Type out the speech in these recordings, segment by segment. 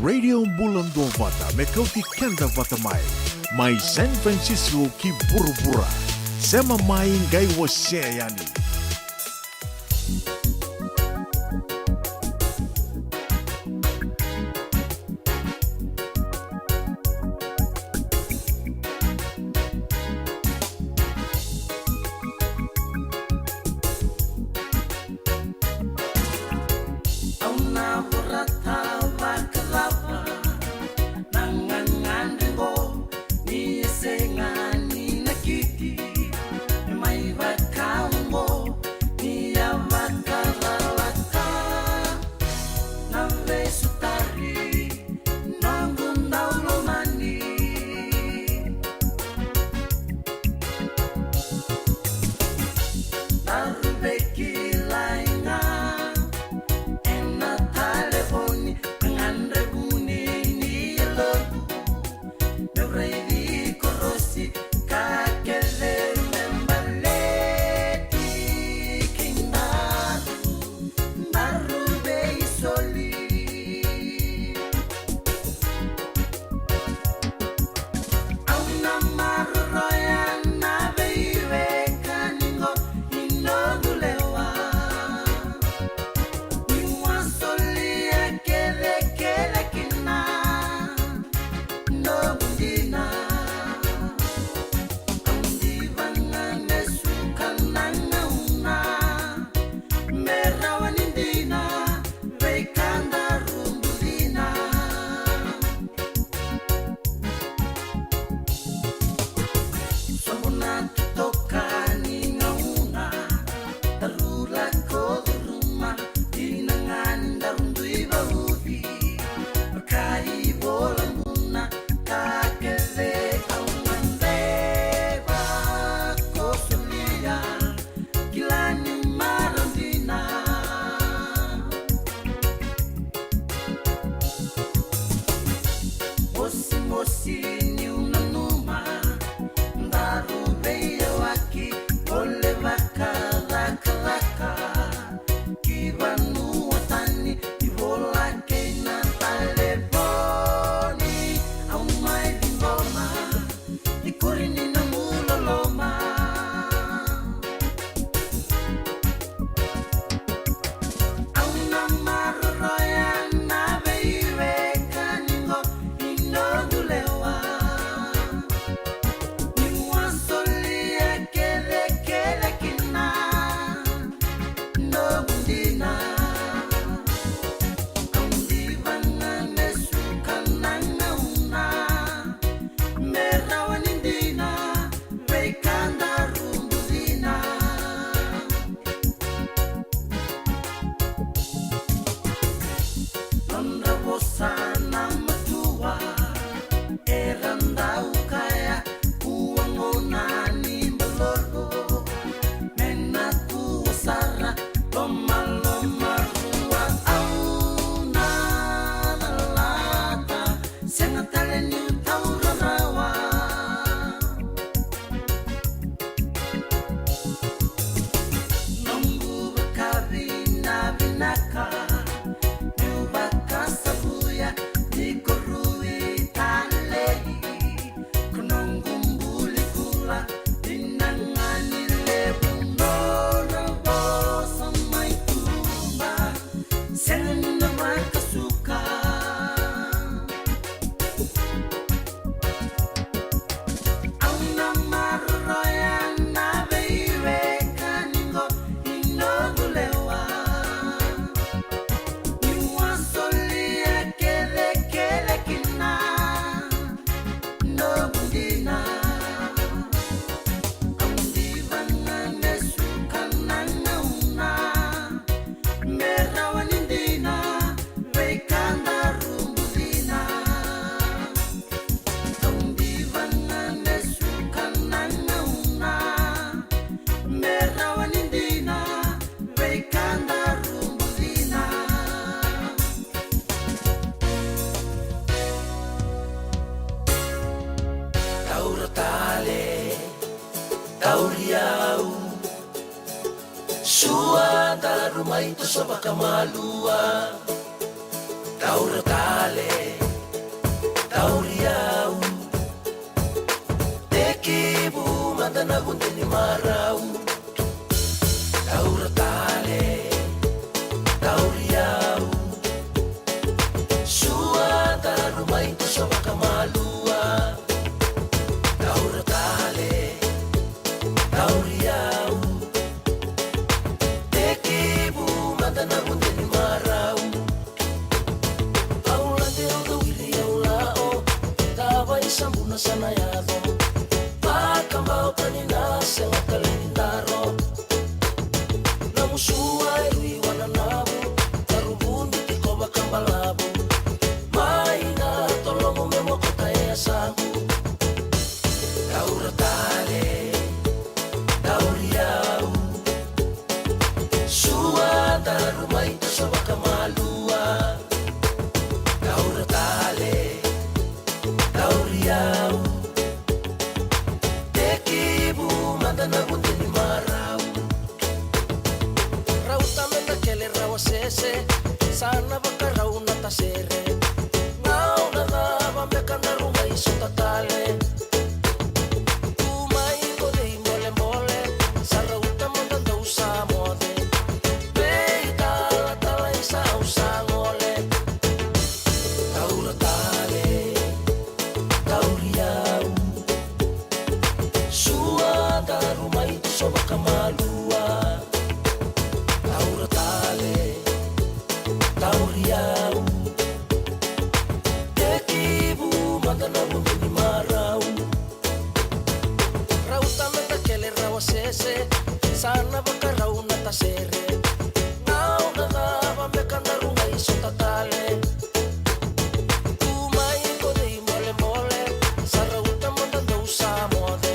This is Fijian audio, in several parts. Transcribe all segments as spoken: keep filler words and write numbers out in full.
Radio Bula Duavata, me kauti keda vata mai. Mai San Francisco ki vuravura. Sema mai, qai wasea yani. Au na vorata vakacava na gagadre qo, ni sega ni nakiti, mai vaka oqo, ni a vakaralata na veisotari, noqu daulomani. Daru veikilai ga ena talevoni, gagadre vuni ni yaloqu. Meu raici korosi ka kece me baleti kei daru, daru veisoli. Au na maroroya na veiwekani qo ni noqu lewa. Niu a solia kecekece kina noqu dina. Au diva ga me suka na gauna me rawa ni dina, veika daru bucina. Sobu na totoka ni gauna, daru lako curuma, dina ga ni daru dui vauci. Vaka iVola Bula, ka kece au na deva ko solia, kila niu marau dina. Mosimosi niu nanuma, daru veiyawaki, vole vakacakacaka ki vanua tani, ivola kei na talevoni. Au mai ciqoma, ikuri ni nomu loloma. Au na maroroya na veiwekani qo ni noqu lewa. Niu a solia kecekece kina noqu dina. Au diva ga me suka na gauna me rawa ni dina, veika daru bucina. Nodra vosa na matua era dau kaya, kua gona ni balolo, me na kua sara, lomaloma rua. Au na calata, sega tale niu taura rawa. Noqu vakavinavinaka, niu vakasavuya ni ko rui talei. Ko noqu buli bula, dina ga ni levu nodra vosa mai tuba. Sega ni na vakasuka. Au na maroroya na veiwekani qo ni noqu lewa. Niu a solia kecekece kina noqu dina. Au diva ga me suka na gauna me rawa ni dina, veika daru bucina. Au diva ga me suka na gauna me rawa ni dina, veika daru bucina. Taura tale, tauri au. Sua, daru mai toso vakamalua. Taura tale, Tauri au. Tekivu mada na gude ni marau. Taura tale. Tauri au. Sua daru mai toso vakamalua. Taura tale. Tauri au. Tekivu mada na gude ni marau. Au lade au dawiri au lao. Tava i sabuna sa na yaco. Vakabau tani na sega tale ni daro. Na musua e rui wana navu. Taru vudi tiko vakabalavu. Mai na tolomu me mokota e yasamu. Taura tale. Tauri au. Sua daru mai toso vakamalua. Taura tale. Tauri au. Tekivu mada na gude ni marau. Rauta me na kele rawa sese. Sa na vakarau na tasere. Gauna cava beka daru mai sota tale. Tu mai ko cei bolebole, sa rauta mada dou sa moce. Vei talatala i sa au sa gole. Taura tale, tauri au. Sua daru mai toso vakamalua. Taura tale, tauri au. Tekivu mada na gude ni marau. Rauta me na kele rawa sese, sa na vakarau na tasere. Gauna cava beka daru mai sota tale. Tu mai ko cei bolebole, sa rauta mada dou sa moce.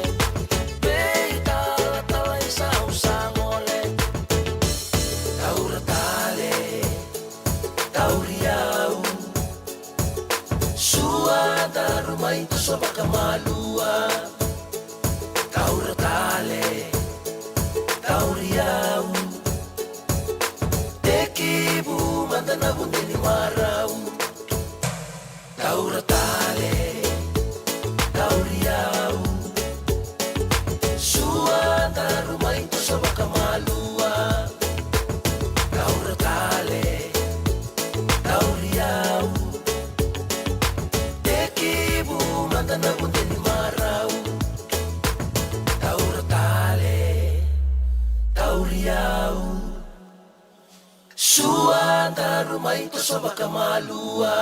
Vei talatala i sa au sa gole. Taura tale, tauri au. Sua daru mai toso vakamalua. Taura tale, tauri au. Tekivu mada na gude ni marau. Taura tale, tauri au. Sua daru mai toso vakamalua. Taura tale, tauri au. Tekivu mada na gude ni marau. Taura tale, tauri au. Sua daru mai toso vakamalua.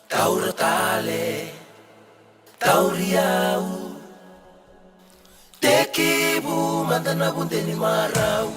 Taura tale, tauri au. Tekivu mada na gude ni marau.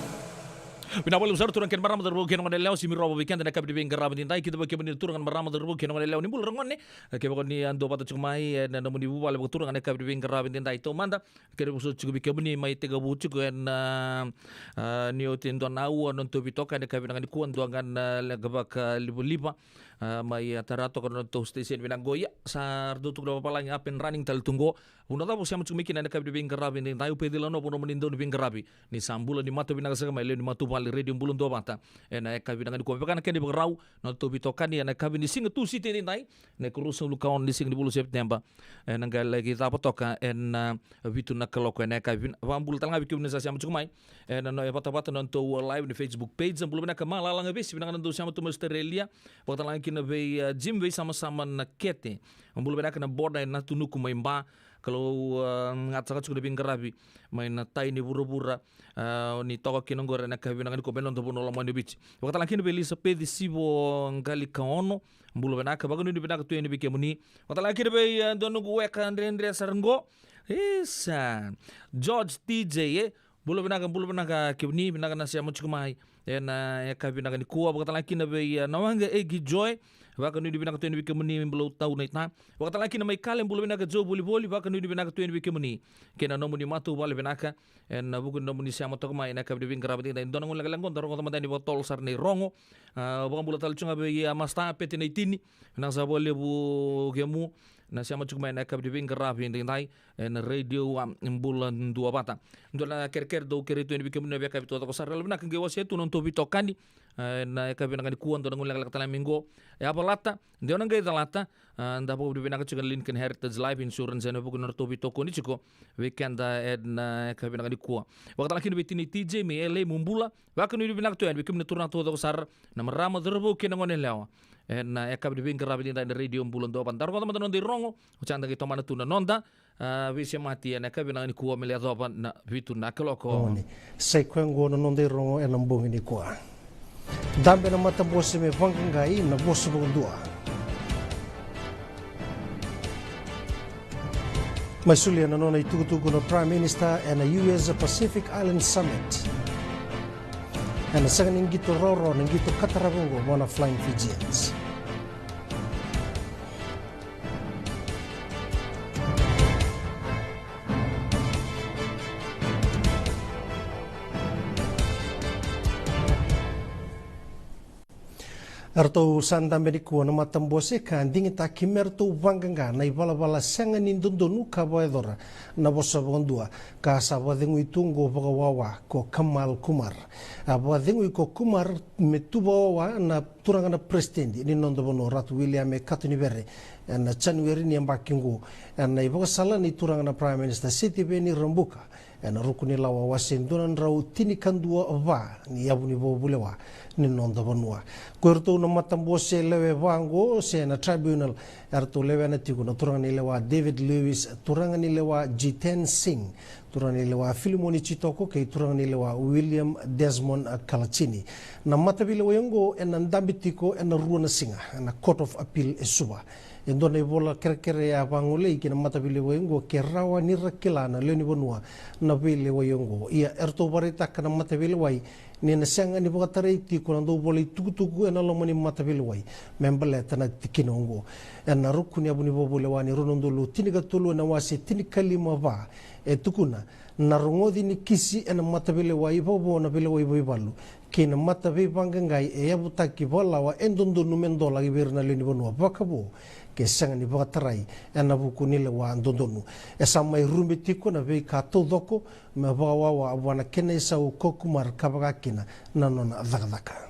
Vinaka vakalevu sara turaga kei na marama, cauravou kei na goneyalewa, simi rova vei keda ena yakavi ni veiqaravi edaidai. Kida vei kemuni na turaga, na marama, cauravou kei na goneyalewa, ni bula ragone. Kevaka ni a dua vata tiko mai ena nomuni vuvale vakaturaga ena yakavi ni veiqaravi edaidai, taumada kerea vakasautaka tiko vei kemuni mai tekivu tiko ena, a, ni oti e dua na aua na nodatou veitokani ena yakavi vinaka nikua, dua ga na leqa vakalivaliva, a, mai, a, tara toka na nodatou station vinaka qo. Ia, sa ratou tukuna vavalagi up and running tale tu qo. Vanua cava o sema tiko mai kina ena yakavi ni veiqaravi edaidai, o Peci Lanoa, vanua moni dau ni veiqaravi. Ni sa bula, ni matau vinaka saka mai, lewe ni matavuvale Radio Bula Duavata. Ena yakavi vinaka nikua, vaka na kena ivakarau na nodatou veitokani ena yakavi ni siga Tusiti edaidai, na ikaruasagavulu ka ono ni siga ni vula o Sepiteba. Ena qai laki cava toka ena, a, vitu na kaloko ena yakavi. Vakabula tale ga vei kemuni sa sema tiko mai ena, no, e vatavata na nodatou live ni Facebook page. Bula vinaka Malala Gavesi, vinaka na dau sema tu mai Australia. Vakatalega kina vei, a, Jim Veisamasama Nakete. Bula vinaka na Boda e Natunuku mai Ba. Kalou, a, gata saka tiko na veiqaravi mai na tai ni vuravura, a, ni toka kina qori ena yakavi vinaka nikua mai na noda vanua lomani o Viti. Vakatalega kina vei Elisapeci Sivo Qalikaono, bula vinaka, vakanuinui vinaka tu yani vei kemuni. Vakatalega kina vei, a, dua noqu weka dredre sara qo. Isa. George T J, e? Bula vinaka, bula vinaka kemuni, vinaka na sema tiko mai ena yakavi vinaka nikua. Vakatalega kina vei, a, Nawaqa Egi Joy, vakanuinui vinaka tu yani vei kemuni, bula tau na ita. Vakatalega kina mai Kale, bula vinaka Joe Volivoli, vakanuinui vinaka tu yani vei kemuni kei na nomuni matavuvale vinaka ena vuku ni nomuni sema toka mai ena yakavi ni veiqaravi edaidai. Dua na gauna lekaleka qo da rogoca mada yani vakatotolo sara na irogo. A, vakabula tale tiko ga vei, a, Masta Pete Naitini, vinaka saka vakalevu kemu. Na sema tiko mai na yakavi ni veiqaravi edaidai ena Radio Bula Duavata. Dua na kerekere dau kerei tu yani vei kemuni na veiyakavi taucoko sara. Yalovinaka qai wasea tu na nodatou veitokani ena yakavi vinaka nikua. Dua na gauna lekaleka tale mai qo e a valata, dua na qai calata. A, da vakavinavinaka tiko na Lincoln Heritage Life Insurance ena vuku ni nodratou veitokoni tiko vei keda ena yakavi vinaka nikua. Vakatalega kina vei Tini T J mai L A, mo bula. Vakanuinui vinaka tu yani vei kemuni na turaga taucoko sara, na marama, cauravou kei na goneyalewa ena yakavi ni veiqaravi edaidai ena Radio Bula Duavata. Da rogoca mada na noda irogo, oti ya da qai tomana tu na noda, a, veisemati ena yakavi vinaka nikua me lai yacova na vitu na kaloko. Oni. Sa i koya oqo na noda irogo ena bogi nikua. Dabe na matabose me vaqaqai na vosa vakadua. Mai solia na nona itukutuku na Prime Minister ena U S Pacific Island Summit. Ena sega ni qito rawarawa na qito ka tarava oqo vua na Flying Fijians. Eratou sa dabe nikua na matabose ka digitaki me ratou vaqaqa na ivalavala sega ni dodonu ka vakayacora na vosa vakadua, ka sa vakacegui tu oqo vakawawa ko Kamal Kumar. A vakacegui ko Kumar me tu vakawawa na turaga na peresitedi ni noda vanua, Ratu William e Katonivere, ena Janueri ni yabaki oqo, ena ivakasala ni turaga na Prime Minister Sitiveni Rabuka, ena ruku ni lawa wase dua na drau tinikadua va ni yavu ni vakavulewa ni noda vanua. Ko iratou na matabose lewe va oqo se na tribunal, eratou lewena tiko na turaga ni lewa David Lewis, turaga ni lewa Jiten Singh, turaga ni lewa Filimoni Jitoko kei turaga ni lewa William Desmond Kalachini. Na mataveilewai oqo ena dabe tiko ena rua na siga ena Court of Appeal e Suva. E dua na ivola kerekere e a vagolei ki na mataveilewai oqo ke rawa ni ra kila na lewe ni vanua na veilewai oqo. Ia, eratou vakaraitaka na mataveilewai ni na sega ni vakatarai tiko na dauvola itukutuku ena loma ni mataveilewai me baleta na tikina oqo. Ena ruku ni yavu ni vakavulewa ni rua na udolu tinikatolu ena wase tinikalima va, e tukuna: Na rogoci ni kisi ena mataveilewai vakavo na veilewai vakaivalu kei na mataveivaqaqai e yavutaki vakalawa e dodonu me dolaki vei ira na lewe ni vanua vakavo ke sega ni vakatarai ena vuku ni lewa dodonu. E sa mai rube tiko na veika taucoko me vakawawa vua na kena isau ko Kumar ka vaka kina na nona cakacaka.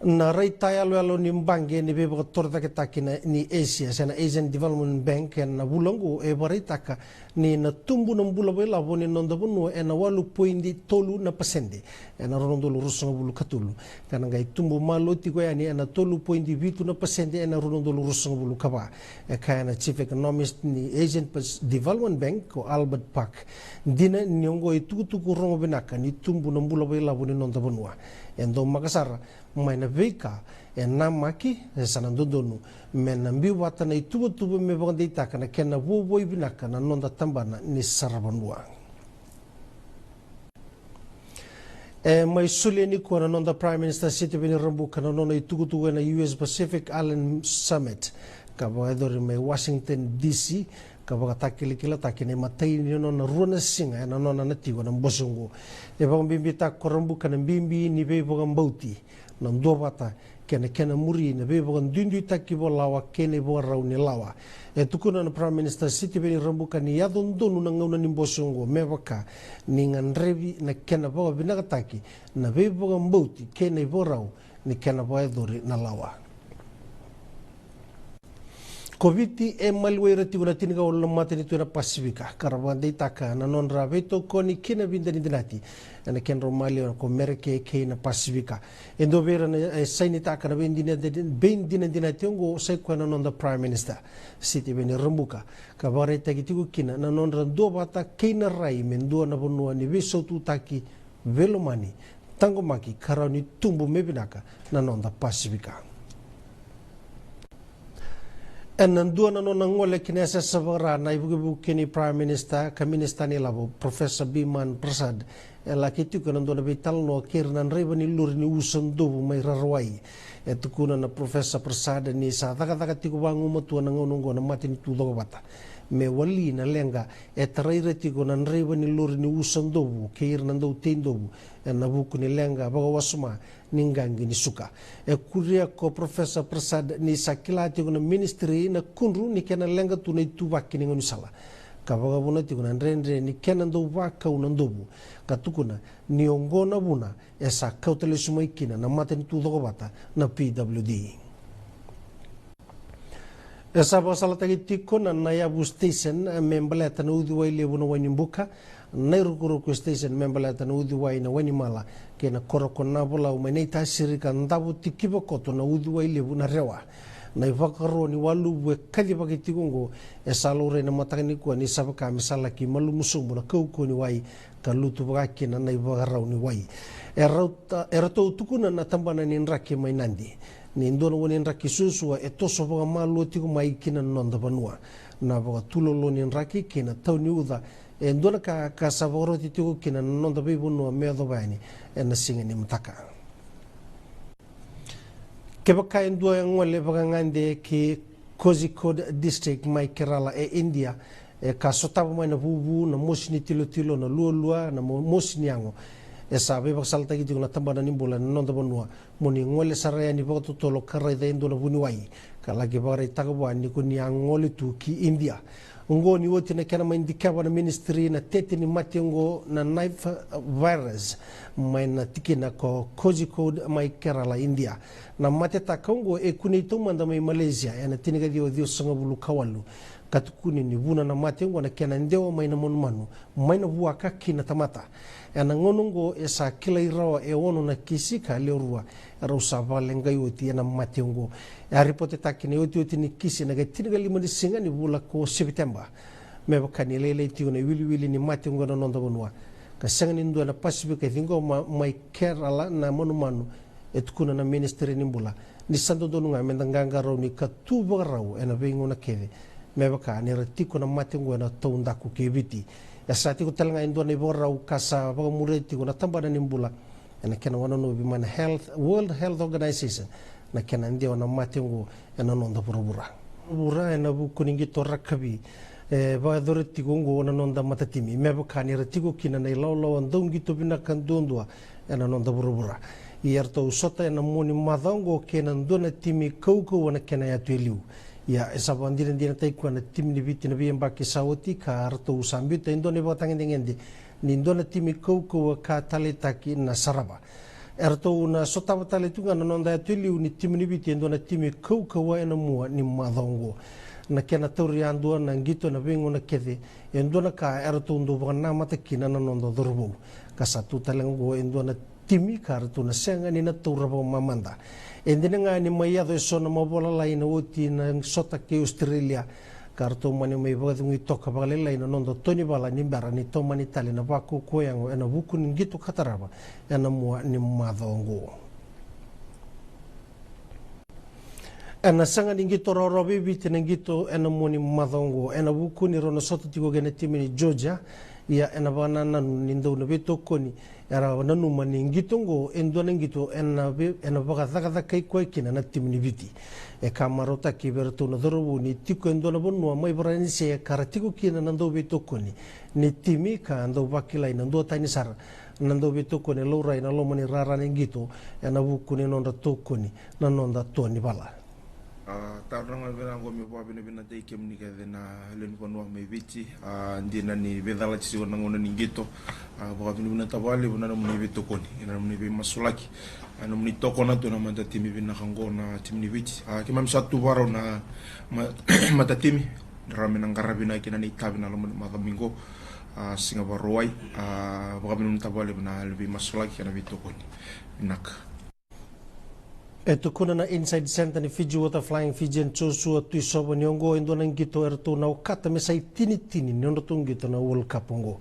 Na raitayaloyalo ni baqe ni veivakatorocaketaki ni Asia se na Asian Development Bank ena vula oqo e vakaraitaka ni na tubu na bula vakailavo ni noda vanua ena walu poidi tolu na pasede ena rua na udolu ruasagavulu ka tolu, ka na qai tubu malua tiko yani ena tolu poidi vitu na pasede ena rua na udolu ruasagavulu ka va. E kaya na Chief Economist ni Asian Pas-, Development Bank ko Albert Park: Dina ni oqo e itukutuku rogo vinaka ni tubu na bula vakailavo ni noda vanua. E daumaka sara mai na veika e namaki e sa na dodonu me na biu vata na ituvatuva me vakadeitaka na kena vuavuai vinaka na noda tabana ni saravanua. E mai solia nikua na noda Prime Minister Sitiveni Rabuka na nona itukutuku ena U S Pacific Island Summit ka vakayacori mai Washington D C, ka vakatakilakilataki na imatai ni nona rua na siga ena nona na tiko ena bose oqo. E vakabibitaka ko Rabuka na bibi ni veivakabauti, na duavata kei na kena muri na veivakaduiduitaki vakalawa kei na ivakarau ni lawa. E tukuna na Prime Minister Sitiveni Rabuka ni yaco donu na gauna ni bose oqo me vaka ni gadrevi na kena vakavinakataki na veivakabauti kei na ivakarau ni kena vakayacori na lawa. Ko Viti e maliwai ira tiko na tinikawalu na matanitu ena Pasifika ka ra vakadeitaka na nodra veitokoni kei na veidanadinati ena kedrau maliwa ko Merika kei na Pasifika. E dua vei ira na e sainitaka na veidinadina-, veidinadinati oqo sa i koya na noda Prime Minister Sitiveni Rabuka, ka vakaraitaki tiko kina na nodra duavata kei na rai me dua na vanua ni veisaututaki, veilomani, taqomaki ka rawa ni tubu me vinaka na noda Pasifika. Ena dua na nona gole ki na yasayasa vakaRa na ivukevuke ni Prime Minister ka Minister ni Lavo, Professor Biman Prasad, e laki tiko ena dua na veitalanoa kei ira na draiva ni lori ni usa dovu mai Rarawai. E tukuna na Professor Prasad ni sa cakacaka tiko vagumatua na gauna oqo na matanitu cokovata me wali na leqa e tarai ira tiko na draiva ni lori ni usa dovu kei ira na dautei dovu ena vuku ni leqa vakawasoma ni qaqi ni suka. E kuria ko Professor Prasad ni sa kila tiko na ministry na kudru ni kena leqa tu na ituvaki ni gaunisala, ka vakavuna tiko na dredre ni kena dau vakau na dovu, ka tukuna ni oqo na vuna e sa kauta lesu mai kina na matanitu cokovata na P W D. E sa vakasalataki tiko na Naiyavu Station me baleta na uciwai levu na Wainibuka, Nairukuruku Station me baleta na uciwai na Wainimala, kei na koro ko Navolau mai Naitasiri ka davo tikiva koto na uciwai levu na Rewa. Na ivakaro ni waluvu e kacivaki tiko oqo e sa laurai na mataka nikua ni sa vaka me sa laki malumu sobu na kaukauwa ni wai ka lutu vaka kina na ivakarau ni wai. E rauta, e ratou tukuna na tabana ni draki mai Nadi ni dua na ua ni draki suasua e toso vakamalua tiko mai ki na noda vanua. Na vakatulolo ni draki kei na tau ni uca e dua na ka ka sa vakaroti tiko kina na noda veivanua me yacova yani ena siga ni mataka. Kevaka e dua e gole vakagade ki Kozhikode District mai Kerala e India, e ka sotava mai na vuvu, na mosi ni tilotilo, na lualua, na mo-, mosi ni yago, e sa veivakasalataki tiko na tabana ni bula ena noda vanua mo ni gole sara yani vakatotolo ka raica e dua na vuniwai ka laki vakaraitaka vua ni ko ni a gole tu ki India. Oqo ni oti na kena mai dikeva na ministry na tete ni mate oqo na Nipah virus mai na tikina ko Kozhikode mai Kerala, India. Na matetaka oqo e kunei taumada mai Malaysia ena tinikaciwa ciwasagavulu ka walu, ka tukuni ni vuna na mate oqo na kena dewa mai na manumanu mai na vuaka ki na tamata. Ena gauna oqo e sa kilai rawa e ono na kisi ka lewe rua e rau sa vakaleqai oti ena mate oqo. E a ripotetaki na iotioti ni kisi ena ika tinikalima ni siga ni vula ko Sepiteba. Me vaka ni lailai tiko na iwiliwili ni mate oqo ena noda vanua, ka sega ni dua ena Pasifika e ciqoma mai Kerala na manumanu, e tukuna na ministry ni bula ni sa dodonu ga me da qaqarauni ka tu vakarau ena veigauna kece, me vaka ni ra tiko na mate oqo ena taudaku kei Viti. E sa tiko tale ga e dua na ivakarau ka sa vakamuria tiko na tabana ni bula ena kena wanonovi mai na Health, World Health Organization, na kena dewa na mate oqo ena noda vuravura. Vuravura ena vuku ni qito rakavi, e vakayacori tiko oqo na noda matatimi me vaka ni ra tiko kina na ilawalawa dauqito vinaka duadua ena noda vuravura. Ia eratou sota ena mua ni macawa oqo kei na dua na timi kaukauwa na kena yatu e liu. Ia e sa vakadinadinataki koya na timi ni Viti na veiyabaki sa oti ka ratou sa biuta e dua na ivakatagedegede ni dua na timi kaukauwa ka taleitaki na Sarava. Eratou na sotava tale tu ga na noda yatu e liu ni timi ni Viti e dua na timi kaukauwa ena mua ni macawa oqo. Na kena tauri yadua na qito ena veigauna kece e dua na ka eratou dau vakanamata kina na noda cauravou, ka sa tu tale ga oqo e dua na timi ka ratou na sega ni na taura vakamamada. E dina ga ni mai yaco eso na mavoa lalai na oti na sota kei Australia, ka ratou mani mai vakacegui toka vakalailai na noda to ni vala ni bera ni tomani tale na vakaukauwa yago ena vuku ni qito ka tarava ena mua ni macawa oqo. Ena sega ni qito rawarawa vei Viti na qito ena mua ni macawa oqo ena vuku ni rau na sota tiko kei na timi ni Georgia. Ia ena vakanananu ni dau na veitokoni, era nanuma ni qito oqo e dua na qito ena ve-, ena vakacakacakai koya kina na timi ni Viti. E ka marautaki vei iratou na cauravou ni tiko e dua na vanua mai Varanise ka ra tiko kina na dau veitokoni ni timi ka dau vakilai na duatani sara na dau veitokoni e laurai na loma ni rara ni qito ena vuku ni nodra tokoni na noda to ni vala. A, taro ga vei ira qo me vakavinavinataki kemuni kece na lewe ni vanua mai Viti. A, dina ni veicalati tiko na gauna ni qito. A, vakavinavinaka vakalevu na nomuni veitokoni, na nomuni veimasulaki, na nomuni tokona tu na matatimi vinaka qo na timi ni Viti. A, keimami sa tu vakarau na ma-, matatimi, ra me na qaravi na kina na itavi na loma ni macawa mai qo. A, siga Vakarauwai. A, vakavinavinaka vakalevu na veimasulaki kei na veitokoni. Vinaka. E tukuna na Inside Centre ni Fiji Water Flying Fijian, Joshua Tuisova, ni oqo e dua na qito eratou na okata me sa itinitini ni nodratou qito na World Cup oqo.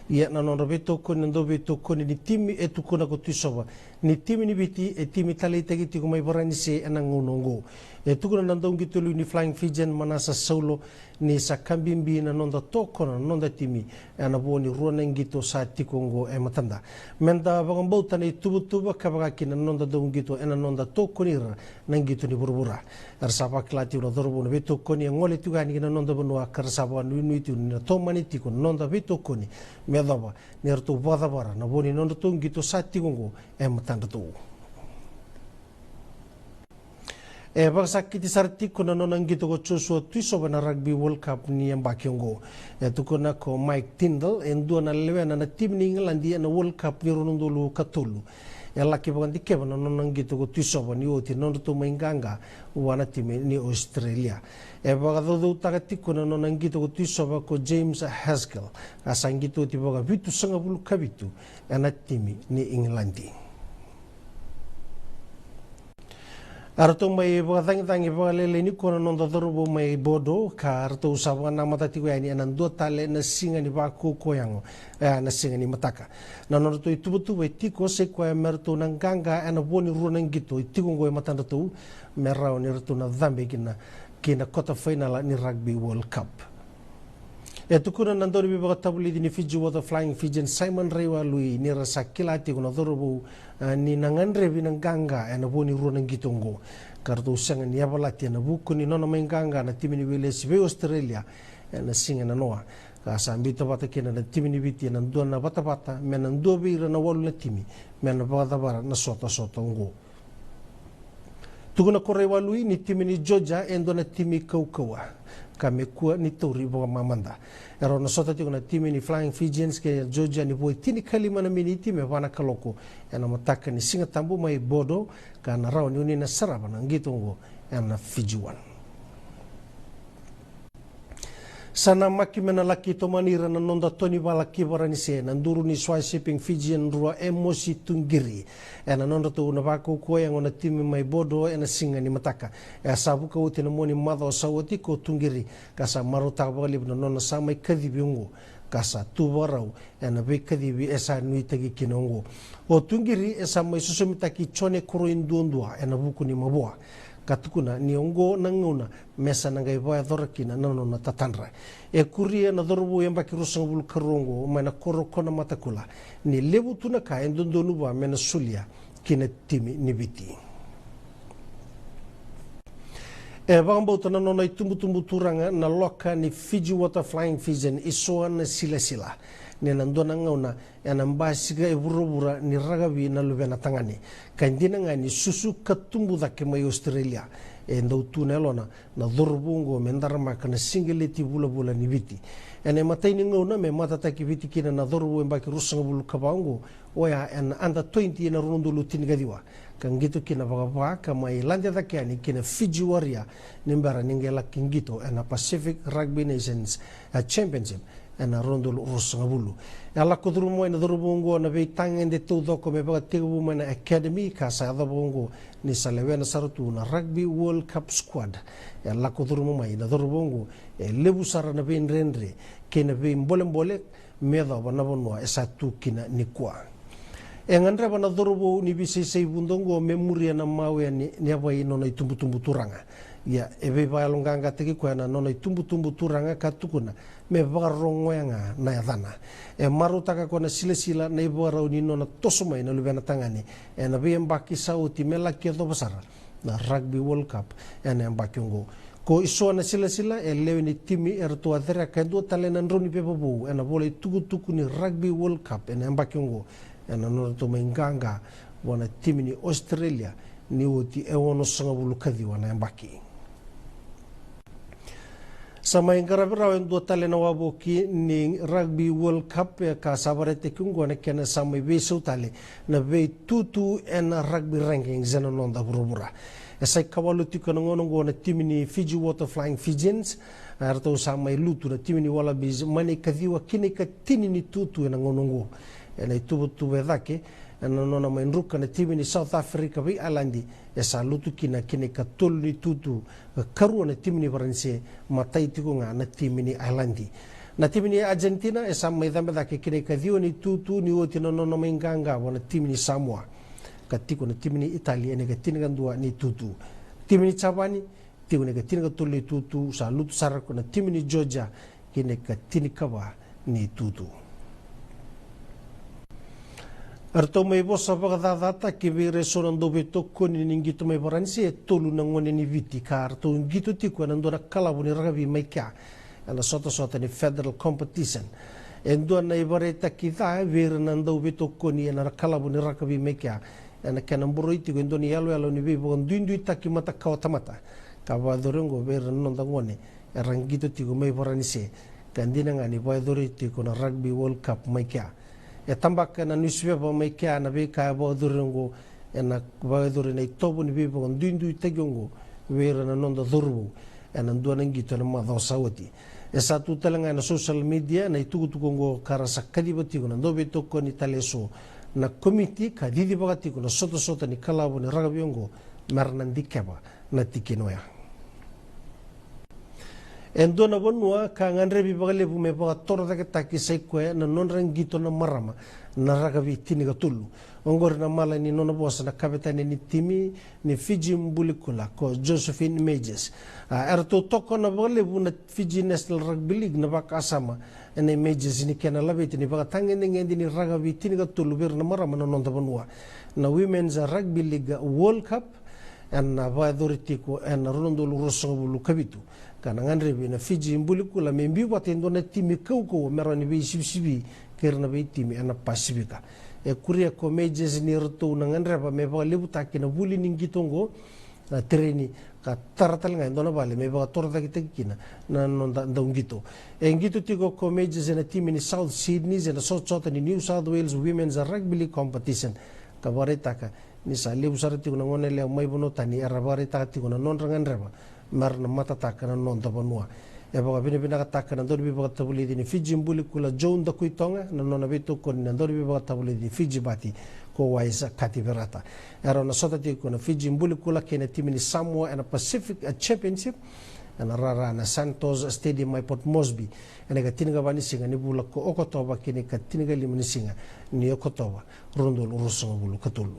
Ia na nodra veitokoni na dau veitokoni ni timi, e tukuna ko Tuisova Ni timi ni Viti e timi taleitaki tiko mai Varanise ena gauna oqo. E tukuna na dauqito liu ni Flying Fijian, Manasa Saulo, ni sa ka bibi na noda tokona na noda timi ena vo ni rua na qito sa tiko oqo e matada. Meda vakabauta na ituvatuva ka vaka kina na noda dauqito ena noda tokoni ira na qito ni vuravura. Era sa vakila tiko na cauravou na veitokoni e gole tiko yani ki na noda vanua ka ra sa vakanuinui tiko ni na tomani tiko na noda veitokoni me yacova ni ratou vakacavara na vo ni nodratou qito sa tiko oqo e matadratou. E vakasakiti sara tiko na nona qito ko Joshua Tuisova na Rugby World Cup ni yabaki oqo. E tukuna ko Mike Tindall, e dua na lewena na timi ni Igiladi ena World Cup ni rua na udolu ka tolu. E laki vakadikeva na nona qito ko Tuisova ni oti na nodratou mai qaqa vua na timi ni Australia. E vakacaucautaka tiko na nona qito ko Tuisova ko James Haskell, ka sa qito oti vakavitusagavulu ka vitu ena timi ni Igiladi. A ratou mai vakacagicagi vakalailai nikua na noda cauravou mai Bordeaux, ka ratou sa vakanamata tiko yani ena dua tale na siga ni vakaukauwa yago, e, na siga ni mataka. Na nodratou ituvatuva e tiko sai koya me ratou na qaqa ena vo ni rua na qito e tiko oqo e matadratou, me rawa ni ratou na cabe kina ki na quarter final ni Rugby World Cup. E tukuna na dauniveivakatavulici ni Fiji Water Flying Fijians, Simon Raiwalui, ni ra sa kila tiko na cauravou, a, ni na gadrevi na qaqa ena vo ni rua na qito oqo, ka ratou sega ni yavalati ena vuku ni nona mai qaqa na timi ni Welesi vei Australia ena siga e nanoa. Ka sa biuta vata kina na timi ni Viti ena dua na vatavata me na dua vei ira na walu na timi me na vakacavara na sotasota oqo. Tukuna ko Raiwalui ni timi ni Georgia e dua na timi kaukauwa, ka me kua ni tauri vakamamada. E rau na sota tiko na timi ni Flying Fijians kei Georgia ni vo e tinikalima na miniti me va na kaloko ena mataka ni Sigatabu mai Bordeaux, ka na rawa ni oni na sarava na qito oqo ena Fiji One. Sa namaki me na laki tomani ira na noda toa ni vala ki Varanise na duru ni Swai Shipping Fijian rua, Emosi Tuqiri, ena nodratou na vakaukauwa yago na timi mai Bordeaux ena siga ni mataka. E a sa vuka oti na mua ni macawa sa oti ko Tuqiri, ka sa marautaka vakalevu na nona sa mai kacivi oqo, ka sa tu vakarau ena veikacivi e sa nuitaki kina oqo. O Tuqiri e sa mai sosomitaki Jone Koroi duadua ena vuku ni mavoa, ka tukuna ni oqo na gauna me sa na qai vakayacora kina na nona tatadra. E kuria na cauravou yabaki ruasagavulu ka rua oqo mai na koro ko Namatakula ni levu tu na ka e dodonu vua me na solia ki na timi ni Viti. E vakabauta na nona itubutubu turaga na loka ni Fiji Water Flying Fijian, Isoa Nasilasila, ni na dua na gauna ena basika e vuravura ni rakavi na luvena tagane, ka dina ga ni susu ka tubu cake mai Australia. E dau tu na yalona na cauravou oqo me daramaka na siqeleti vulavula ni Viti. Ena imatai ni gauna me matataki Viti kina na cauravou yabaki ruasagavulu ka va oqo, oya ena under twenty ena rua na udolu tinikaciwa, ka qito kina vakava ka mai lade cake yani ki na Fiji Warrior ni bera ni qai laki qito ena Pacific Rugby Nations, e, Championship ena rua na udolu ruasagavulu. E a lako curuma mai na cauravou oqo na veitagede taucoko me vakatekivu mai na academy, ka sa yacova oqo ni sa lewena sara tu na Rugby World Cup squad. E a lako curuma mai na cauravou oqo e levu sara na veidredre kei na veibolebole me yacova na vanua e sa tu kina nikua. E gadreva na cauravou ni veisaisai vuda oqo me muria na mawe ni, ni yavai nona itubutubu turaga. Ia, e veivakayaloqaqataki koya na nona itubutubu turaga ka tukuna me vakarogoya ga na yacana. E marautaka ko Nasilasila na ivakarau ni nona toso mai na luvena tagane ena veiyabaki sa oti me laki yacova sara na Rugby World Cup ena yabaki oqo. Ko Isoa Nasilasila e lewe ni timi eratou a cereka e dua tale na drau ni veivavou ena vola itukutuku ni Rugby World Cup ena yabaki oqo, ena nodratou mai qaqa vua na timi ni Australia ni oti e onosagavulu ka ciwa na yabaki. Sa mai qaravi rawa e dua tale na wavoki ni Rugby World Cup, e, ka sa vakaraitaki oqo na kena sa mai veisau tale na veitutu ena rugby rankings ena noda vuravura. E sa ikawalu tiko ena gauna oqo na timi ni Fiji Water Flying Fijians, e, eratou sa mai lutu na timi ni Wallabies mai na ikaciwa ki na ikatini ni tutu ena gauna oqo. Ena ituvatuva e cake, ena nona mai druka na timi ni South Africa vei Ireland, e sa lutu kina ki na ikatolu ni tutu, e, karua na timi ni Varanise, matai tiko ga na timi ni Ireland. Na timi ni Argentina e sa mai cabe cake ki na ikaciwa ni tutu ni oti na nona mai qaqa vua na timi ni Samoa. ka tiko na timi ni Itali ena ikatinikadua ni tutu. Timi ni Japani tiko na ikatinikatolu ni tutu, sa lutu sara ko na timi ni Georgia ki na ikatinikava ni tutu. Eratou mai vosa vakacacataki vei ira eso na dauveitokoni ni qito mai Varanise e tolu na gone ni Viti ka ratou qito tiko ena dua na kalavu ni rakavi mai kea ena sotasota ni Federal Competition. E dua na ivakaraitaki ca vei ira na dauveitokoni ena kalavu ni rakavi mai kea ena kena boroi tiko e dua na iyaloyalo ni veivakaduiduitaki matakawatamata ka vakayacori oqo vei ira na noda gone era qito tiko mai Varanise, ka dina ga ni vakayacori tiko na Rugby World Cup mai kea. E tabaka ena niusipepa mai kea na veika e vakayacori oqo, ena vakayacori na itovo ni veivakaduiduitaki oqo vei ira na noda cauravou ena dua na qito ena macawa sa oti. E sa tu tale ga ena social media na itukutuku oqo ka ra sa kaciva tiko na dauveitokoni tale eso na komiti ka cicivaka tiko na sotasota ni kalavu ni rakavi oqo me ra na dikeva na tikina oya. E dua na vanua ka gadrevi vakalevu me vakatorocaketaki sai koya na nodra qito na marama na rakavi tinikatolu. Oqori na mala ni nona vosa na kavetani ni timi ni Fiji Bulikula ko Josephine Majors. A, eratou tokona vakalevu na Fiji National Rugby League na vakasama ena Majors ni kena laveti ni vakatagedegede ni rakavi tinikatolu vei ira na marama na noda vanua. Na Women's Rugby League World Cup ena vakayacori tiko ena rua na udolu ruasagavulu ka vitu, ka na gadrevi na Fiji Bulikula me biu vata e dua na timi kaukauwa me rawa ni veisivisivi kei ira na veitimi ena Pasifika. E kuria ko Majors ni ratou na gadreva me vakalevutaki na vuli ni qito oqo, na tereni ka tara tale ga e dua na vale me vakatorocaketaki kina na noda dauqito. E qito tiko ko Majors ena timi ni South Sydney ena sotasota ni New South Wales Women's Rugby League Competition ka vakaraitaka ni sa levu sara tiko na goneyalewa mai vanua tani era vakaraitaka tiko na nodra gadreva me ra na matataka na noda vanua. E vakavinavinakataka na dauniveivakatavulici ni Fiji Bulikula Joe Dakuitoga na nona veitokoni na dauniveivakatavulici ni Fiji Bati ko Wise Kativirata. E rau na sota tiko na Fiji Bulikula kei na timi ni Samoa ena Pacific, eh, Championship ena rara na Santos Stadium mai Port Moresby ena ikatinikava ni siga ni vula ko Okotova kei na ikatinikalima ni siga ni Okotova, rua na udolu ruasagavulu ka tolu.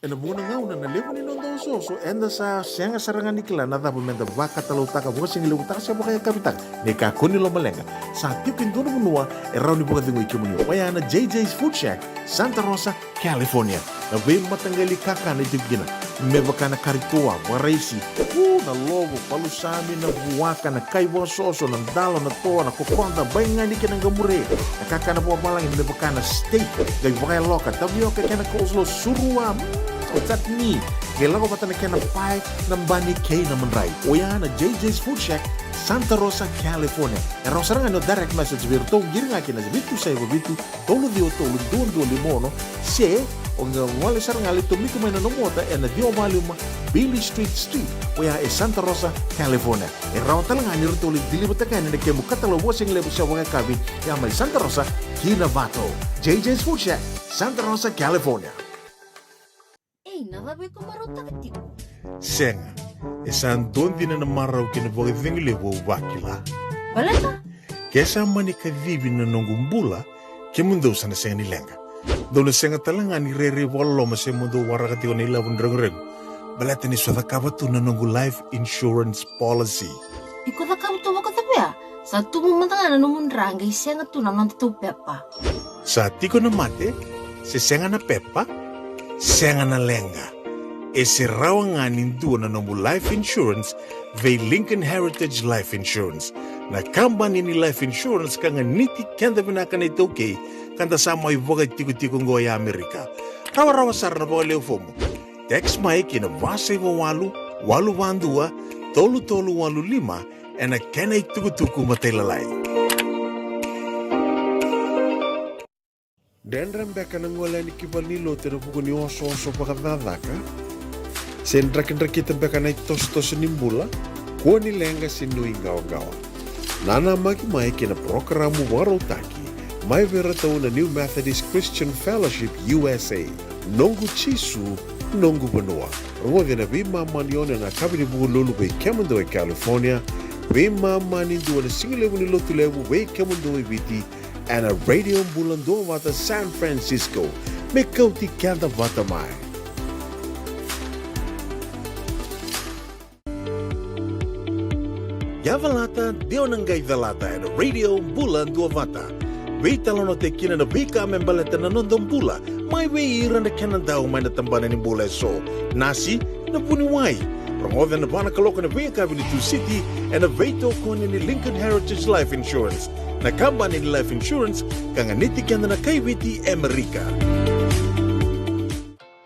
Ena vuqa na gauna na levu ni noda osooso eda sa sega sara ga ni kila na cava meda vakatalautaka, vakasigalevu taka se vakayakavi taka. Ni kakua ni lomaleqa, sa tiko e dua na vanua e rawa ni vakacegui kemuni, oya na J J's Food Shack, Santa Rosa, California. Na veimataqali kakana e tiko kina, me vaka na kari toa, vakaraisi, u, na lovo, palusami, na vuaka, na kai vakasoso, na dalo, na toa, na kokoda, baigani kei na qamure, na kakana vakavalagi me vaka na steak, qai vakayaloka, tavioka kei na coleslaw, surua, mm, o chutney, qai lako vata na kena pae, na bani kei na madrai. Oya na J J's Food Shack, Santa Rosa, California. E rawa sara ga ni o direct message vei iratou, qiri ga ki na vitu saiva vitu, tolu ciwa tolu, dua dua lima ono, se o qai gole sara ga, lai tomika mai na nomu ota ena ciwa walu lima Beale Street Suite, oya e Santa Rosa, California. E rawa tale ga ni ratou lai deliver-taka yani na kemu katalau vakasigalevu se vakayakavi, ya mai Santa Rosa ki Novato. J J's Food Shack, Santa Rosa, California. Ei, na cava iko marautaka tiko? Sega, e sa dua dina na marau kei na vakacegu levu au vakila. Baleta? Ke sa mani kacivi na noqu bula, kemudou sa na sega ni leqa. Dou na sega tale ga ni rairai vakaloloma se mo dou waraka tiko na ilavo ni reguregu, baleta ni sa cakava tu na noqu life insurance policy. Iko cakava tu vakacava ya? Sa tubu mada ga na nomu dra qai sega tu na nodatou pepa. Sa tiko na mate, se sega na pepa, sega na leqa. E se rawa ga ni dua na nomu life insurance vei Lincoln Heritage Life Insurance, na kabani ni life insurance ka ganiti keda vinaka na iTaukei, ka da sa mai vakatikotiko oqo e Amerika. Rawarawa sara na vakalewe fomu. Text mai ki na va saiva walu, walu va dua, tolu tolu walu lima, ena kena itukutuku matailalai. Dredre beka na gole yani ki valenilotu ena vuku ni osooso vakacakacaka? Se drakidrakita beka na itosotoso ni bula? Kua ni leqa se nuiqawaqawa. Nanamaki mai ki na parokaramu vakarautaki mai vei iratou na New Methodist Christian Fellowship U S A, Noqu Jisu, Noqu Vanua. Rogoci ena veimama ni ono ena yakavi ni Vukelulu vei kemudou e California, Veimama ni dua na sigalevu ni Lotulevu vei kemudou e Viti, ena Radio Bula Duavata San Francisco. Me kauti keda vata mai. Yavalata, de o na qai calata ena Radio Bula Duavata. Veitalanoataki kina na veika me baleta na noda bula, mai vei ira na kena dau mai na tabana ni bula eso. Nasi, na vuniwai. Rogoca ena va na kaloko ena veiyakavi ni Tusiti, ena veitokoni ni Lincoln Heritage Life Insurance, na kabani ni life insurance ka ganiti keda na kai Viti Amerika.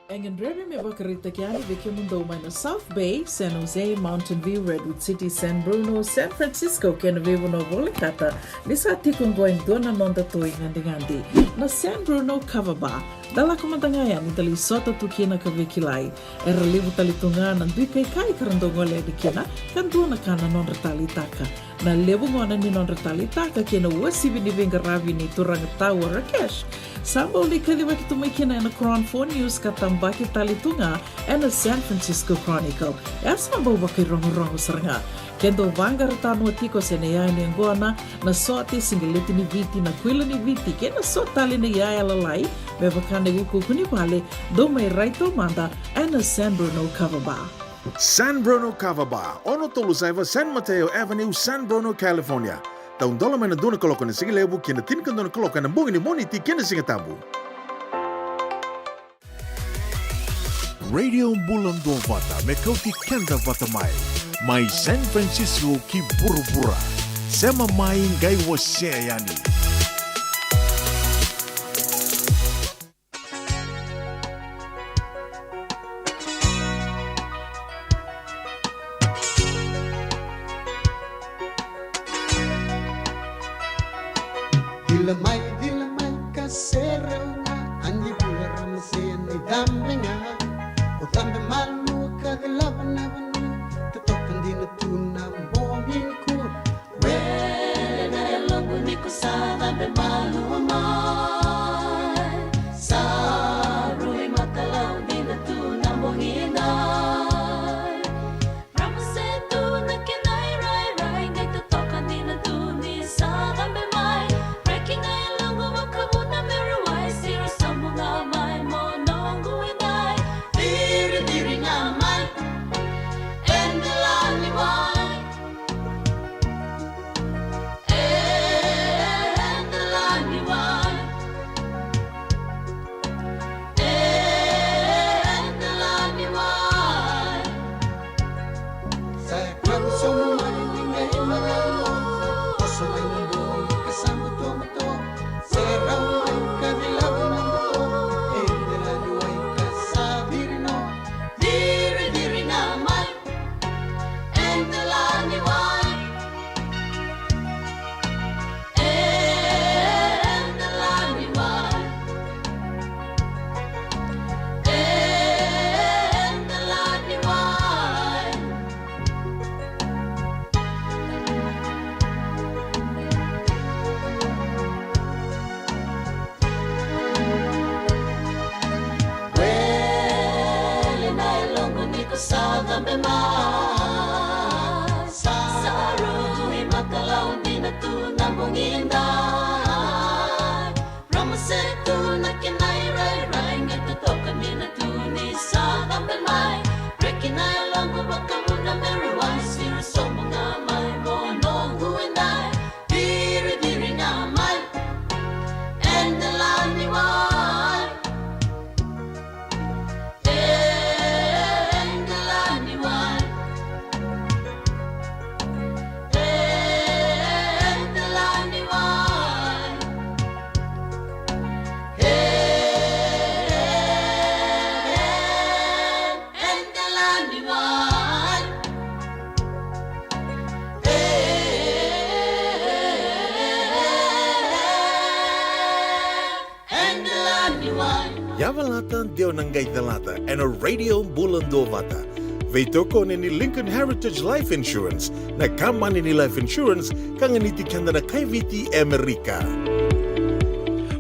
E gadrevi me vakaraitaki yani vei kemudou mai na South Bay, San Jose, Mountain View, Redwood City, San Bruno, San Francisco kei na veivanua volekata, ni sa tiko oqo e dua na noda toi gadigadi, na San Bruno Kava Bar. Da lako mada ga yani da lai sota tu kina ka veikilai. Era levu tale tu ga na dui kaikai ka ra dau gole yani kina, ka dua na ka na nodra taleitaka. Na levu gona ni nodra taleitaka kei na uasivi ni veiqaravi ni turaga tawa Rakesh, sa bau lai kacivaki tu mai kina ena Cron Four News ka tabaki tale tu ga ena San Francisco Chronicle. E sa bau vakairogorogo sara ga. Ke dou vaqara tanua tiko se na iyaya ni yaqona, na sote, siqeleti ni Viti, na kuila ni Viti kei na so tale na iyaya lalai, me vaka na iukuuku ni vale, dou mai rai taumada ena San Bruno Kava Bar. San Bruno Kava Bar, ono tolu saiva San Mateo Avenue, San Bruno, California. Taudola mai na dua na kaloko ena sigalevu ki na tinikadua na kaloko ena bogi ni Moniti kei na Sigatabu. Radio Bula Duavata, me kauti keda vata mai. Mai San Francisco ki vuravura. Sema mai qai wasea yani. Cila mai, cila mai ka serau ga, a ni bula ra masea ni cabe ga. O cabe malua ka cilava na vanua, totoka dina tu na bogi nikua. Wele na yaloqu ni ko sa cabe malua mai. Sa rui matalau dina tu na bogi edai. Rama se tu na kena irairai, qai totoka dina tu ni sa cabe mai. Reki na yaloqu vakavuna me ra wai, siro sobu ga mai mo noqu edai. Ciri, ciri ga mai. Eda lani wai. Eda lani wai. Eda lani wai. Sa yadrava sobu mai ni qai malalo. Toso mai na bogi ka sa butobuto. Serau mai ka cilava na buto. Eda lani wai ka sa ciri no. Ciri, ciri ga mai. Eda lani wai. Eda lani wai. Eda lani wai. Wele na yaloqu ni ko sa cabe mai. Sa rui matalau dina tu na bogi edai. Rama se tu na kena irairai, qai totoka dina tu ni sa cabe mai. Reki na yaloqu vakavuna me ra wai, siro sobu ga mai mo noqu edai. Ciri, ciri ga mai. Eda lani wai. Eda lani wai. Eda lani wai. Eda lani wai. Eda lani wai. Yavalata, de o na qai calata ena Radio Bula Duavata. Veitokoni ni Lincoln Heritage Life Insurance, na kabani ni life insurance ka ganiti keda na kai Viti Amerika.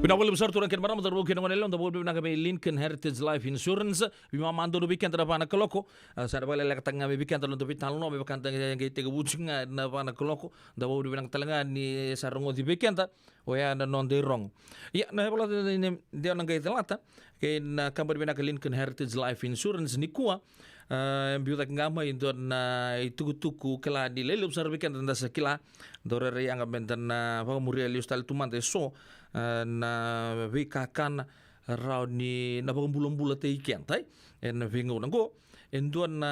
Vinaka vakalevu sara turaga kei na marama, cauravou kei na goneyalewa, da vakavinavinaka vei Lincoln Heritage Life Insurance. Veimama donu vei keda na va na kaloko. A, sa na vakalelekataka ga mai vei keda na noda veitalanoa me vaka da qai tekivu tiko ga na va na kaloko. Da vakavinavinaka tale ga ni sa rogoci vei keda. Oya na noda irogo. Ia, na ivola ni, ni, ni, ni, na qai calata kei na kabani vinaka Lincoln Heritage Life Insurance nikua. A, e biu cake ga mai e dua na itukutuku kila ni levu sara vei keda da sa kila. Dau rairai yaga me da na vakamuria lesu tale tu mada eso, a, na veikakana rawa ni na vakabulabulataki keda, e, ena veigauna qo. E dua na,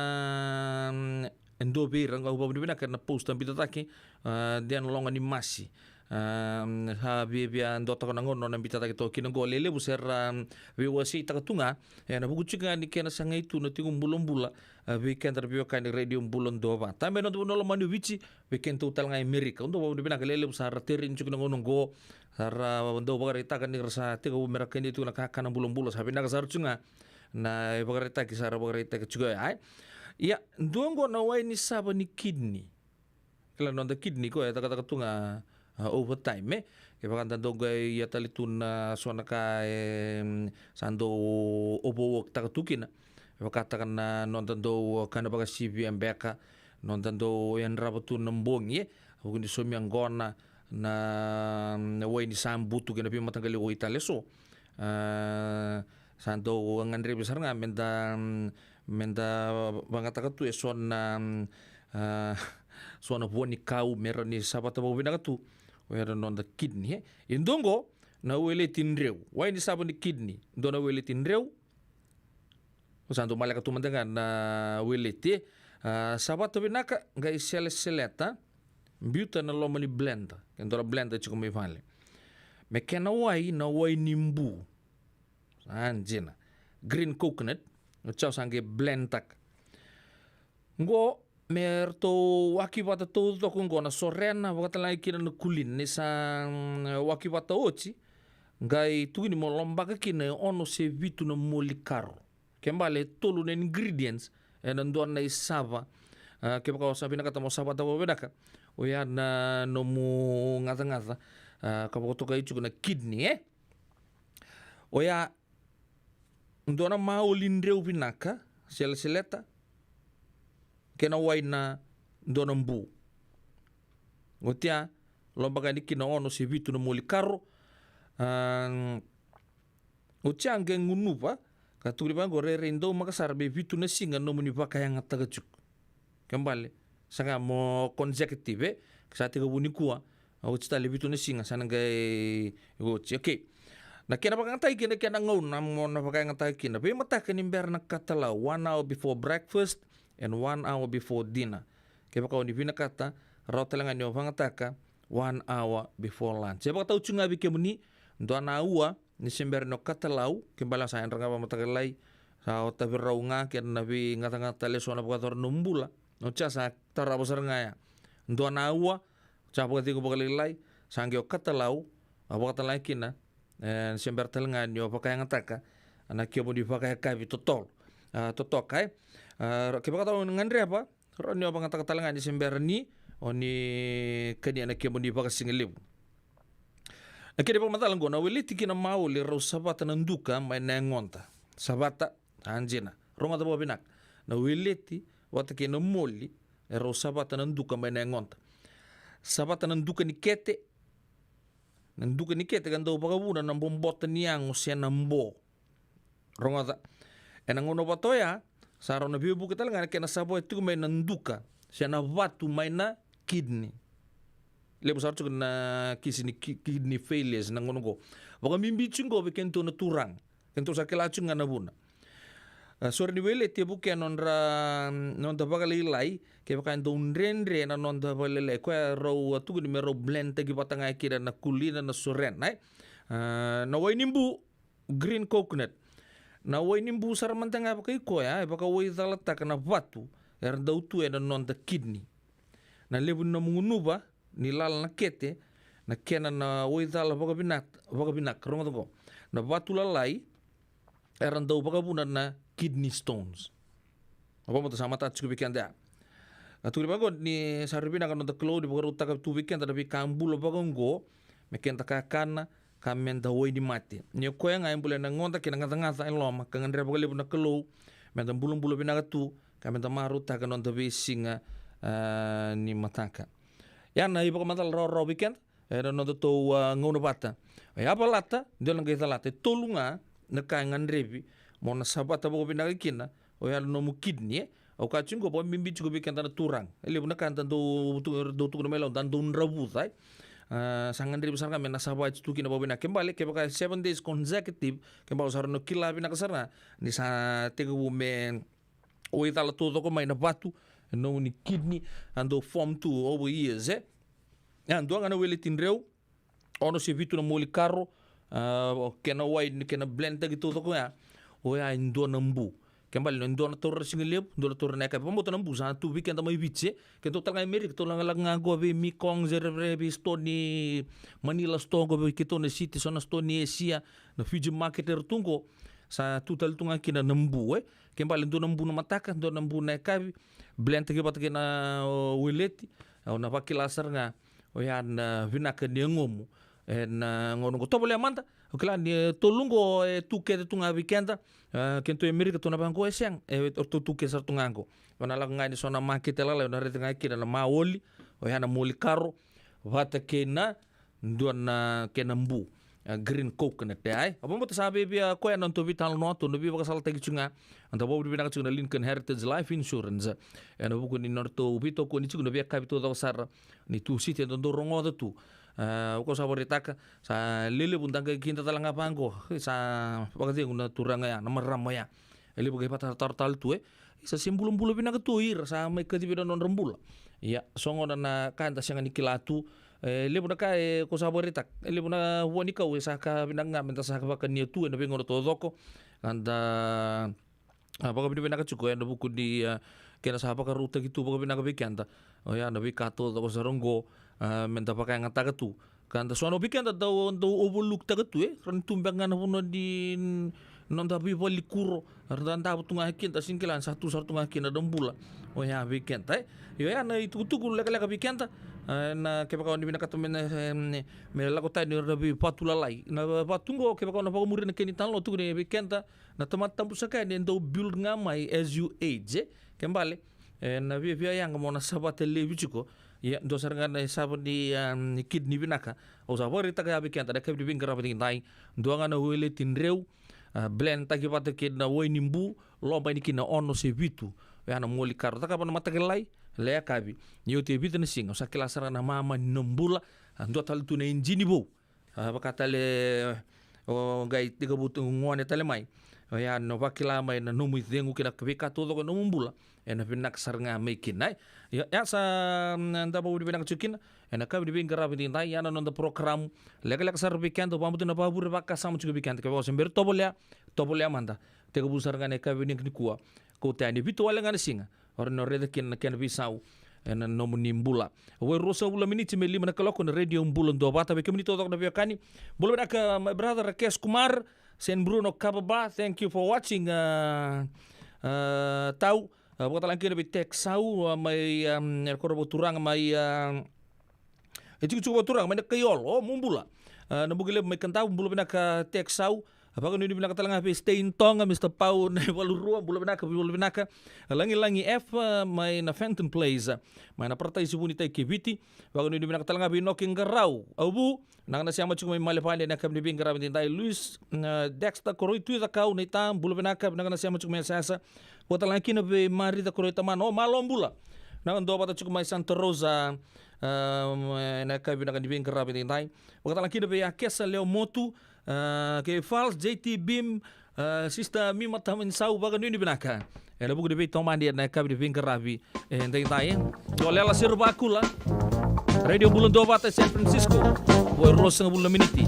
e dua vei ira, au vakavinavinaka ena post a biuta cake, a, Diana Loganimasi. A, sa viavia duataka na gauna nona biuta cake toka kina qo, levu se ra, a, veiwaseitaka tu ga, e, ena vuku tiko ga ni kena sagai tu na tiko bulabula, a, vei keda na veiwekani Radio Bula Duavata. Me noda vanua lomani o Viti, vei kedatou tale ga e Amerika. Au dau vakavinavinaka, levu sa ra tereni tiko na gauna qo, sa ra dau vakaraitaka ni ra sa tekivu me ra kania tiko na kakana bulabula, sa vinaka sara tiko ga na ivakaraitaki sa ra vakaraitaka tiko ya, e. Ia, dua qo na wai ni sava ni kidney. Kila noda kidney koya e cakacaka tu ga, a, overtime, e. Kevaka da dau qai ia tale tu na so na ka, e, mm, sa dau overwork taka tu kina. E vakataka na noda dau kana vakasivia beka, noda dau yadrava tu na bogi, e. Vuku ni saumi yaqona, na, na wai ni sabutu kei na veimataqali wai tale eso. A, sa dau gadrevi sara ga me da, me da vagataka tu eso na, a, so na vua ni kau me rawa ni savata vakavinaka tu. Oya na noda kidney, e. E dua qo na weleti dreu. Wai ni sava ni kidney. Dua na weleti dreu. O sa dau maleka tu mada ga na weleti, e. A, savata vinaka, qai seleseleta, biuta na loma ni blender. Ke dua na blender tiko mai vale. Me kena wai na wai ni bu. Sa dina. Green coconut. Oti ya sa qai blend taka. Qo me ratou waki vata taucoko qo na sorena, vakatalega kina na kulina, ni sa, mm, waki vata oti, qai tukuni mo lobaka kina e ono se vitu na moli karo. Ke bale e tolu na ingredients ena dua na isava. A, kevaka o sa vinakata mo savata vakavinaka, oya na nomu gacagaca, a, ka vakatokai tiko na kidney, e. Oya dua na maoli dreu vinaka, seleseleta, kei na wai na dua na bu. Oti ya, lobaka yani kina ono se vitu na moli karo. A, oti ya qai gunuva, ka tukuni vaqo, rairai daumaka sara me vitu na siga nomuni vakayagataka tiko. Ke bale, sa ga mo consecutive, e, sa tekivu nikua, a, oti tale vitu na siga, sa na qai oti. Okay. Na kena vakayagataki kina, kena gauna mo na vakayagataka kina. Veimataka ni bera na katalau, one hour before breakfast and one hour before dinner. Kevaka o ni vinakata, rawa tale ga ni o vagataka one hour before lunch. E vakatau tiko ga vei kemuni, dua na aua, ni se bera ni o katalau, ke bale sa yadra ga vakamataka lailai, sa o tavirau ga kei na veigacagaca tale eso na vakayacora na nomu bula. Oti ya sa tarava sara ga ya. Dua na aua, sa vakacegu vakalailai, sa qai o katalau, a vakatalega kina, e, se bera tale ga ni o vakayagataka na kemuni vakayakavi totolo. A, totoka, e. A, ke vakatau ni gadreva, rawa ni o vagataka tale ga ni se bera ni o ni kania na kemuni vakasigalevu. Na kena ivakamacala oqo, na weleti kei na maoli rau savata na duka mai na yagoda. Savata, a, dina. Rogoca vakavinaka. Na weleti vata kei na moli e rau savata na duka mai na yagoda. Savata na duka ni kete. Na duka ni kete ka dau vakavuna na bobota ni yago se na bo. Rogoca. Ena gauna vata oya, sa rau na veivuke tale ga na kena savoya tiko mai na duka se na vatu mai na kidney. Levu sara tiko na kisi ni ki-, kidney failures na gauna oqo. Vakabibi tiko oqo vei kedatou na turaga. Kedatou sa kila tiko ga na vuna. A, sore ni weleti e vukea nodra, noda vakalailai, kevaka e dau dredre na noda vakalailai. Koya rau a tukuni me rau blend taki vata ga kina na kulina, na sorena, e. A, na wai ni bu, green coconut. Na wai ni bu sara mada ga vakaikoya, e vakawaicalataka na vatu era dau tu ena noda kidney. Na levu ni nomu gunuva ni lala na kete, na kena na waicala vakavina-, vakavinaka, rogoca oqo. Na vatu lalai era dau vakavuna na kidney stones. Na vakabauta sa matata tiko vei keda ya. A tukuni vaqo ni sa rui vinaka na noda Kalou ni vakarautaka tu vei keda na veika bula vaqo, me keda kakana, ka meda wainimate. Ni o koya ga e bula ena goda kei na gacagaca e loma, ka gadreva vakalevu na Kalou meda bulabula vinaka tu, ka meda marautaka na noda veisiga, a, ni mataka. Ia na ivakamacala rawarawa vei keda ena nodatou, a, gauna vata. E a valata, dua na qai calata. E tolu ga na ka e gadrevi mo na savata vakavinaka kina, oya na nomu kidney, e. Au kaya tiko qo, vakabibi tiko vei keda na turaga. E levu na ka da dau tu-, dau tukuna mai Lau, da dau dravuca, e. A, sa gadrevi sara ga me na savati tu kina vakavinaka. Ke bale, kevaka e seven days consecutive, ke bau sa rawa ni kila vinaka sara ga ni sa tekivu me o i cala taucoko mai na vatu, e nomuni kidney, a dau form tu over years, e. A, dua ga na weleti dreu, ono se vitu na moli karo, a, o kena wai, kena blend taki taucoko ya, oya e dua na bu. Ke bale, e dua na taura na siga levu, dua na taura na yakavi. Vakabauta na bu sa tu vei keda mai Viti, e. Keitou tale ga i Merika, keitou lagalaka ga qo vei Mekong, se vei, vei store ni Manila store qo vei keitou na city, so na store ni Asia, na Fiji market era tu qo, sa tu tale tu ga kina na bu, e. Ke bale, dua na bu na mataka, dua na bu na yakavi, blend taki vata kei na, o, weleti, au na vakila sara ga oya na vinaka ni yagomu ena gauna qo. Tovolea mada, o kila ni, e, tolu qo e tu kece tu ga vei keda, e, keitou i Merika, tou na vaqo e sega, e, o tu kece sara tu ga qo. O na lako ga ni so na makete lalai, o na raica ga kina na maoli, oya na moli karo, vata kei na dua na kena bu, a, green coconut, e, ai. Au vakabauta sa via, via koya na nodatou veitalanoa, tou na veivakasalataki tiko ga. Eda vakavinavinaka tiko na Lincoln Heritage Life Insurance ena vuku ni nodratou veitokoni tiko na veiyakavi taucoko sara ni Tusiti eda dau rogoca tu. A, o koya sa vakaraitaka, sa lelevu da qai kida tale ga vaqo, sa vakacegu na turaga ya, na marama ya. E levu qai vakatataro tale tu, e. Sa se bulabula vinaka tu o ira sa mai kacivi na nodra bula. Ia, so gona na ka eda sega ni kila tu. E levu na ka, e, ko sa vakaraitaka, e levu na vua ni kau e sa ka vinaka ga meda sa vakania tu ena veigauna taucoko. Ka da, a, vakavinavinaka tiko ena vuku ni, a, kena sa vakarautaki tu vakavinaka vei keda oya na veika taucoko sara qo, a, meda vakayagataka tu. Ka da so na vei keda dau, dau overlook taka tu, e. Rawa ni tu beka ga na vanua ni noda veivale ni kuro, era da davo tu ga kina, da sega ni kila ni sa tu sara tu ga kina na bula oya vei keda, e. Io, oya na itukutuku lekaleka vei keda, e, na kevaka o ni vinakata me na, e, me lako tani ira na veivatu lalai. Na vatu qo, kevaka o na vakamuria na kena italanoa, tukuni vei keda na tamata tabu saka yani e dau build ga mai as you age, e. Ke bale, e, na viavia yaga mo na savata laivi tiko. Ia, dua sara ga na isava ni, a, ni kidney vinaka. Au sa vakaraitaka ya vei keda na yakavi ni veiqaravi edaidai. Dua ga na weleti dreu, a, blend taki vata kei na wai ni bu, loma yani kina ono se vitu. Oya na moli karo. Cakava na mataka lailai, lai yakavi. Ni oti e vica na siga, o sa kila sara ga na mama ni nomu bula, a, dua tale tu na ijini vou. A, vaka tale, o qai tekivu tu gone tale mai. Oya na vakila mai na nomu icegu kei na veika taucoko e nomu bula, ena vinaka sara ga mai kina, e. Ia, ia sa, mm, da vakavinavinaka tiko kina ena yakavi ni veiqaravi edaidai, ya na noda program lekaleka sara vei keda, au vakabauta na vakavure vakasama tiko vei keda. Kevaka o se bera ni tovolea, tovolea mada. Tekivu sara ga na yakavi nikua, kauta yani e vitu wale ga na siga, o rawa ni o raica kina na kena veisau ena nomuni bula. Oi, ruasagavulu na miniti me lima na kaloko, na Radio Bula Duavata. Vei kemuni taucoko na veiwekani, bula vinaka, my brother Rakesh Kumar, Saint Bruno Kababa, thank you for watching, a, a, Tau. A, vakatalega kina vei Tek Sau, a, mai, a, e koro vakaturaga mai, a, e tikotiko vakaturaga mai na Kaiolo, o, mo bula. A, na Buki Levu mai Kadavu, bula vinaka Tek Sau. A, vakanuinui vinaka tale ga vei Stein Toga, Mister Pau Naivalurua, bula vinaka, bula vinaka. A, Lagilagi F, a, mai na Fenton Place, a, mai na Paradise Vunitai kei Viti. Vakanuinui vinaka tale ga vei Inoke Qarau, Avu, vinaka na sema tiko mai Malevani ena yakavi ni veiqaravi edaidai. Luis, a, Dexter Koroi, Tui Cakau, Naita, bula vinaka, vinaka na sema tiko mai Yasayasa. Vakatalega kina vei Marica Koroi Tamana, o, malo bula. Vinaka Duavata tiko mai Santa Rosa, a, ena yakavi vinaka ni veiqaravi edaidai. Vakatalega kina vei Akesa Leomotu, a, kei Fals, J T Bim, a, Sister Mima Tamanisau, vakanuinui vinaka ena vuku ni veitomani ena yakavi ni veiqaravi edaidai. Dolela Sirova Kula, Radio Bula Duavata e San Francisco. Oi, ruasagavulu na miniti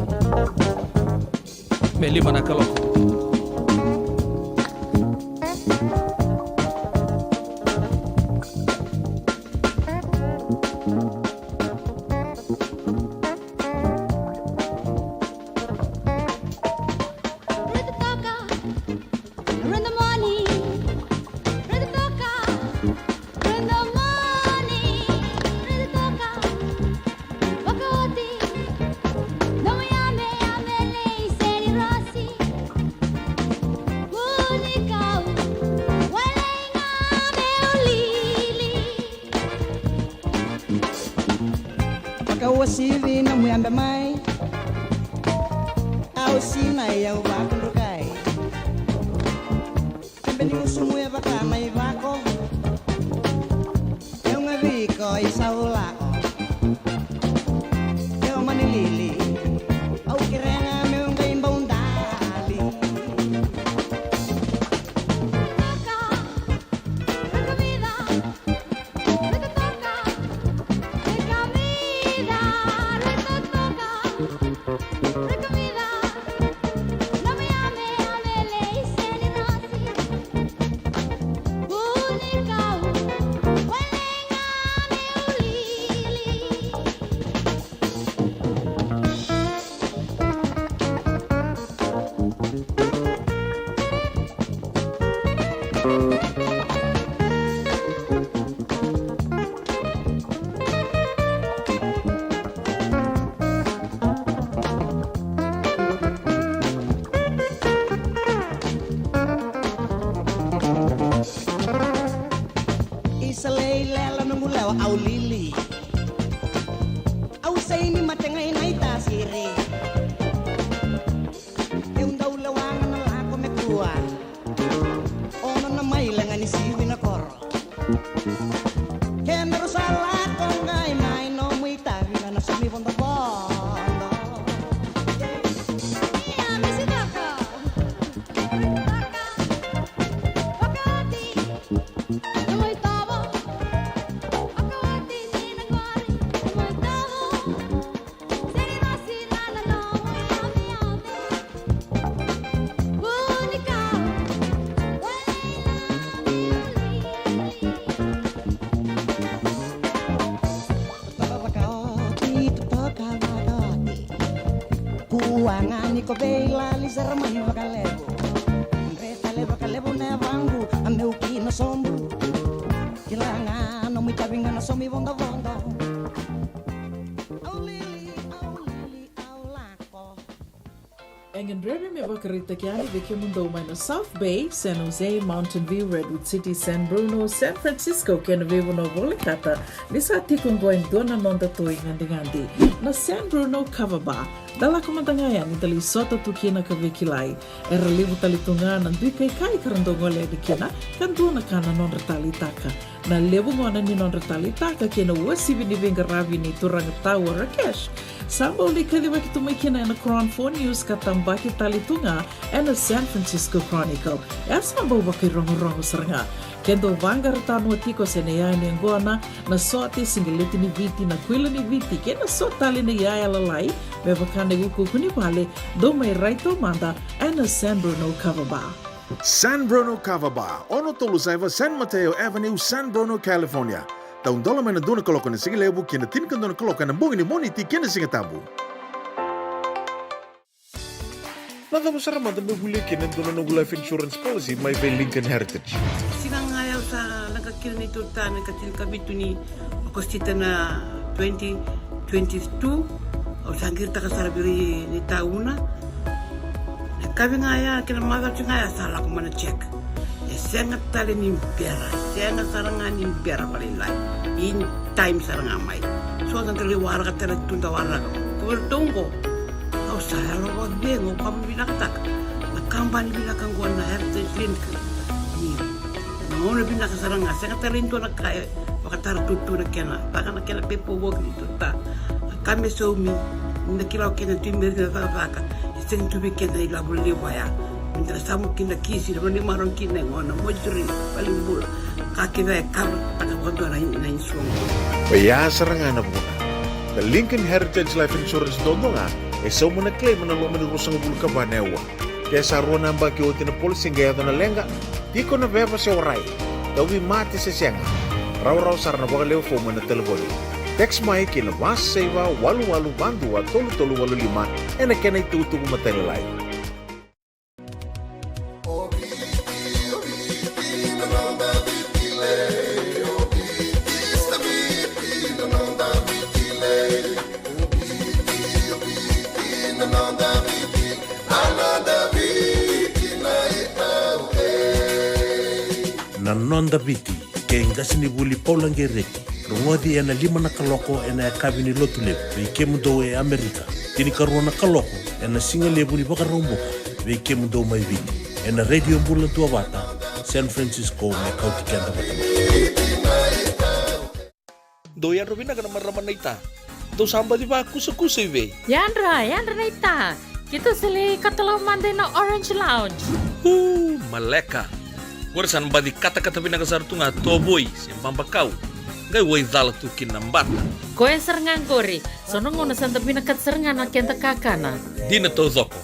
me lima na kaloko. Sivi na muyabe mai. Au sinai au vakudrukai. Bebe ni gusumu e vaka na ivako. Eu ga viko i saulako. Eu mani lili. Au kerega meu qai baudali. Isa lei lela noqu lewa au lili. Au saini mategai na itasiri. Eu dau lewa ga na lako me kua. Ono na mai lega ni sivi na koro. Kedaru sa lako qai mai nomu itavi ga na somi vodovodo. Ia, misi toka. Toka. Toka oti. Toka oti. Kua ga ni ko vei lali sara mai vakalevu. Dre tale vakalevu na yavaqu a meu kina sobu. Kila ga nomu itavi ga na somi vodovodo. Au lili, au lili, au lako. E gadrevi me vakaraitaki yani vei kemudou mai na South Bay, San Jose, Mountain View, Redwood City, San Bruno, San Francisco kei na veivanua volekata ni sa tiko oqo e dua na noda toi gadigadi, na San Bruno Kava Bar. Da lako mada ga yani da lai sota tu kina ka veikilai. Era levu tale tu ga na dui kaikai ka ra dau gole yani kina, ka dua na ka na nodra taleitaka. Na levu gona ni nodra taleitaka kei na uasivi ni veiqaravi nei turaga Tau Rakesh, sa bau lai kacivaki tu mai kina ena Cron Four News ka tabaki tale tu ga ena San Francisco Chronicle. E sa bau vakairogorogo sara ga. Ke dau vaqara tanoa tiko se na iyaya ni yaqona, na sote, siqeleti ni Viti, na kuila ni Viti kei na so tale na iyaya lalai, me vaka na iukuuku ni vale, dou mai rai taumada ena San Bruno Kava Bar. San Bruno Kava Bar, ono tolu saiva San Mateo Avenue, San Bruno, California. Taudola mai na dua na kaloko ena sigalevu ki na tinikadua na kaloko ena bogi ni Moniti kei na Sigatabu. Na cava sara mada meu volia kina e dua na noqu life insurance policy mai vei Lincoln Heritage? Siga ga ya au sa leqa kina neitou ta na ika tinikavitu ni Okosita na twenty twenty-two. Au sa qiritaka sara vei ira ni tauna. Na kavi ga ya kei na macawa ga ya sa lako mai na check. E sega tale ni bera, sega sara ga ni bera vakalailai. In time sara ga mai. So da qai waraka tale tu da waraka. Ko vei ratou oqo. Au sa yalo vakacegu, au vakavinavinakataka na kabani vinaka oqo na Heritage Link. Ni na gauna vinaka sara ga, sega tale ni dua na ka e vakatara tu na kena, vaka na kena paperwork ni tu ta. Na ka me saumi, ni na kila o keda tu i meri na cakacaka, e sega tu vei keda na ilavo levu vaya. Me da samu kina kisi, na vanua ni marau kina e gona, moituri, valenibula. Ka kece e kava taka vakadua na, na insurance. Oya sara ga na vuna. Na Lincoln Heritage Life Insurance duadua ga e sauma na claim ena loma ni ruasagavulu ka va na aua. Ke sa rua na yabaki oti na policy qai yaco na leqa, tiko na veva se warai, tauvimate se sega, rawarawa sara na vakalewe fomu ena talevoni. Text mai ki na va saiva walu walu va dua tolu tolu walu lima ena kena itukutuku matailalai. Na Noda Viti, kei qasenivuli Paula Qereti. Rogoci ena lima na kaloko ena yakavi ni Lotulevu vei kemudou e Amerika, tinikarua na kaloko ena Sigalevu ni Vakaraubuka vei kemudou mai Viti, ena Radio Bula Duavata, San Francisco, me kauti keda vata mai. Dou yadra vinaka na marama naita. Dou sa baci vakusakusa i vei? Yadra, yadra naita. Keitou sa lai katalau mada ina Orange Lounge. Uu, maleka. Qori sa na baci katakata vinaka sara tu ga tovoi se babakau, qai waicala tu kina na bata. Koya sara ga qori. So na gauna sa da vinakata sara ga na keda kakana. Dina taucoko.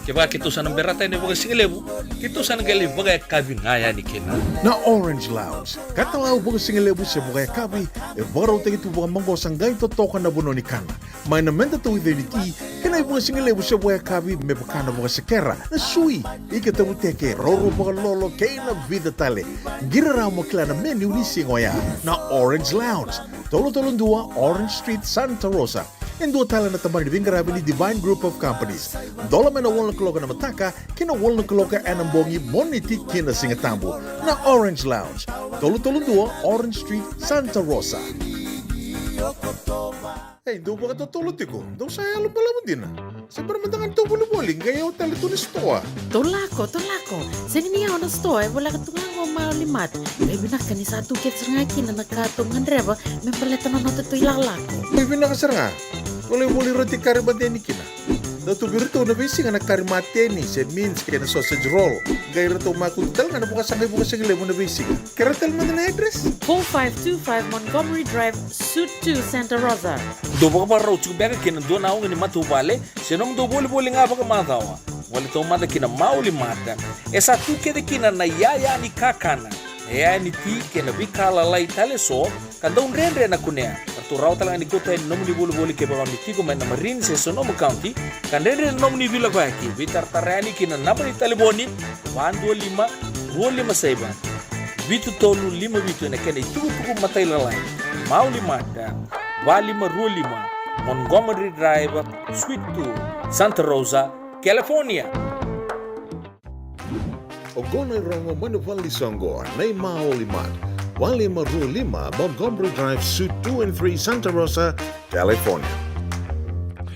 Kevaka keitou sa na berata yani vakasigalevu, keitou sa na qai lai vakayakavi ga yani kina. Na Orange Lounge, katalau vakasigalevu se vakayakavi, e vakarautaki tu vakamaqosa, qai totoka na vanua ni kana. Mai na meda tauica ni ti, kei na ivakasigalevu se vakayakavi me vaka na vakasekera, na sui, ika tavuteke, roro vakalolo, kei na vica tale. Qiri rawa mo kila na menu ni siga oya. Na Orange Lounge, tolu tolu dua Orange Street, Santa Rosa. E dua tale na tabana ni veiqaravi ni Divine Group of Companies. Dola mai na walu na kaloko ena mataka ki na walu na kaloko ena bogi, Moniti ki na Sigatabu. Na Orange Lounge, tolu tolu dua Orange Street, Santa Rosa. Ei, dou vakatotolo tiko, dou sa yalo balavu dina. Se bera mada ga ni tou volivoli, qai yawa tale tu na sitoa. Tou lako, tou lako. Sega ni yawa na sitoa, e voleka tu ga qo Maoli Mart. E vinaka ni sa tu kece sara ga kina na ka tou gadreva me baleta na noda tou ilakolako. E vinaka sara ga. Tou lai voli roti kari mateni kina. Dau tu vei iratou na veisiga na kari mateni se mince kei na sausage roll. Qai iratou makutu tale ga na vakasaqai vakasigalevu na veisiga. Kerea tale mada na address. Four five two five Montgomery Drive, Suite two, Santa Rosa. Dou vakavakarau tiko beka kina dua na oga ni matavuvale se nomudou volivoli ga vakamacawa. Gole taumada ki na Maoli Mart. E sa tu kece kina na iyaya ni kakana, na iyaya ni ti kei na veika lalai tale eso, ka dau dredre na kunea. Ka ratou rawa tale ga ni kauta yani na nomuni volivoli kevaka o ni tiko mai na Marin se Sonoma County, ka dredre na nomuni veilakoyaki. Veitaratara yani ki na naba ni talevoni, va dua lima, rua lima saiva, vitu tolu lima vitu, ena kena itukutuku matailalai. Maoli Mart, va lima rua lima Montgomery Drive, Suite two, Santa Rosa, California. Oqo na irogo mai na vale ni soqo, na iMaoli Mart, va lima rua lima Montgomery Drive, Suite two and three, Santa Rosa, California.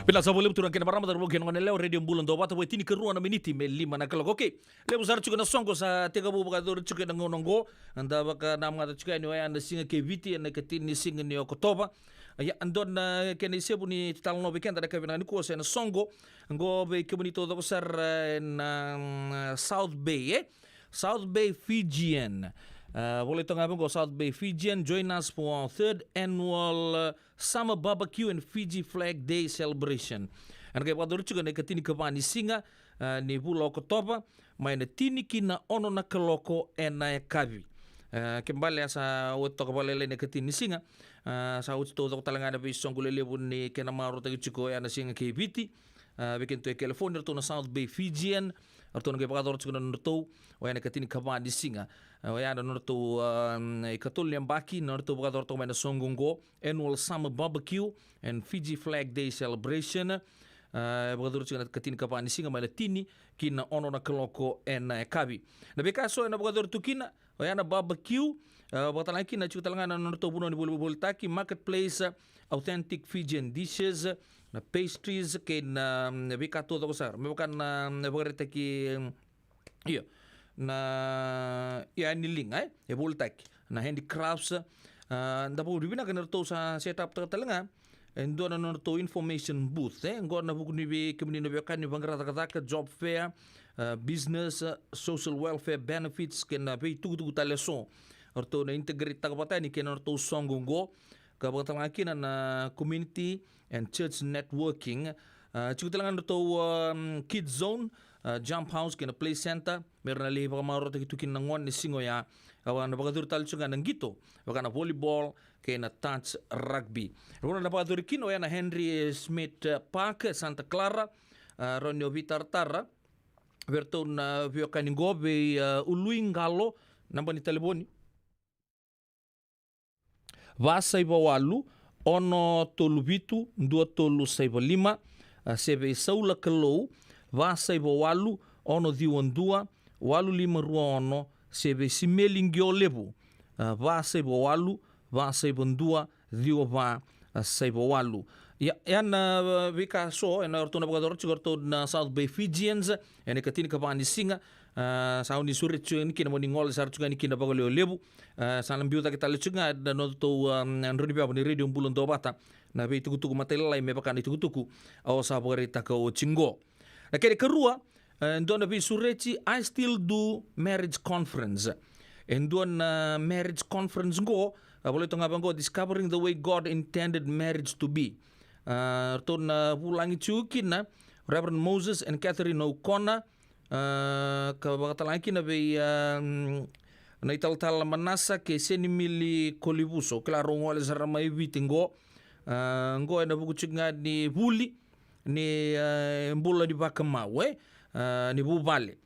Vinaka sa vakalevu turaga kei na marama, cauravou kei na goneyalewa, Radio Bula Duavata, vo e tinikarua na miniti me lima na kaloko. Okay. Levu sara tiko na soqo sa tekivu vakayacori tiko ena gauna oqo. Da vakanamata tiko yani oya na Siga kei Viti ena ikatini ni siga ni Okotova. Ia, dua na kena isevu ni talanoa vei keda na yakavi nikua se na soqo. Oqo vei kemuni taucoko sara ena, mm, South Bay, e? South Bay Fijian. Ah, volai toka ga vaqo, South Bay Fijian, join us for our third annual, uh, Summer Barbecue and Fiji Flag Day Celebration. Ena qai vakayacori tiko ena ikatinikava ni siga, ah, ni vula Okotova, mai na tini ki na ono na kaloko ena yakavi. Ah, ke bale a sa oti toka vakalailai na ikatini ni siga, ah, sa oti taucoko tale ga na veisoqo lelevu ni kena marautaki tiko oya na Siga kei Viti. Ah, vei kedatou e California, ratou na South Bay Fijian, ratou na qai vakayacora tiko na nodratou oya na ikatinikava ni siga. Ah, oya na nodratou, ah, ikatolu ni yabaki na nodratou vakayacora toka mai na soqo oqo, Annual Summer Barbecue and Fiji Flag Day Celebration. Ah, e vakayacori tiko na ikatinikava ni siga mai na tini ki na ono na kaloko ena yakavi. Na veika eso ena vakayacori tu kina, oya na barbecue, ah, vakatalega kina tiko tale ga na nodratou vanua ni volivolitaki, marketplace, ah, authentic Fijian dishes, na pastries, kei na, mm, veika taucoko sara. Me vaka na, mm, vakaraitaki, mm, io, na, ia ni liga, e, e volitaki. Na handicrafts, ah, da vakavinavinaka na nodratou sa set up taka tale ga e dua na nodratou information booth, e, oqo ena vuku ni vei kemuni na veiwekani vaqara cakacaka, job fair, ah, business, ah, social welfare benefits, kei na veitukutuku tale eso. Ratou na integrate taka vata yani kei na nodratou soqo oqo, ka vakatalega kina na community and church networking. Ah, tiko tale ga na nodratou, um, kids zone, ah, jump house kei na play center, me ra na lai vakamarautaki tu kina na gone ni siga oya. Au na vakayacori tale tiko ga na qito, vaka na volleyball kei na touch rugby. Rau na vakayacori kina oya na Henry Schmidt, ah, Park, Santa Clara. Ah, rawa ni o veitaratara vei ratou na veiwekani qo vei, ah, Ului Qalo, naba ni talevoni. Va saiva walu, ono tolu vitu, dua tolu saiva lima, ah, se vei Saula Kalou, va saiva walu, ono ciwa dua, walu lima rua ono, se vei Simeli Qiolevu, ah, va saiva walu, va saiva dua ciwa va, a, saiva walu. Ia, e na, a, veika so e na ratou na vakayacora tiko ratou na South Bay Fijians e na ikatinikava ni siga. A, sa oni sureti tiko yani kina mo ni gole sara tiko yani kina vakalevu. A, sa na biu cake tale tiko ga na nodatou, a, drau ni veva ni Radio Bula Duavata na veitukutuku matailalai me vaka na itukutuku au sa vakaraitaka oti qo. Na kena ikarua, e dua na veisureti, I still do marriage conference. E dua na marriage conference qo, a, volai toka ga vaqo, Discovering the Way God Intended Marriage to Be. A, ratou na vulagi tiko kina Reverend Moses and Catherine O'Connor, a, ka vakatalega kina vei, a, mm, na italatala Manasa kei Senimili Kolivuso, kila rau gole sara mai Viti qo. A, qo e na vuku tiko ga ni vuli ni, e, bula ni vakamau, e, a, ni vuvale.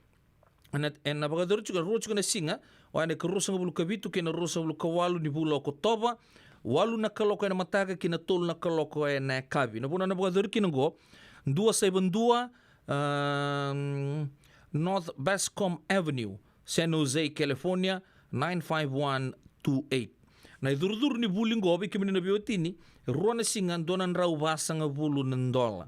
E na, e na vakayacori tiko, rua tiko na siga, oya na ikaruasagavulu ka vitu kei na ruasagavulu ka walu ni vula o Okotova, walu na kaloko e na mataka ki na tolu na kaloko e na yakavi. Na vanua na vakayacori kina qo, dua saiva dua, a, North Bascom Avenue, San Jose, California, nine five one two eight. Na icurucuru ni vuli qo vei kemuni na veiwatini, rua na siga, dua na drau vasagavulu na dola.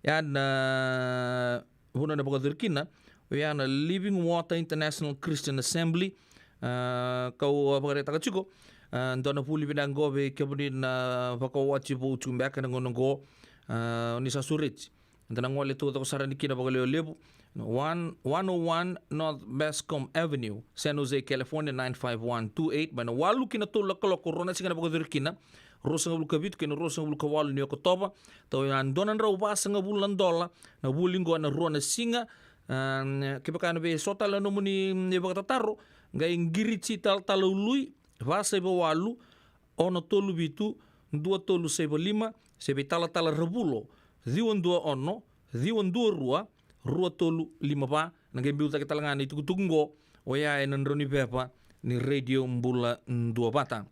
Ia na vanua na vakayacori kina, oya na Living Water International Christian Assembly, a, kau a vakaraitaka tiko, a, dua na vuli vinaka qo vei kemuni na vakawati vou tiko beka na gauna qo, a, ni sa sureti. Eda na gole taucoko sara yani kina vakalevulevu. One, one oh one North Bascom Avenue, San Jose, California, nine five one two eight. Mai na walu ki na tolu na kaloko, rua na siga na vakayacori kina, ruasagavulu ka vitu kei na ruasagavulu ka walu ni Okotova. Tau ya dua na drau vasagavulu na dola na vuli qo na rua na siga. A, kevaka na vei so tale na nomuni, mm, vakatataro, qai qiriti talatala Ului, va saiva walu, ono tolu vitu, dua tolu saiva lima, se vei talatala Ravulo, ciwa dua ono, ciwa dua rua, rua tolu lima va. Na qai biu cake tale ga na itukutuku qo, oya e na drau ni veva ni Radio Bula Duavata.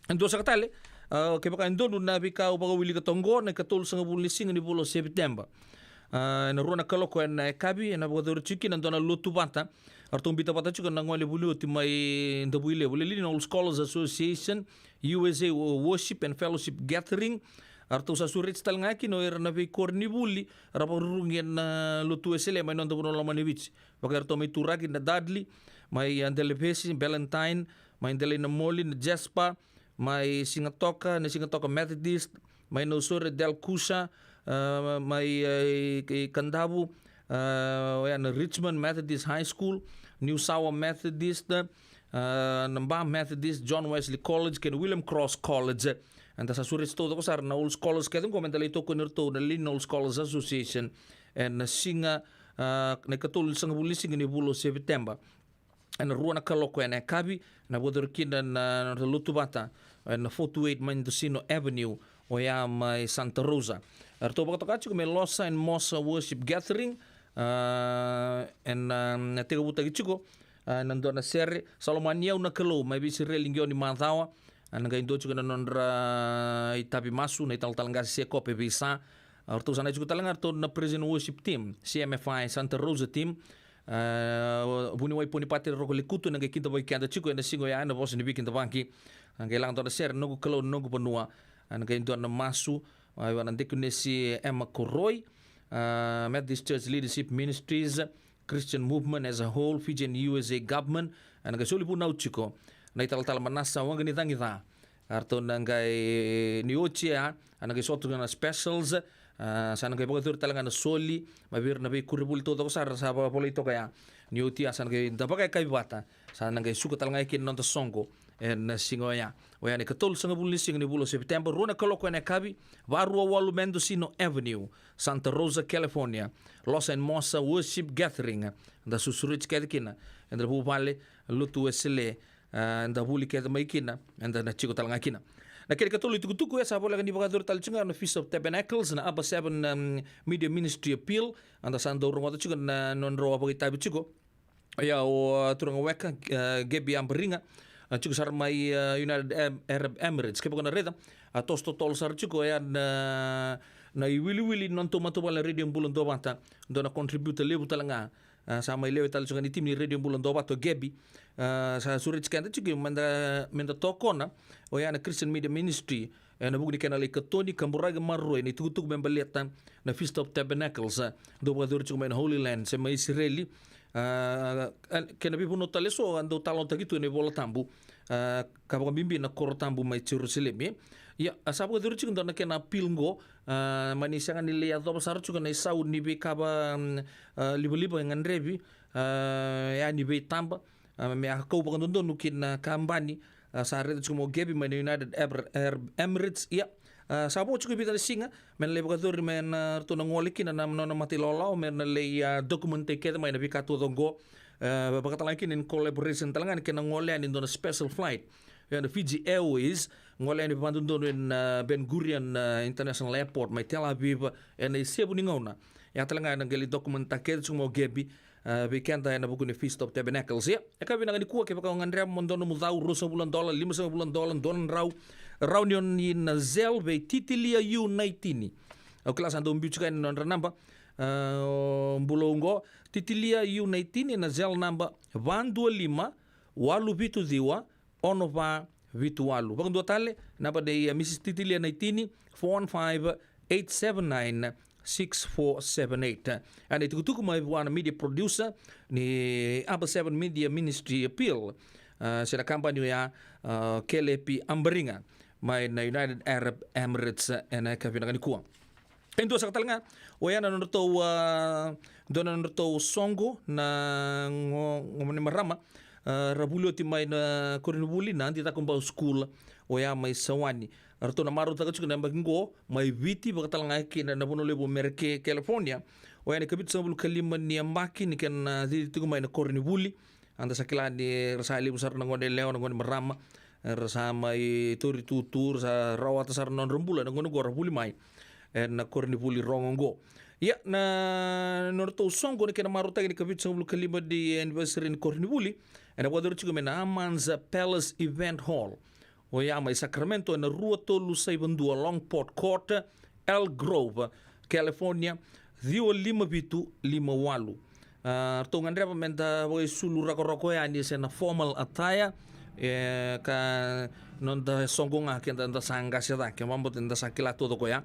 E dua saka tale, a, kevaka e donu na veika au vakawilika toka qo, na ikatolusagavulu ni siga ni vula o Sepiteba. A, e na rua na kaloko e na yakavi, e na vakayacori tiko kina e dua na lotu vata. Eratou biuta vata tiko na gone vuli oti mai Davuilevu, Lelean Old Scholars Association, U S A Worship and Fellowship Gathering. Eratou sa sureti tale ga kina o ira na veikoro ni vuli era vakarurugi e na lotu Wesele mai noda vanua lomani Viti. Vaka eratou mai Turaki na Dudley, mai, a, Delapesi, Ballantyne, mai Delainamoli na Jasper, mai Sigatoka, na Sigatoka Methodist, mai Nausori Delkusha, a, mai, e, i Kadavu, a, oya na Richmond Methodist High School, New Sawa Methodist, a, na Ba Methodist, John Wesley College, kei na William Cross College. Eda sa sureti taucoko sara na Old Scholars kece qo me da lai tokoni iratou na Lelean Old Scholars Association e na siga, a, na ikatolusagavulu ni siga ni vula o Sepiteba. E na rua na kaloko e na yakavi, na vakayacori kina na, na lotu vata e na four two eight Mendocino Avenue, oya mai Santa Rosa. Eratou vakatoka tiko me Losa and Mosa Worship Gathering, a, e na, na tekivutaki tiko, a, e na dua na sere, Sa Lomani Au na Kalou, mai vei Isireli Qio ni Macawa. A, na qai dua tiko na nodra itavi masu na italatala qase Sekope Veisa. A, eratou sa na tiko tale ga eratou na Praise and Worship Team, C M F I Santa Rosa Team. A, vuniwai Ponipate Roko Lekutu na qai kidavaki keda tiko e na siga oya e na vosa ni veikidavaki. A, qai laga dua na sere, Noqu Kalou, Noqu Vanua. A, na qai dua na masu, a, na dekunesi Emma Koroi, a, Methodist Church Leadership Ministries, Christian Movement as a Whole, Fijian U S A Government. A, na qai soli vunau tiko na italatala Manasa Waqanicagica. Eratou na qai, ni oti ya, a, na qai sota na specials, a, sa na qai vakayacori tale ga na soli mai vei ira na veikoronivuli taucoko sara sa vakavolai toka ya. Ni oti ya sa na qai da vakayakavi vata, sa na qai suka tale ga kina na noda soqo e na siga oya. Oya na ikatolusagavulu ni siga ni vula o Sepiteba, rua na kaloko e na yakavi, va rua walu Mendocino Avenue, Santa Rosa, California. Losa and Mosa Worship Gathering. Da susureti kece kina, eda na vuvale, lotu Wesele, a, eda vuli kece mai kina, eda na tiko tale ga kina. Na kena ikatolu itukutuku e sa voleka ni vakayacori tale tiko ga na Feast of Tabernacles, na Upper Seven, um, Media Ministry Appeal. Eda sa dau rogoca tiko na nodrau a vakaitavi tiko. Ia o, a, turaga weka, a, Gaby Abariga, a, tiko sara mai, a, United Arab, Arab Emirates. Kevaka na raica, a, toso totolo sara tiko oya na, Na iwiliwili ni nodatou matavuvale na Radio Bula Duavata, dua na contributor levu tale ga. A, sa mai lewe tale tiko ga ni timi ni Radio Bula Duavata o Gabi. A, sa sureti keda tiko meda, meda tokona oya na Christian Media Ministry ena vuku ni kena lai katoni, kaburaki, maroroi na itukutuku me baleta na Feast of Tabernacles, a, dau vakayacori tiko mai na Holy Land se mai Isireli. A, a, kena veivanua tale eso a dau talanoataki tu ena iVola Tabu, a, ka vakabibi na koro tabu mai Jerusalemi. Ia, a, sa vakayacori tiko dua na kena appeal qo, a, mani sega ni lai yacova sara tiko na isau ni veika va, mm, a, livaliva e gadrevi, a, yani veitaba, a, me a kau vakadodonu ki na kabani, a, sa raica tiko mai o Gabi mai na United Arab, Arab Emirates. Ia, a, sa vo tiko e vica na siga me na lai vakayacori me na ratou na gole kina na nona mata ilawalawa me na lai, a, document-taki kece mai na veika taucoko qo. A, vakatalega kina in collaboration tale ga na kena gole yani e dua na special flight, e na Fiji Airways, gole yani vakadodonu ena, a, Ben Gurion, a, International Airport mai Tel Aviv ena isevu ni gauna. Ia tale ga na qai lai document-taka kece tiko mai o Gabi, a, vei keda ena vuku ni Feast of Tabernacles. Ia, e ka vinaka nikua, kevaka o gadreva mo dua nomu cau, ruasagavulu na dola, limasagavulu na dola, dua na drau, rawa ni o ni na Zelle vei Titilia U Naitini. Au kila sa dau biu tiko yani na nodra naba, a, o Bulou qo. Titilia U Naitini na Zelle naba va dua lima, walu vitu ciwa, ono va vitu walu. Vakadua tale, naba nei, a, Mrs Titilia Naitini, four one five, eight seven nine, six four seven eight. A, na itukutuku mai vua na media producer ni Upper Seven Media Ministry Appeal, a, se na kabani oya, a, Kelepi Abariga mai na United Arab Emirates, a, ena yakavi vinaka nikua. E dua saka tale ga oya na nodratou, a, dua na nodratou soqo na go-, gone marama, a, ra vuli oti mai na koronivuli na Adi Cakobau School oya mai Sawani. Ratou na marautaka tiko na yabaki qo mai Viti, vakatalega kina na vanua levu o Mereke, California. Oya na ikavitusagavulu ka lima ni yabaki ni kena, a, cici tiko mai na koronivuli. Eda sa kila ni ra sa levu sara na gone yalewa, na gone marama, e, ra sa mai tauri tutu, ra sa rawata sara na nodra bula ena gauna qo ra vuli mai ena koronivuli rogo qo. Ia, na nodratou soqo ni kena marautaki na ikavitusagavulu ka lima ni anniversary ni koronivuli ena vakayacori tiko mai na Aman's Palace Event Hall oya mai Sacramento, ena rua tolu saiva dua Longport Court, Elk Grove, California, ciwa lima vitu lima walu. A, ratou gadreva meda vakaisulu rokoroko yani se na formal attire, e, ka noda soqo ga keda da sa qase cake, vakabauta da sa kila taucoko oya.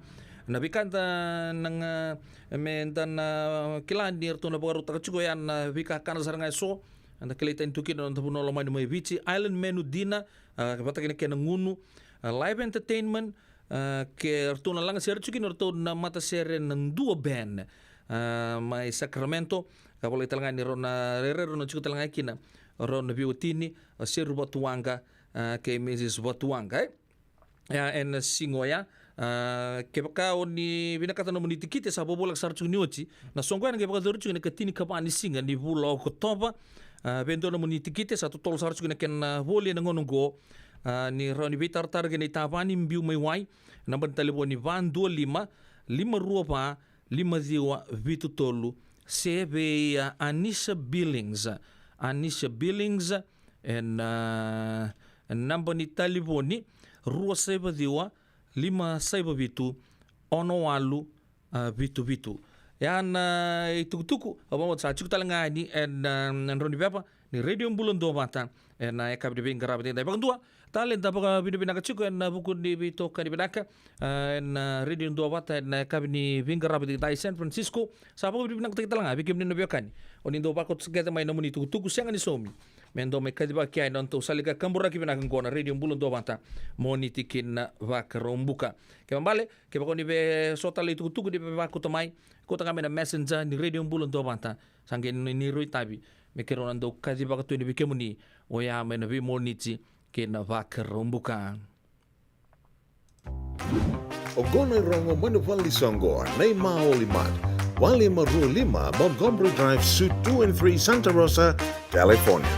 Na veika da na ga, meda na kila ni ratou na vakarautaka tiko oya na veika kana sara ga eso, eda kilai tani tu kina na noda vanua lomani mai Viti, island menu dinner, a, vata kei na kena gunu, a, live entertainment, a, ke ratou na lagasere tiko kina o ratou na matasere na Dua Band, a, mai Sacramento. Ka volai tale ga ni rau na rairai rau na tiko tale ga kina o rau na veiwatini, a, Seru Vatuwaqa, a, kei Mrs Vatuwaqa, e. Ia, ena siga oya, a, kevaka o ni vinakata nomuni tikite, sa vakavoleka sara tiko ni oti. Na soqo ya na qai vakayacori tiko ena ikatinikava ni siga ni vula o Okotova. A, vei dua nomuni tikite, sa totolo sara tiko na kena voli ena gauna oqo. A, ni rawa ni veitaratara kei na itavani biu mai Wai. Naba ni talevoni va dua lima, lima rua va, lima ciwa vitu tolu. Se vei, a, Anisa Billings. Anisa Billings, ena, a, naba ni talevoni rua saiva ciwa, lima saiva vitu, ono walu, a, vitu vitu. Ia na itukutuku, au vakabauta sa tiko tale ga yani ena, a, drau ni veva ni Radio Bula Duavata ena yakavi ni veiqaravi edaidai. Vakadua tale da vakavinavinaka tiko ena vuku ni veitokani vinaka, a, ena Radio Duavata ena yakavi ni veiqaravi edaidai San Francisco. Sa vakavinavinakataki tale ga vei kemuni na veiwekani o ni dau vakauta kece mai nomuni itukutuku, sega ni saumi me dau mai kacivaki yani na nodatou salika kaburaki vinaka oqo na Radio Bula Duavata, Moniti ki na Vakaraubuka. Kena ibalebale, kevaka o ni via so tale itukutuku ni via vakauta mai, kauta ga mai na Messenger ni Radio Bula Duavata. Sa qai ni, ni rui tavi me keirau na dau kacivaka tu yani vei kemuni, oya mai na veiMoniti ki na Vakaraubuka. Oqo na irogo mai na valenisoqo, na iMaoli Mart, walu lima rua lima Montgomery Drive, Suite two and three, Santa Rosa, California.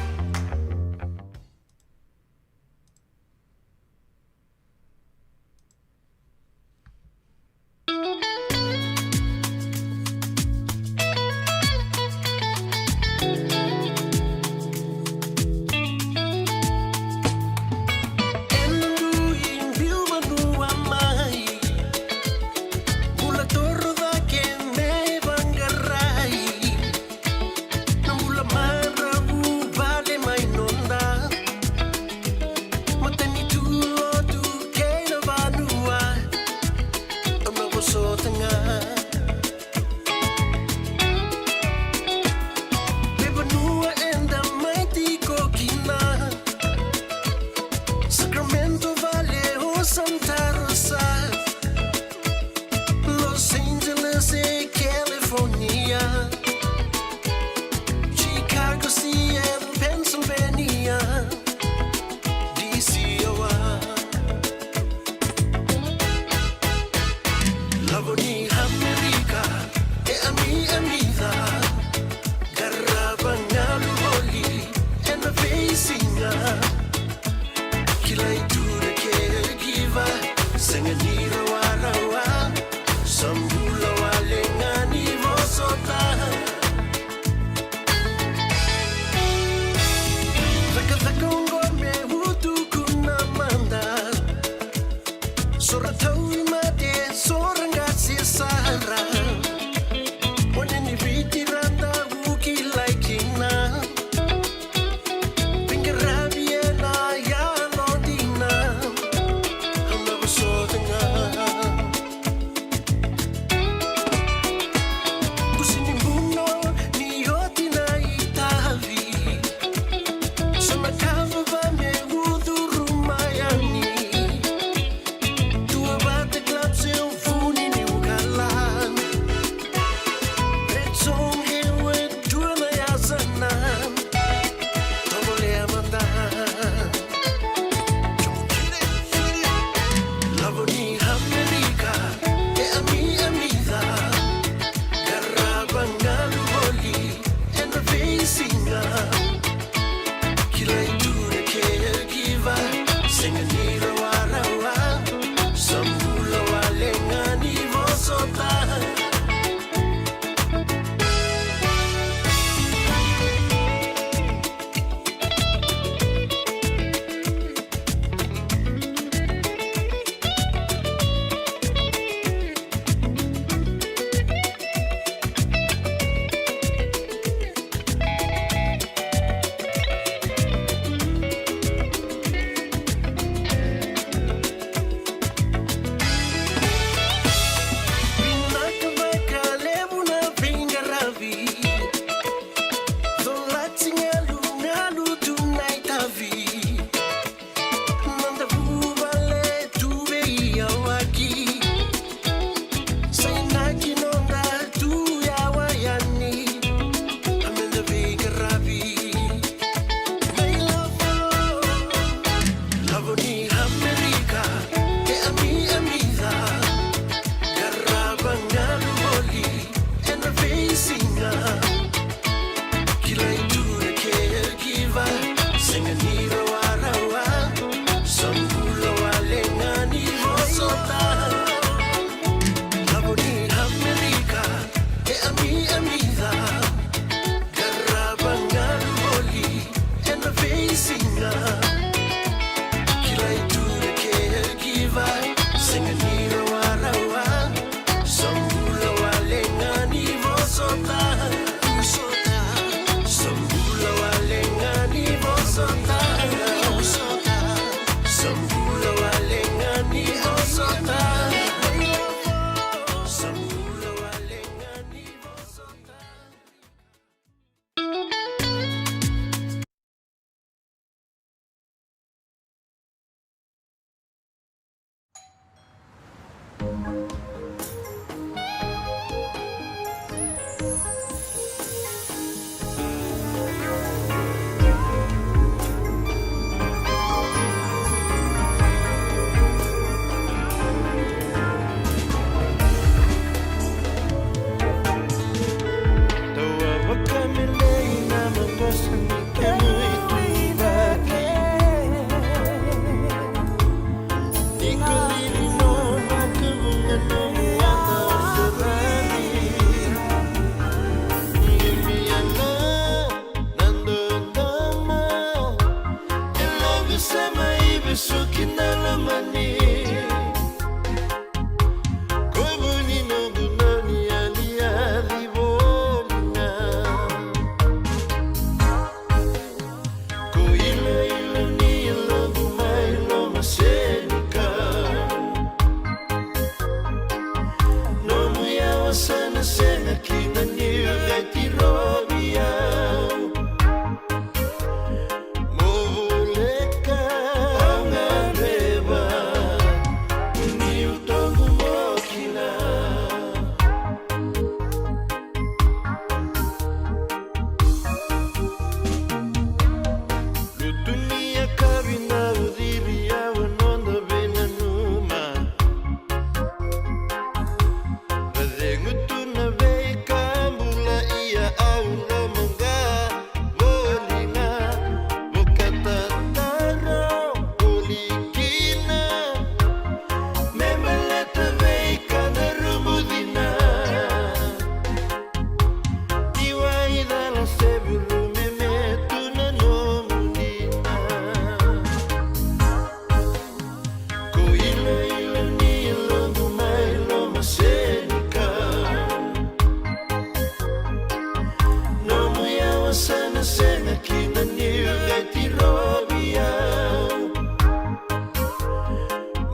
Sa na sega kina ni qai tirovi au.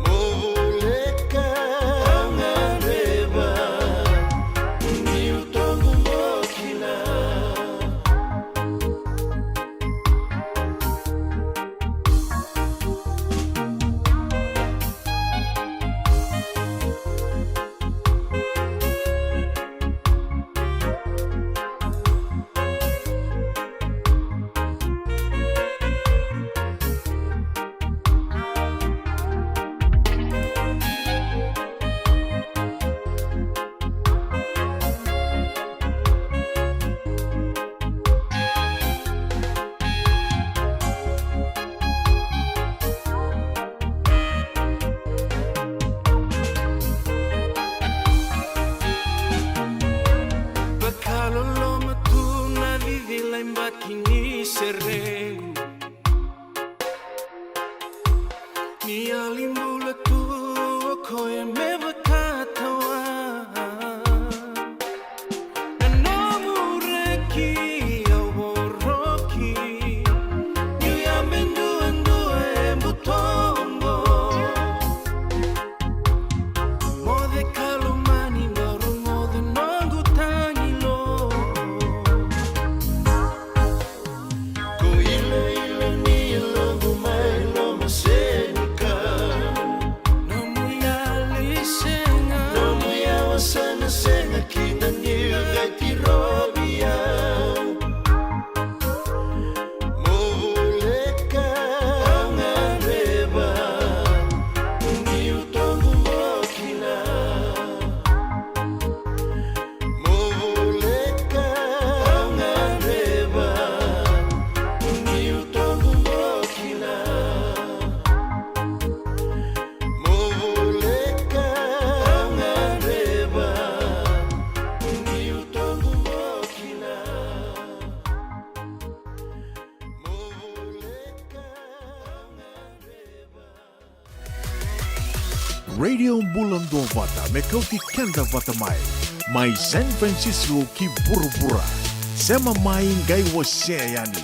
Mo voleka, au gadreva, niu tobu mo kila. Vakaloloma tu na cicila i baki ni serequ. Ni yali bula tu o koya me vakatawa. Na nomu reki au voroki. Niu yabe duadua e butoqo. Moce ka lomani, bau rogoca noqu tagilo. Ko ilaila ni yaloqu mai loma senikau. Nomu yali sega. Nomu yawa sa na sega kina ni qai tirovi au. Mo voleka, au gadreva, niu tobu mo kila. Mo voleka, au gadreva, niu tobu mo kila. Mo voleka, au gadreva, niu tobu mo kila. Mo voleka, au gadreva. Radio Bula Duavata me kauti keda vata mai, mai San Francisco ki vuravura. Sema mai qai wasea yani.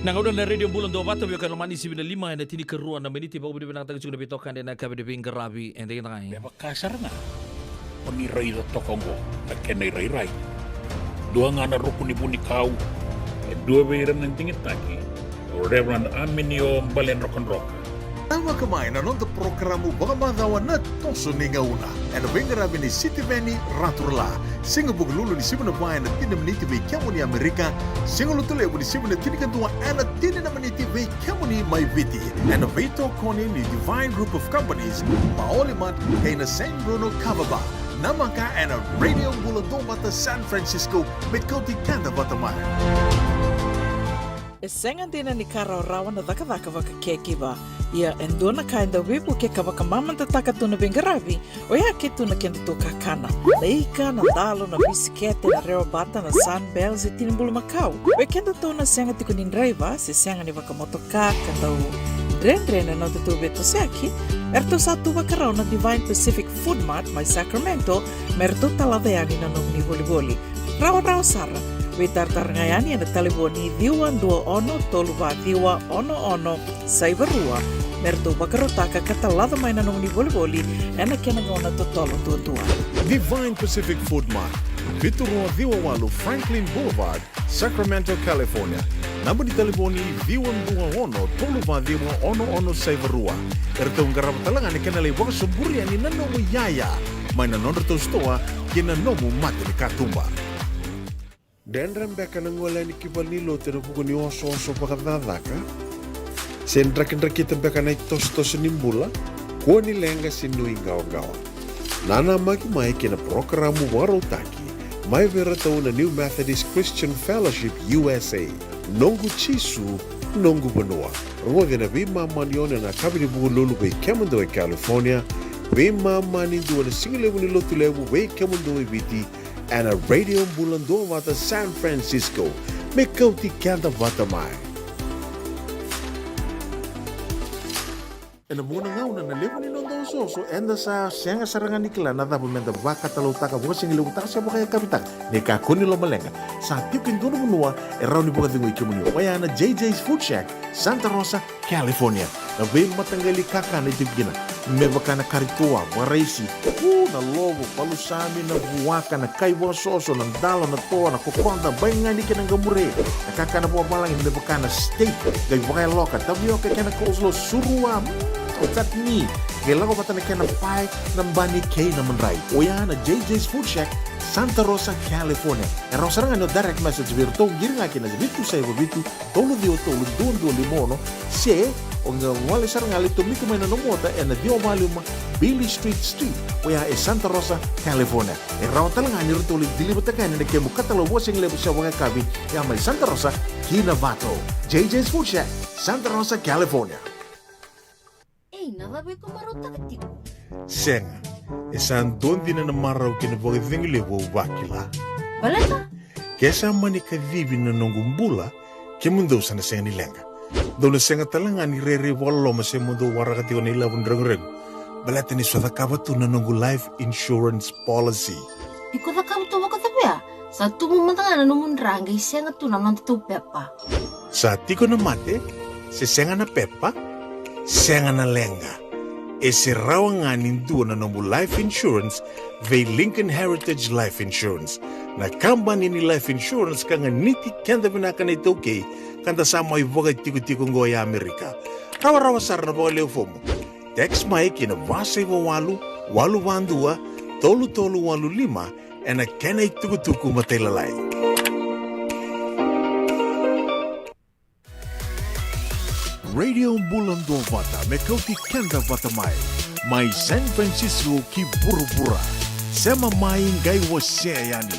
Na gauna na Radio Bula Duavata, vei koya lomani, sivi na lima ena tinikarua na miniti. Vakavinavinakataki tiko na veitokani ena yakavi ni veiqaravi edaidai. Me vaka sara ga o ni raica toka oqo na kena irairai. Dua ga na ruku ni vunikau, e dua vei ira na digitaki, o Reverend Aminio Baledrokadroka. Tavaka mai na noda porokaramu vakamacawa na Toso ni Gauna, ena veiqaravi ni Sitiveni Raturala. Siga Vukelulu ni sivi na va ena tini na miniti vei kemuni Amerika. Siga Lotulevu ni sivi na tinikadua ena tini na miniti vei kemuni mai Viti, ena veitokoni ni Divine Group of Companies, Maoli Mart kei na San Bruno Kava Bar. Namaka ena Radio Bula Duavata San Francisco, me kauti keda vata mai. E sega dina ni ka rawarawa na cakacaka vakacakiva. Ia e dua na ka e dau veivuke ka vakamamadataka tu na veiqaravi, oya ke tu na kedatou kakana. Na ika, na dalo, na bisikete, na rewabata, na Sunbell se tini bulumakau. Vei kedatou na sega tiko ni draiva se sega ni vakamotoka ka dau dredre na nodatou veitosoyaki, eratou sa tu vakarau na Divine Pacific Food Mart mai Sacramento me ratou talaca yani na nomuni volivoli. Rawarawa sara, veitaratara ga yani ena talevoni ciwa dua ono tolu va ciwa ono ono saiva rua, me ratou vakarautaka ka talaca mai na nomuni volivoli ena kena gauna totolo duadua. Divine Pacific Food Mart, vitu rua ciwa walu Franklin Boulevard, Sacramento, California. Naba ni talevoni ciwa dua ono tolu va ciwa ono ono saiva rua. Eratou qarava tale ga na kena lai vakasoburi yani na nomu iyaya mai na nodratou sitoa kei na nomu mata ni katuba. Dredre beka na gole yani ki valenilotu ena vuku ni osooso vakacakacaka? Se drakidrakita beka na itosotoso ni bula? Kua ni leqa se nuiqawaqawa. Nanamaki mai kei na parokaramu vakarautaki mai vei iratou na New Methodist Christian Fellowship U S A, Noqu Jisu, Noqu Vanua. Rogoci ena veimama ni ono ena yakavi ni Vukelulu vei kemudou e California, veimama ni dua ena sigalevu ni Lotulevu vei kemudou e Viti, ena Radio Bula Duavata San Francisco, me kauti keda vata mai. Ena vuqa na gauna na levu ni noda osooso eda sa sega sara ga ni kila na cava meda vakatautauvatataka, vakasigalevu taka se vakayakavi taka. Ni kakua ni lomaleqa, sa tiko e dua na vanua e rawa ni vakacegui kemuni, oya na J J's Food Shack, Santa Rosa, California. Na veimataqali kakana e tiko kina, me vaka na kari toa, vakaraisi, u, na lovo, palusami, na vuaka, na kai vakasoso, na dalo, na toa, na kokoda, baigani kei na qamure. Na kakana vakavalagi me vaka na steak, qai vakayaloka, tavioka kei na coleslaw, surua, mm, chutney. Qai lako vata na kena pae, na bani kei na madrai. Oya na J J's Food Shack, Santa Rosa, California. E rawa sara ga ni o direct message vei iratou, qiri ga kina vitu saiva vitu, tolu ciwa tolu, dua dua lima ono, se o qai gole sara ga, lai tomika mai na nomu ota ena ciwa walu lima Beale Street Suite, oya e Santa Rosa, California. E rawa tale ga ni ratou lai deliver-taka yani na kemu katalau vakasigalevu se vakayakavi, ya mai Santa Rosa ki Novato. J J's Food Shack, Santa Rosa, California. Ei, na cava iko marautaka tiko? Sega, e sa dua dina na marau kei na vakacegu levu au vakila. Baleta? Ke sa mani kacivi na noqu bula, kemudou sa na sega ni leqa. Dou na sega tale ga ni rairai vakaloloma se mo dou waraka tiko na ilavo ni reguregu, baleta niu sa cakava tu na noqu life insurance policy. Iko cakava tu vakacava ya? Sa tubu mada ga na nomu dra qai sega tu na nodatou pepa. Sa tiko na mate, se sega na pepa, sega na leqa. E se rawa ga ni dua na nomu life insurance vei Lincoln Heritage Life Insurance, na kabani ni life insurance ka ganiti keda vinaka na iTaukei, ka da sa mai vakatikotiko oqo e Amerika. Rawarawa sara na vakalewe fomu. Text mai ki na va saiva walu, walu va dua, tolu tolu walu lima, ena kena itukutuku matailalai. Radio Bula Duavata, me kauti keda vata mai. Mai San Francisco ki vuravura. Sema mai qai wasea yani.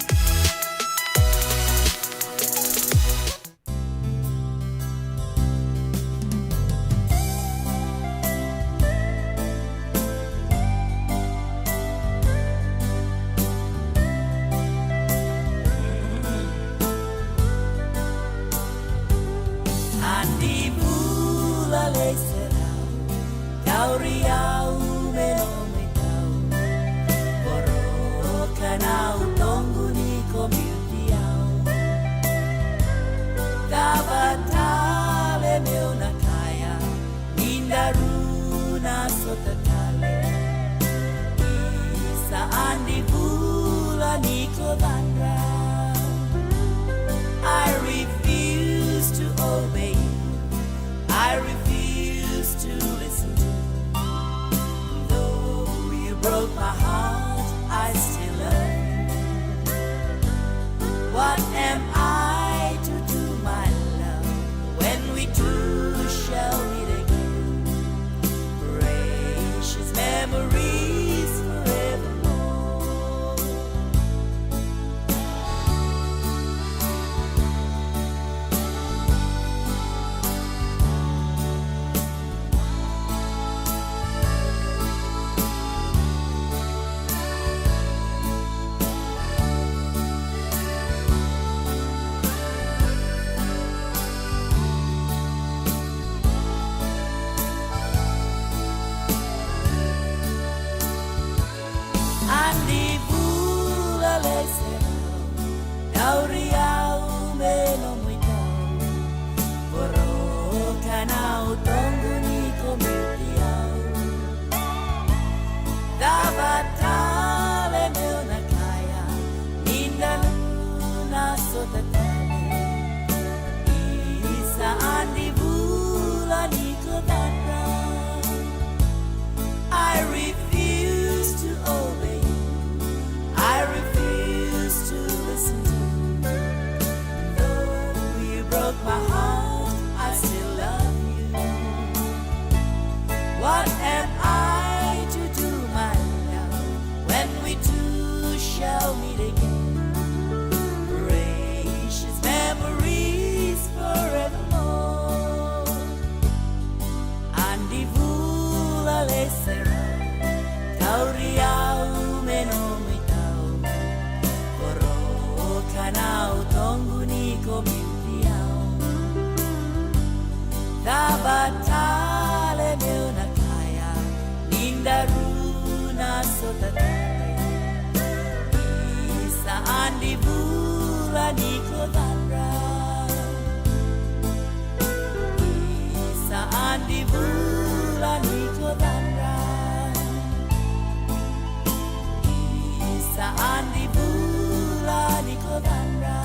A ni bula lei serau, tauri au me nomui tau. Voroka na utoqu ni komiuti au. Cava ta Isa Adi Vula ni Kovadra. I refuse to obey you. I refuse to listen to you. Though you broke my heart, I still love you. What am I to do, my love, when we two shall meet again? Precious memories forevermore. Adi Vula Leserau, tauri au me nomu itau. Voroka na utoqu ni komiti au. Cava tale meu na kaya, ni da na sota tale. Isa Adi Vula ni Kovadra. I refuse to obey you. I refuse to listen to you. Though you broke my heart, I still love you. What am I to do, my love, when we two shall meet again? Precious memories forevermore. Adi Vula Leserau, tauri au me nomu itau. Voroka na utoqu ni komiti au. Cava tale meu na kaya, ni daru na sota tale. Isa Adi Vula ni Kovadra. Isa Adi Vula ni Kovadra. Isa Adi Vula ni Kovadra.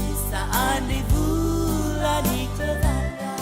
Isa Adi Vula ni Kovadra.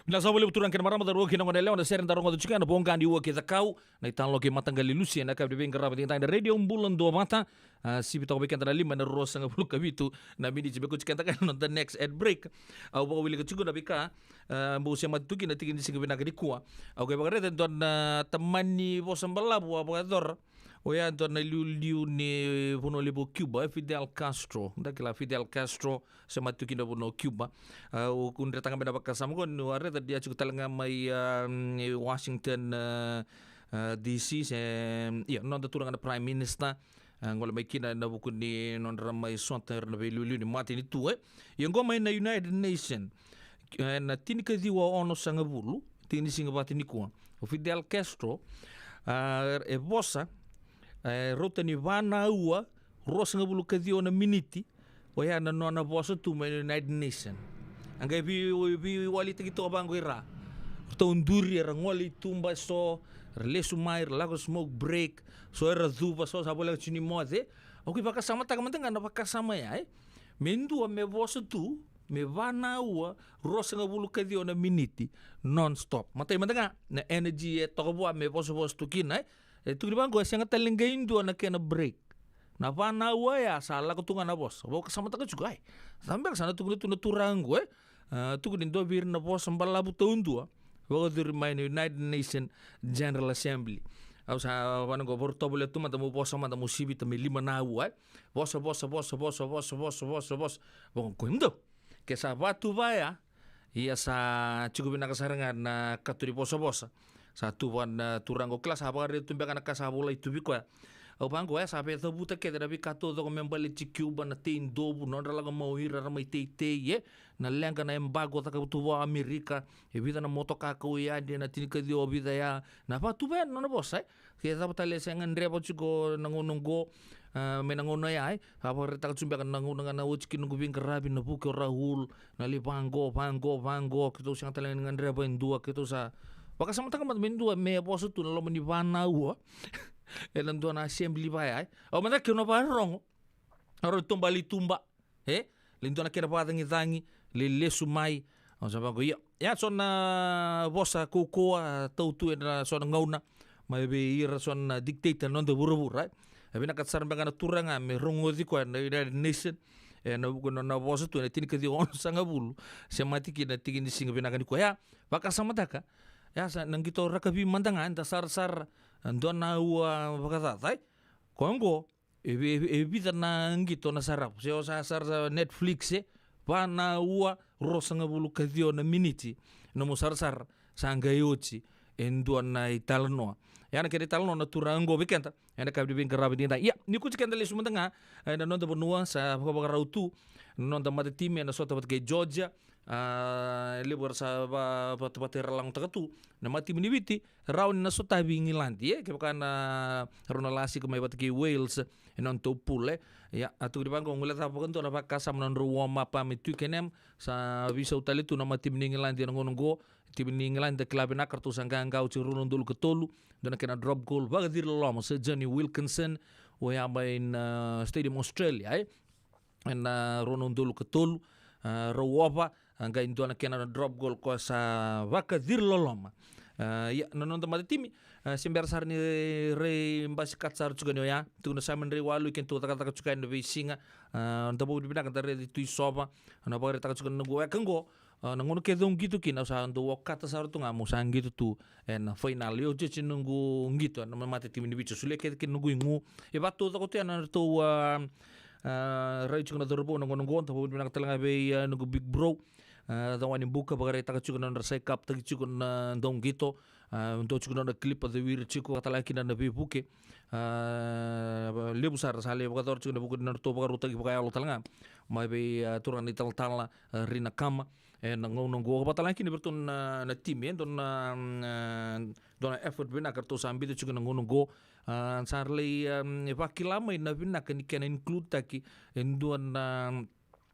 Na sa valevu turaga kei na marama, cauravou kei na goneyalewa, na sere da rogoca tiko ena Voqa ni Ua kei Cakau, na italanoa kei Mataqali Lusi, ena yakavi ni veiqaravi edaidai ena Radio Bula Duavata. A, sivi toka vei keda na lima ena ruasagavulu ka vitu na miniti me kauti keda kina na noda next ad break. Au vakawilika tiko na veika, a, bau semati tu kina na tiki ni siga vinaka nikua. Au qai vakaraica e dua na tamani vosa balavu a vakayacora. Oya e dua na iliuliu ni vanua levu o Cuba, e Fidel Castro. Da kila Fidel Castro, semati tu kina vanua o Cuba. A, au kudretaka mai na vakasama qo niu a raica ni a tiko tale ga mai, a, Washington, a, a, D C, se, ia, noda turaga na Prime Minister. A, gole mai kina ena vuku ni nodra mai sota era na veiliuliu ni matanitu, e. Ia qo mai na United Nation, ena tinikaciwa onosagavulu, tiki ni siga vata nikua. O Fidel Castro, a, e vosa, e, rauta ni va na aua, ruasagavulu ka ciwa na miniti, oya na nona vosa tu mai na United Nation. A qai vei, veiwalitaki toka vaqo i ra. Ratou duri, era gole i tuba eso, ra lesu mai, ra lako smoke break, so era cuva, so sa voleka tiko ni moce. Au qai vakasamataka mada ga na vakasama ya, e. Me dua me vosa tu, me va na aua, ruasagavulu ka ciwa na miniti, non-stop. Matai mada ga, na energy e toka vua me vosavosa tu kina, e. E tukuni vaqo, e sega tale ni qai dua na kena break. Na va na aua ya sa lako tu ga na vosa. Vakasamataka tiko, ai. Cava beka sa na tukuna tu na turaga qo, e? A, tukuni dua vei ira na vosa balavu taudua. Vakacuri mai na United Nations General Assembly. Au sa vana qo, varu tovolea tu mada mo vosa mada mo sivita me lima na aua, e? Vosa, vosa, vosa, vosa, vosa, vosa, vosa, vosa. Vaqo, qo mada. Ke sa va tu va ya, ia sa tiko vinaka sara ga na kato ni vosavosa. Sa tu va na turaga o kila sa vakaraica tu beka na ka sa volai tu vei koya. Au vaqo, e, sa veicavuta kece na veika taucoko me baleti Cuba, na tei dovu, nodra lako mai o ira ra mai teitei, e, na leqa na embargo caka tu vua Amerika, e vica na motoka kau yani, na tinikaciwa vica ya, na va tu va ya na nona vosa, e. Ke cava tale se gadreva tiko na gauna oqo, a, mai na gauna ya, e. A vakaraitaka tiko beka na gauna ga na oti kina noqu veiqaravi, na vuke o Raul, na lai vaqo, vaqo, vaqo, keitou sega tale ni gadreva e dua, keitou sa vakasamataka mada me dua me vosa tu na loma ni va na aua. Ena dua na assembly va ya, e. Au mada keu na vakarorogo. Au rau tobali tuba. E, lai dua na kena vakacagicagi, lai lesu mai. Au sa vaqo, ia. Ia so na vosa kaukauwa tau tu ena so na gauna mai vei ira so na dictator na noda vuravura, e. E vinakata sara beka na turaga me rogoci koya na United Nation. Ena vuku na nona vosa tu ena tinikaciwa onosagavulu. Semati kina na tiki ni siga vinaka nikua. Ia, vakasamataka. Ia sa na qito rakavi mada ga, eda sarasara, dua na aua vakacaca, e. Koya oqo, e vi-, e vi-, e vica na qito na sarava. Se o sa sara sa Netflix, e, va na aua, ruasagavulu ka ciwa na miniti. Nomu sarasara, sa qai oti e dua na italanoa. Ia na kena italanoa na turaga oqo vei keda ena yakavi ni veiqaravi edaidai. Ia, ni kuti keda lesu mada ga, e, na noda vanua sa vakavakarau tu na noda matatimi ena sota vata kei Georgia. A, e levu era sa va-, vata, vata era lagotaka tu na matatimi ni Viti, rawa ni na sotavi Igiladi, e, kevaka na rau na lasika mai vata kei Wales ena nodratou pule. Ia, a tukuni vaqo, guilecava vakadua na vakasama na nodrau warm up mai Twickenham, sa veisau tale tu na matatimi ni Igiladi ena gauna oqo. Timi ni Igiladi da kila vinaka, ratou sa qaqa oti rua na udolu ka tolu, dua na kena drop goal vakaciri loloma, Sir Jonny Wilkinson, oya mai na, a, Stadium Australia, e. Ena, a, rua na udolu ka tolu, a, rau ova, a, qai dua na kena drop goal koya sa vakaciri loloma. A, ia, na noda matatimi, a, se bera sara ni rai basikata sara tiko ni oya, tukuna Simon Rai Walu, keitou cakacaka tiko ena veisiga, a, da vakavinavinaka da raici Tui Sova, na vakaraitaka tiko na noqu weka oqo, a, na gauna kece au qito kina, au sa dau okata sara tu ga meu sa qito tu ena fainala. Io, iotioti noqu qito ena matatimi ni Viti, au solia kece kina noqu igu. E vakataucoko tu ya na nodratou, a, a, rai tiko na cauravou na gauna oqo, da vakavinavinaka tale ga vei, a, noqu big bro, a, Cawani Buka, vakaraitaka tiko na nodra saikaptaki tiko na dauqito, a, dua tiko na nodra kilipa cawiri tiko, vakatalega kina na veivuke. A, levu sara sa lai vakayacora tiko ena vuku ni nodratou vakarautaki vakayalo tale ga mai vei, a, turaga na italatala, a, Rina Kama. Ena gauna oqo, vakatalega kina vei iratou na, na timi, e dua na, a, dua na effort vinaka eratou sa biuta tiko ena gauna oqo. A, sa ra lai, a, vakila mai na vinaka ni kena include-taki e dua na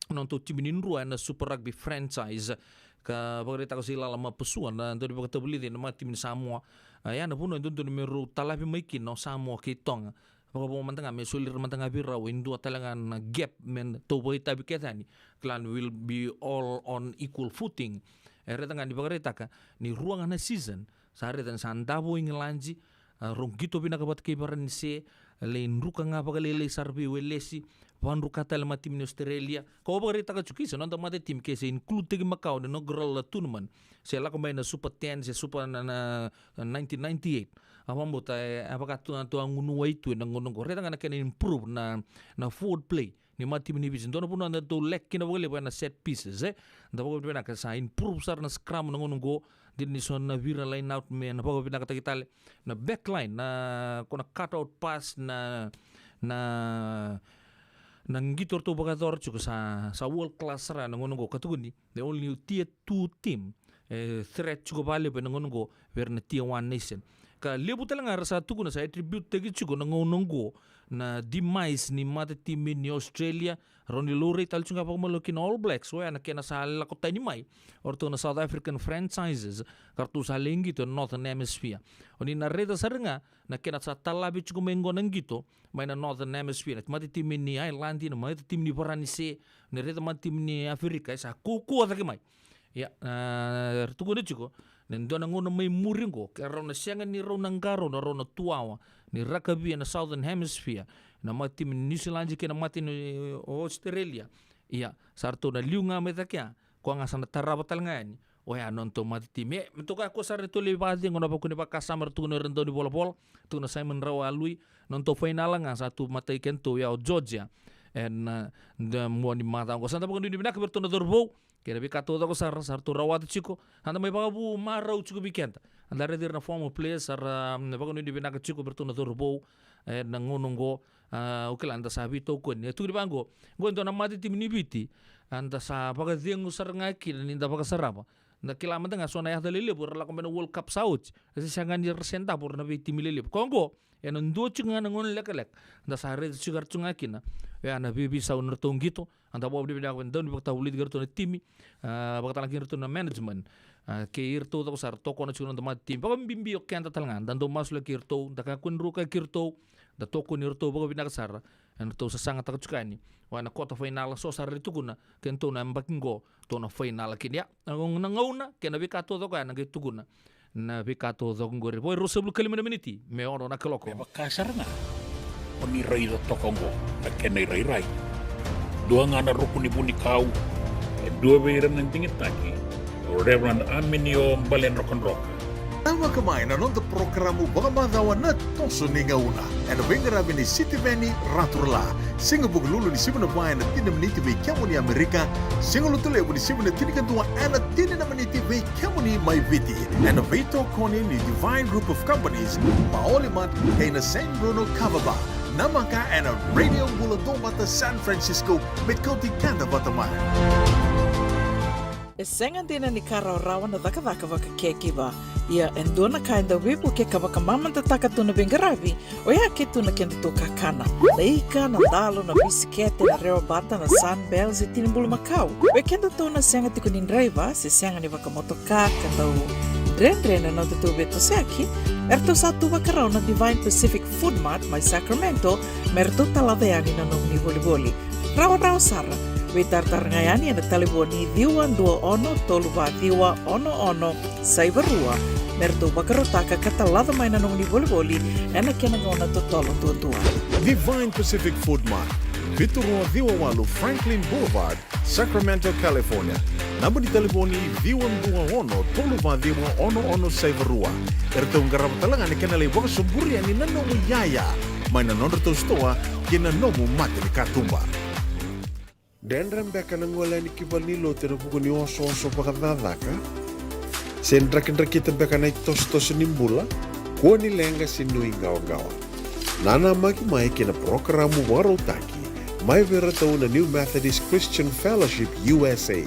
nodratou timi ni Drua ena Super Rugby franchise. Ka vakaraitaka o Seilala Mapasua, na daunivakatavulici ena matatimi ni Samoa. A, ya na vanua e dodonu me rau talavi mai kina o Samoa kei Toga. Vakavo mada ga me soli ira mada ga vei rau e dua tale ga na gap me tau vakaitavi kece yani. Clan will be all on equal footing. E raica ga ni vakaraitaka ni rua ga na season sa raica ni sa davo o Igiladi, a, rau qito vinaka vata kei Varanise, lai druka ga vakalailai sara vei Welesi, vakadruka tale na matatimi ni Australia. Ka au vakaraitaka tiko, isa, noda matatimi ke se include-taki makawa na inaugural tournament, se lako mai na Super ten se Super na, na, na nineteen ninety-eight. A vakabauta e, e vaka tu na tou a gunuwai tu ena gauna oqo. Raica ga na kena improve na, na forward play ni matatimi ni Viti. Dua na vanua da tou lack kina vakalevu ena set pieces, e. Da vakavinavinaka sa improve sara na scrum na gauna oqo, dina ni so na vira line out me na vakavinakataki tale. Na back line, na, ko na cut out pass, na, na, na qito ratou vakayacora tiko sa, sa world class sara na gauna oqo, ka tukuni the only tier two team e threat tiko vakalevu ena gauna oqo vei ira na tier one nation. Ka levu tale ga era sa tukuna sa attribute-taki tiko na gauna oqo na demise ni matatimi ni Australia, rau ni laurai tale tiko ga vakamalo kina All Blacks, oya na kena sa lako tani mai o ratou na South African franchises, ka ratou sa lai qito ena Northern Hemisphere. O ni na raica sara ga na kena sa talavi tiko mai oqo na qito mai na Northern Hemisphere, na matatimi ni Ireland, na matatimi ni Varanise, ni raica matatimi ni Aferika, e sa kaukauwa cake mai. Ia, a, era tukuna tiko ni dua na gauna mai muri oqo, ke rau na sega ni rau na qarauna, na rau na tuawa ni rakavi ena Southern Hemisphere, na matatimi ni New Zealand kei na matatimi ni Australia. Ia, sa ratou na liu ga mai cake ya, koya ga sa na tarava tale ga yani oya na nodatou matatimi. E, me toka koya sara ni tou lai vakacegu na vakuni vakasama era tukuna ira dau ni volavola, tukuna Simon Rawa Alui, na nodatou fainala ga sa tu matai kedatou ya o Georgia ena, e, na mua ni macawa oqo. Sa da vakanuinui vinaka vei iratou na cauravou kei na veika taucoko sara sa ratou rawata tiko. Sa da mai vakavu marau tiko vei keda. A da raici ira na former players sa ra, mm, vakanuinui vinaka tiko vei iratou na cauravou ena gauna oqo. A, au kila da sa veitokoni. E tukuni vaqo, oqo e dua na matatimi ni Viti a da sa vakacegu sara ga kina ni da vakasarava. Da kila mada ga so na yaca lelevu era lako mai na World Cup sa oti, e se sega ni ra se davo ira na veitimi lelevu. Ka oqo ena dua tiko ga na gauna lekaleka da sa raica tiko era tu ga kina. Oya na veiveisau ni ratou qito. A da vakavinavinaka vei dau ni vakatavulici kei iratou na timi, a, vakatalega kei iratou na management, a, kei iratou coko sara tokona tiko na noda matatimi. Vakabibi o keda tale ga da dau masulaki iratou, da kakua ni rukaki iratou, da tokoni iratou vakavinaka sara. Ena tou sasagataka tiko yani oya na quarter final so sara ni tukuna, kedatou na yabaki oqo tou na final kina. Ia, na gauna, na gauna kei na veika taucoko ya na qai tukuna na veika taucoko oqori. Vo e ruasagavulu ka lima na miniti me ono na kaloko. Me vaka sara ga o ni raica toka oqo na kena irairai. Dua ga na ruku ni vunikau, e dua vei ira na digitaki, o Reverend Aminio Baledrokadroka. Namaka mai na noda porokaramu vakamacawa na Toso ni Gauna, ena veiqaravi ni Sitiveni Raturala. Siga Vukelulu ni sivi na va ena tini na miniti vei kemuni Amerika. Siga Lotulevu ni sivi na tinikadua ena tini na miniti vei kemuni mai Viti, ena veitokoni ni Divine Group of Companies, Maoli Mart kei na San Bruno Kava Bar. Namaka ena Radio Bula Duavata San Francisco, me kauti keda vata mai. E sega dina ni ka rawarawa na cakacaka vaka caregiver. Ia e dua na ka e dau veivuke ka vakamamadataka tu na veiqaravi, oya ke tu na kedatou kakana. Na ika, na dalo, na bisikete, na rewa bata, na Sunbell se tini bulumakau. Vei kedatou na sega tiko ni draiva se sega ni vakamotoka ka dau dredre na nodatou veitosoyaki, eratou sa tu vakarau na Divine Pacific Food Mart mai Sacramento me ratou talaca yani na nomuni volivoli. Rawarawa sara. Veitaratara ga yani ena talevoni ciwa dua ono tolu va ciwa ono ono saiva rua me ratou vakarautaka ka talaca mai na nomuni volivoli ena kena gauna totolo duadua. Divine Pacific Food Mart, vitu rua ciwa walu Franklin Boulevard, Sacramento, California. Naba ni talevoni ciwa dua ono tolu va ciwa ono ono saiva rua. Eratou qarava tale ga na kena lai vakasoburi yani na nomu iyaya mai na nodratou sitoa kei na nomu mata ni katuba. Dredre beka na gole yani ki valenilotu ena vuku ni osooso vakacakacaka? Se drakidrakita beka na itosotoso ni bula? Kua ni leqa se nuiqawaqawa. Nanamaki mai ki na parokaramu vakarautaki mai vei iratou na New Methodist Christian Fellowship U S A,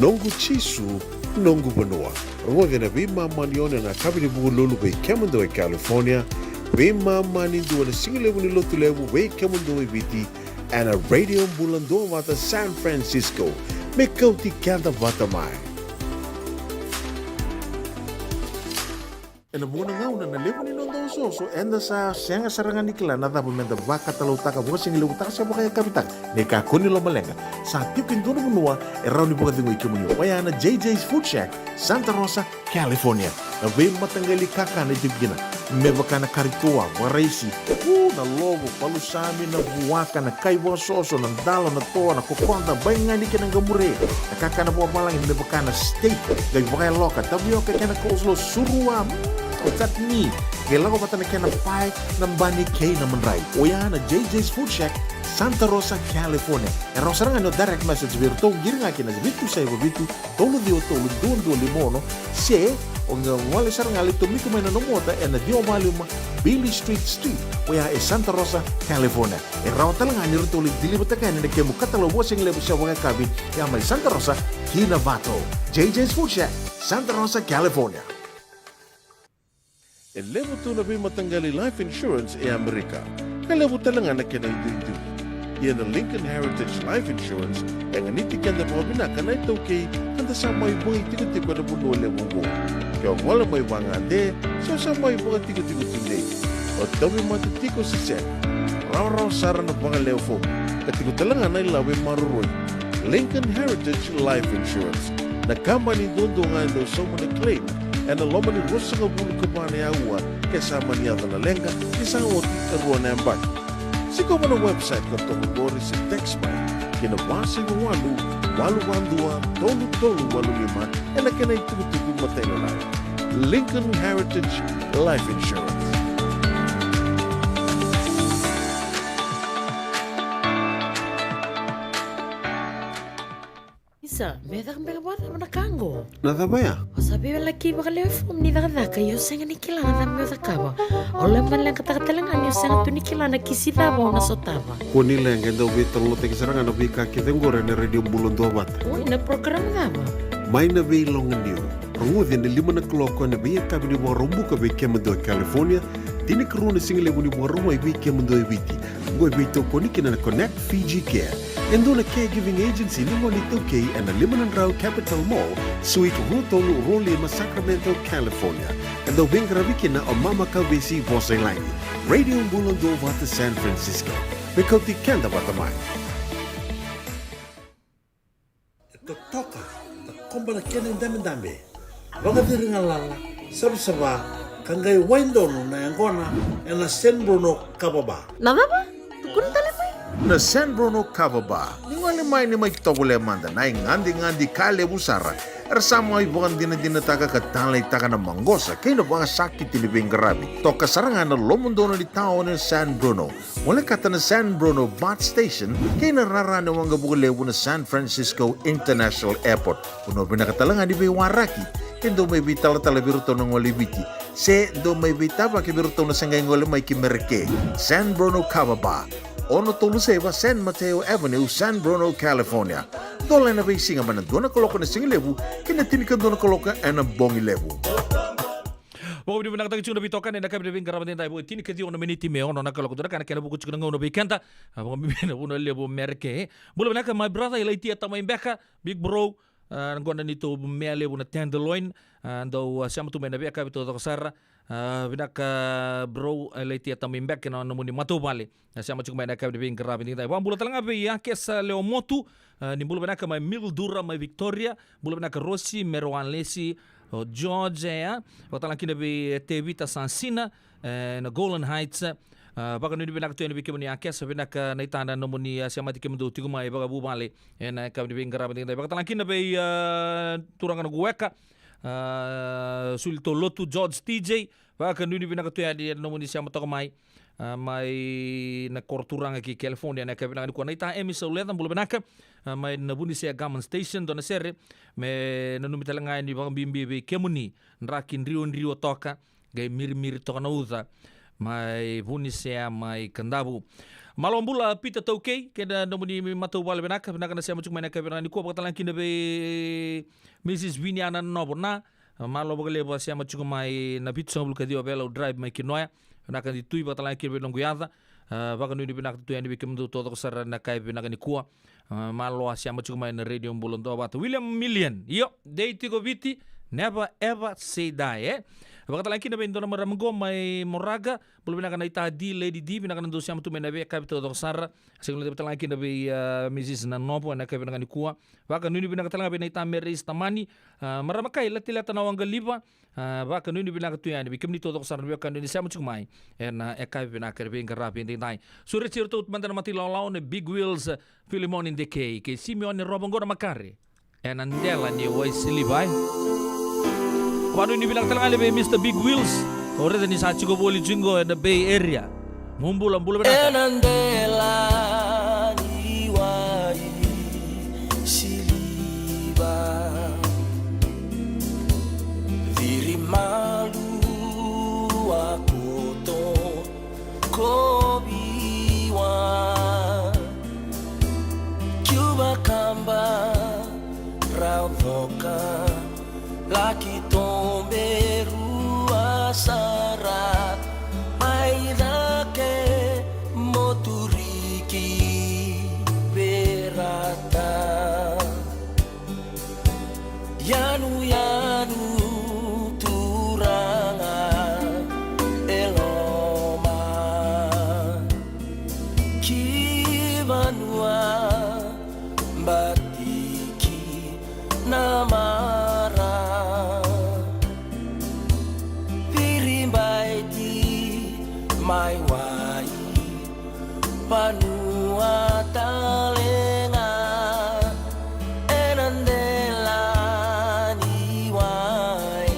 Noqu Jisu, Noqu Vanua. Rogoci ena veimama ni ono ena yakavi ni Vukelulu vei kemudou e California, veimama ni dua ena sigalevu ni Lotulevu vei kemudou e Viti, ena Radio Bula Duavata San Francisco, me kauti keda vata mai. Ena vuqa na gauna na levu ni noda osooso, eda sa sega sara ga ni kila na cava meda vakatalautaka, vakasigalevu taka se vakayakavi taka. Ni kakua ni lomaleqa, sa tiko e dua na vanua e rawa ni vakacegui kemuni. Oya na J J's Food Shack, Santa Rosa, California. Na veimataqali kakana e tiko kina, me vaka na kari toa, vakaraisi, u, na lovo, palusami, na vuaka, na kai vakasoso, na dalo, na toa, na kokoda, baigani kei na qamure, na kakana vakavalagi me vaka na steak, qai vakayaloka, tavioka kei na coleslaw, surua, mm, o chutney, qai lako vata na kena pae, na bani kei na madrai. Oya na J J's Food Shack, Santa Rosa, California. E rawa sara ga ni o direct message vei iratou, qiri ga ki na vitu saiva vitu, tolu ciwa tolu, dua dua lima ono, se o qai gole sara ga, lai tomika mai na nomu ota ena ciwa walu lima Beale Street Suite, oya e Santa Rosa, California. E rawa tale ga ni ratou lai deliver-taka yani na kemu katalau vakasigalevu se vakayakavi, ya mai Santa Rosa ki Novato. J J's Food Shack, Santa Rosa, California. E levu tu na veimataqali life insurance e Amerika, ka levu tale ga na kena iduidui. Ia na Lincoln Heritage Life Insurance e ganiti keda vakavinaka na iTaukei, ka da sa mai vakaitikotiko ena vanua levu oqo. Ke o gole mai vagade, se o sa mai vakatikotiko tudei, o tauvimate tiko se sega, rawarawa sara na vakalewe fomu, ka tiko tale ga na ilavo e maroroi. Lincoln Heritage Life Insurance, na kabani duadua ga e dau sauma na claim ena loma ni ruasagavulu ka va na aua ke sa mani yaco na leqa, ke sa oti e rua na yabaki. Sikova na website ka toka qori se text mai ki na va saiva walu, walu va dua, tolu tolu walu lima, ena kena itukutuku matailalai. Lincoln Heritage Life Insurance. Isa, me caka beka vakacava na ka qo? Na cava ya? O sa veiwalaki vakalewe fomu ni cakacaka, ia o sega ni kila na cava me o cakava. O lai maleqataka tale ga ni o sega tu ni kila na kisi cava o na sotava. Kua ni leqa, e dau veitalanoataki sara ga na veika kece qori ena Radio Bula Duavata. Oi, na program cava? Mai na Veiloganiu. Rogoci ena lima na kaloko ena veiyakavi ni Vakaraubuka vei kemudou e California, tinikarua na sigalevu ni Vakarauwai vei kemudou e Viti. Oqo e veitokoni kina na Connect Fiji Care, e dua na caregiving agency ni gone iTaukei, ena lima na drau Capitol Mall, Suite rua tolu rua lima, Sacramento, California. E dau veiqaravi kina o Mama Kauvesi Vosailagi. Radio Bula Duavata San Francisco, me kauti keda vata mai. E totoka, takoba na kena idabedabe, vakaciri galala, savasava, ka qai wai donu na yaqona ena San Bruno Kava Bar. Na cava? Tukuna tale mai. Na San Bruno Kava Bar. Ni gole mai, ni mai tovolea mada na igadigadi ka levu sara era sa mai vakadinadinataka ka taleitaka na maqosa kei na vakasakiti ni veiqaravi. Toka sara ga na lomodonu ni taoni o San Bruno. Volekata na San Bruno BART Station kei na rara ni waqavuka levu na San Francisco International Airport. Vanua vinaka tale ga ni veiwaraki, ke dou mai veitalatala vei iratou na gole i Viti, se dou mai veitavaki vei iratou na se qai gole mai ki Mereke. San Bruno Kava Bar, ono tolu saiva San Mateo Avenue, San Bruno, California. Dola ena veisiga mai na dua na kaloko ena sigalevu ki na tinikadua na kaloko ena bogi levu. Vakavinavinakataki tiko na veitokani ena yakavi ni veiqaravi edaidai, vo e tinikaciwa na miniti me ono na kaloko, dua na ka na kena vuku tiko na gauna vei keda. A, vakabibi na vanua levu o Mereke. Bula vinaka my brother, e Laitia Tamaibeka, big bro. A, na gona ni tou mea levu na tenderloin. A, dou, a, sema tu mai na veiyakavi taucoko sara. A, vinaka bro, e Laitia Tamaibeka, na nomuni matavuvale. Na sema tiko mai na yakavi ni veiqaravi edaidai. Vakabula tale ga vei Akesa Lewamotu, a, ni bula vinaka mai Mildura, mai Victoria. Bula vinaka Rosi, Mere Walesi, o George, e, a. Vakatalaki kina vei, e, Tevita Sasina, e, na Golan Heights, e. A, vakanuinui vinaka tu yani vei kemuni Akesa, vinaka naita na nomuni, a, semati kemudou tiko mai vakavuvale ena yakavi ni veiqaravi edaidai. Vakatalaki kina vei, a, turaga na Gueka, a, Suli Tolotu, George T J, vakanuinui vinaka tu yani ena nomuni sema toka mai. A, mai na koro turaga ki California, na yakavi vinaka nikua. Naita Emi Sauleca, bula vinaka. A, mai na Vunisea Garment Station, dua na sere me nanumi tale ga yani vakabibi vei kemuni, draki dridrodro toka, qai mirimiri toka na uca, mai Vunisea, mai Kadavu. Malo bula Pita Taukei kei na nomuni matavuvale, vinaka, vinaka na sema tiko mai na yakavi vinaka nikua. Vakatalaki kina vei Mrs Viniana Novo na A, malo vakalevu a sema tiko mai na vitusagavulu ka ciwa Velau Drive mai Kinoya. Vinaka Di Tui, vakatalaki kina vei noqu yaca. A, vakanuinui vinaka tu yani vei kemudou taucoko sara na yakavi vinaka nikua. A, malo a sema tiko mai na Radio Bula Duavata. William Million, io, dei tiko Viti, Never ever say die, e? Vakatalega kina vei dua na marama qo mai Moraga. Bula vinaka na ita D, Lady D, vinaka na dou sema tu mai na veiyakavi taucoko sara. Sega ni levu talega kina vei, a, Missus Nanovo ena yakavi vinaka nikua. Vakanuinui vinaka talega vei na ita Mary Tamani. A, marama kai Latileta na Waqaliva. A, vakanuinui vinaka tu yani vei kemuni taucoko sara na veiwekani ni sema tiko mai ena yakavi vinaka ni veiqaravi edaidai. Sureti iratou mada na mata ilawalawa na Big Wheels, a, Filimoni Dekei kei Simione Robo qo na makare. Ena dela ni wai siliva, e. Vakanuinui vinaka talega yani vei Mister Big Wheels. O raica ni sa tiko voli tiko qo ena Bay Area. Mo bula, bula vinaka. Ena dela ni wai siliva, viri malu a koto koviwa, kiuva kaba rau coka, laki tobe rua sara, mai cake mo turiki verata. Yanuyanu turaga e loma, ki vanua bati ki na mara, viribaiti mai wai vanua talega, ena dela ni wai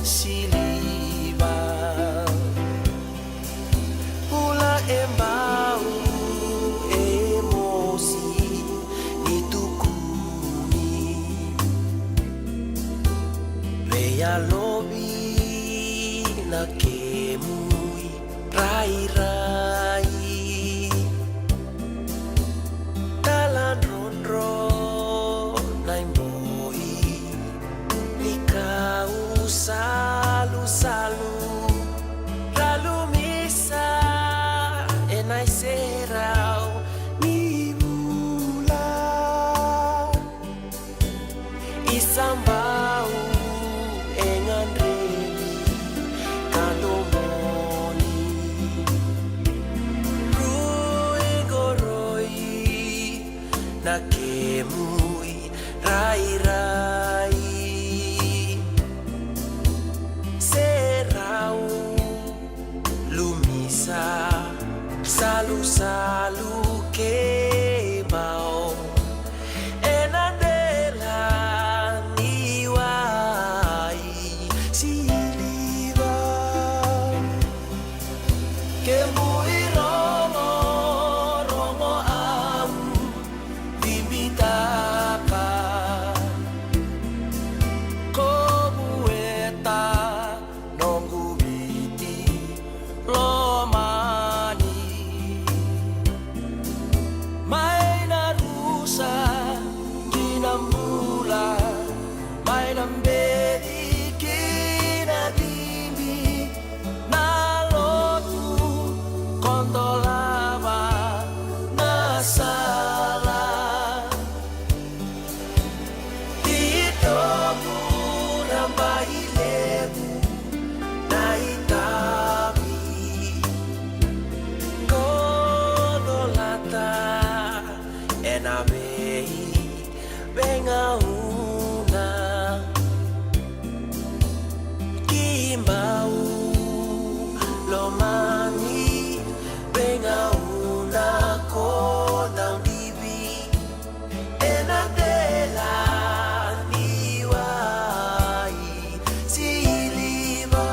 siliva. Bula e bau e mosi ni tukuni, veiyalovi na kemu irairai. Taladrodro na iboi ni kau salusalu, ralumisa ena iserau ni vula. Isabau e gadrevi ka domoni, rui qoroi na kemu irairai. Serau lumisa, salusalu kei bau, ena dela ni wai siliva. Kemu irogorogo au bibitaka, kovueta noqu Viti lomani. Mai na rusa ki na bula, mai na beci ki na cibi, na lotu kodolava na sala. Titobu rabailevu na itavi, kodolata ena vei veigauna. Kibau lomani veigauna ko daudivi ena dela ni wai siliva.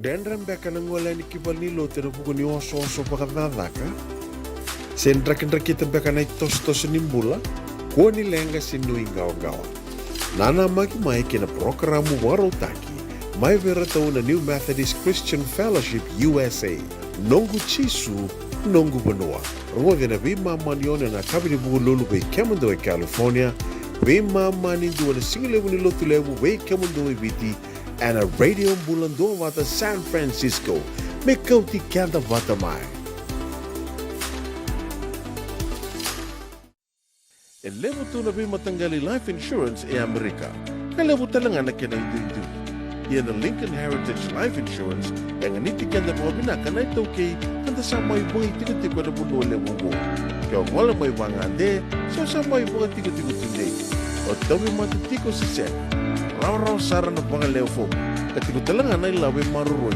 Dredre beka na gole yani ki valenilotu ena vuku ni osooso vakacakacaka? Se drakidrakita beka na itosotoso ni bula, kua ni leqa se nuiqawaqawa. Nanamaki mai ki na parokaramu vakarautaki mai vei iratou na New Methodist Christian Fellowship U S A, Noqu Jisu, Noqu Vanua. Rogoci ena veimama ni ono ena yakavi ni Vukelulu vei kemudou e California, veimama ni dua na sigalevu ni Lotulevu vei kemudou e Viti, ena Radio Bula Duavata San Francisco, me kauti keda vata mai. E levu tu na veimataqali life insurance e Amerika, ka levu tale ga na kena iduidui. Ia na Lincoln Heritage Life Insurance e ganiti keda vakavinaka na iTaukei, ka da sa mai vakaitikotiko ena vanua levu oqo. Ke o gole mai vagade, se o sa mai vakatikotiko tudei, o tauvimate tiko se sega, rawarawa sara na vagalewe fomu, ka tiko tale ga na ilavo e maroroi.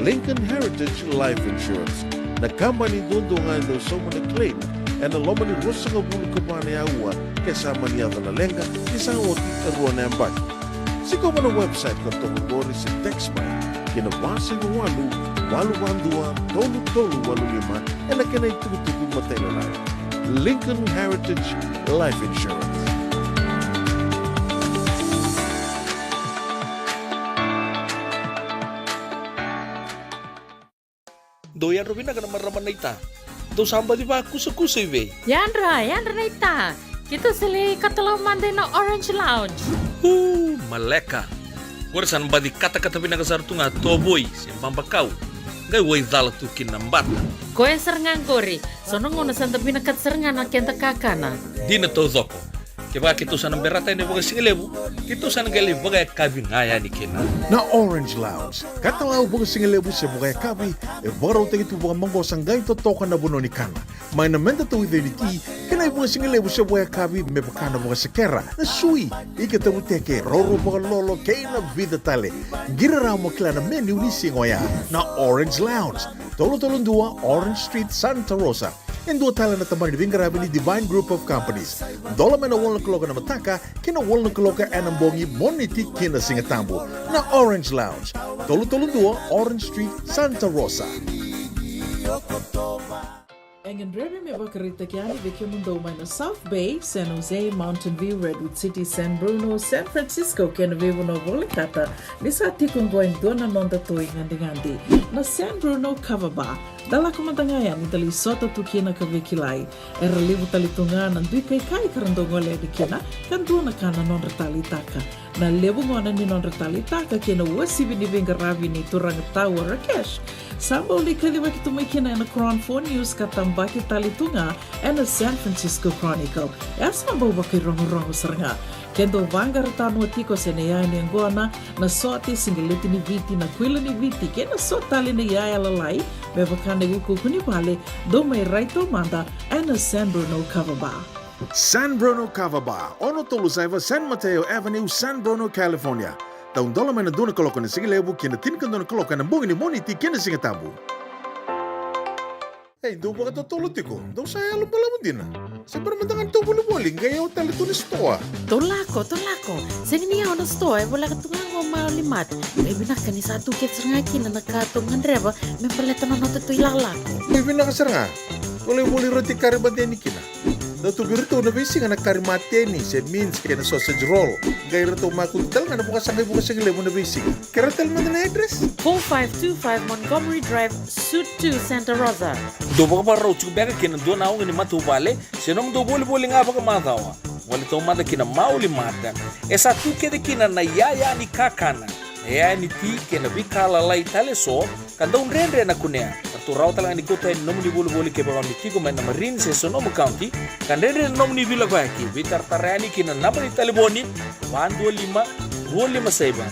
Lincoln Heritage Life Insurance, na kabani duadua ga e dau sauma na claim ena loma ni ruasagavulu ka va na aua, ke sa mani yaco na leqa, ke sa oti e rua na yabaki. Sikova na website ka toka qori se text mai ki na va saiva walu, walu va dua, tolu tolu walu lima, ena kena itukutuku matailalai. Lincoln Heritage Life Insurance. Dou yadra vinaka na marama naita. Dou sa baci vakusakusa i vei? Yadra, yadra naita. Keitou sa lai katalau mada ina Orange Lounge. U, maleka. Qori sa na baci katakata vinaka sara tu ga tovoi se babakau, qai waicala tu kina na bata. Koya sara ga qori. So na gauna sa da vinakata sara ga na keda kakana. Dina taucoko. Kevaka keitou sa na berata yani vakasigalevu, keitou sa na qai lai vakayakavi ga yani kina. Na Orange Lounge, katalau vakasigalevu se vakayakavi, e vakarautaki tu vakamaqosa, qai totoka na vanua ni kana. Mai na meda tauica ni ti, kei na ivakasigalevu se vakayakavi me vaka na vakasekera, na sui, ika tavuteke, roro vakalolo, kei na vica tale. Qiri rawa mo kila na menu ni siga oya. Na Orange Lounge, tolu tolu dua Orange Street, Santa Rosa. E dua tale na tabana ni veiqaravi ni Divine Group of Companies. Dola mai na walu na kaloko ena mataka ki na walu na kaloko ena bogi, Moniti ki na Sigatabu. Na Orange Lounge, tolu tolu dua Orange Street, Santa Rosa. E gadrevi me vakaraitaki yani vei kemudou mai na South Bay, San Jose, Mountain View, Redwood City, San Bruno, San Francisco kei na veivanua volekata, ni sa tiko oqo e dua na noda toi gadigadi, na San Bruno Kava Bar. Da lako mada ga yani da lai sota tu kina ka veikilai. Era levu tale tu ga na dui kaikai ka ra dau gole yani kina, ka dua na ka na nodra taleitaka. Na levu gona ni nodra taleitaka kei na uasivi ni veiqaravi ni turaga Tau Rakesh, sa bau lai kacivaki tu mai kina ena Chron Four News ka tabaki tale tu ga ena San Francisco Chronicle. E a sa bau vakairogorogo sara ga. Ke dou vaqara tanoa tiko se na iyaya ni yaqona, na sote, siqeleti ni Viti, na kuila ni Viti kei na so tale na iyaya lalai me vaka na iukuuku ni vale, dou mai rai taumada ena San Bruno Kava Bar. San Bruno Kava Bar, ono tolu saiva San Mateo Avenue, San Bruno, California. Taudola mai na dua na kaloko ena sigalevu ki na tinikadua na kaloko ena bogi ni Moniti kei na Sigatabu. Ei, dou vakatotolo tiko, dou sa yalo balavu dina. Se bera mada ga ni tou volivoli, qai yawa tale tu na sitoa. Tou lako, tou lako. Sega ni yawa na sitoa, e voleka tu ga qo Maoli Mart. Qai vinaka ni sa tu kece sara ga kina na ka tou gadreva me baleta na noda tou ilakolako. Qai vinaka sara ga. Tou lai voli roti kari mate ni kina. Dau tu vei iratou na veisiga na kari mateni se mince kei na sausage roll. Qai ratou makutu tale ga na vakasaqai vakasigalevu na veisiga. Kerea tale mada na address? Four five two five Montgomery Drive, Suite two, Santa Rosa. Dou vakavakarau tiko beka kei na dua na auga ni matavuvale se nomudou volivoli ga vakamacawa? Gole taumada ki na Maoli Mart. E sa tu kece kina na iyaya ni kakana, na iyaya ni ti kei na veika lalai tale eso, ka dau dredre na kunea. Ratou rawa tale ga ni kauta yani na nomuni volivoli kevaka o ni tiko mai na Marin se Sonoma County, ka dredre na nomuni veilakoyaki. Veitaratara yani ki na naba ni talevoni, va dua lima, rua lima saiva,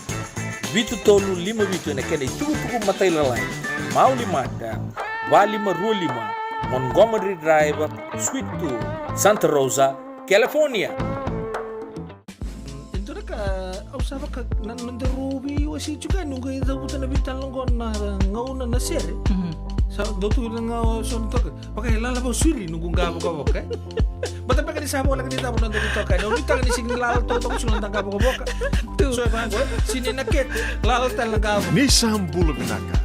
vitu tolu lima vitu, ena kena itukutuku matailalai. Maoli Mart, va lima rua lima Montgomery Drive, Suite two, Santa Rosa, California. E dua na ka au sa vaka na noda rau veiwasei tiko yani, au qai cavuta na veitalanoa qo na gauna na sere. Mhm. Sa dau tu na gauna so na toka. Vaka e lala Vosuri noqu qavokavoka. Bata beka ni sa voleka ni cava na noqu toka. Ni o ni taka ni sega ni lala toka, toka sega na qavokavoka. Tu. So e vaqo, sega ni na kete, lala tale na qavo. Ni sa bula vinaka.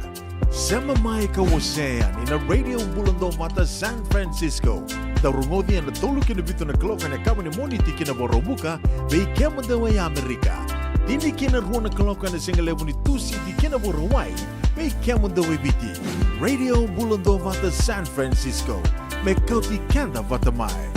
Sema mai ka wasea yani na Radio Bula Dovata San Francisco. Dau rogoci ena tolu ki na vitu na kaloko ena yakavi ni Moniti ki na Vakaraubuka, vei kemudou e Amerika. Tini ki na rua na kaloko ena sigalevu ni Tusiti ki na Vakarauwai, vei kemudou e Viti. Radio Bula Dovata San Francisco, me kauti keda vata mai.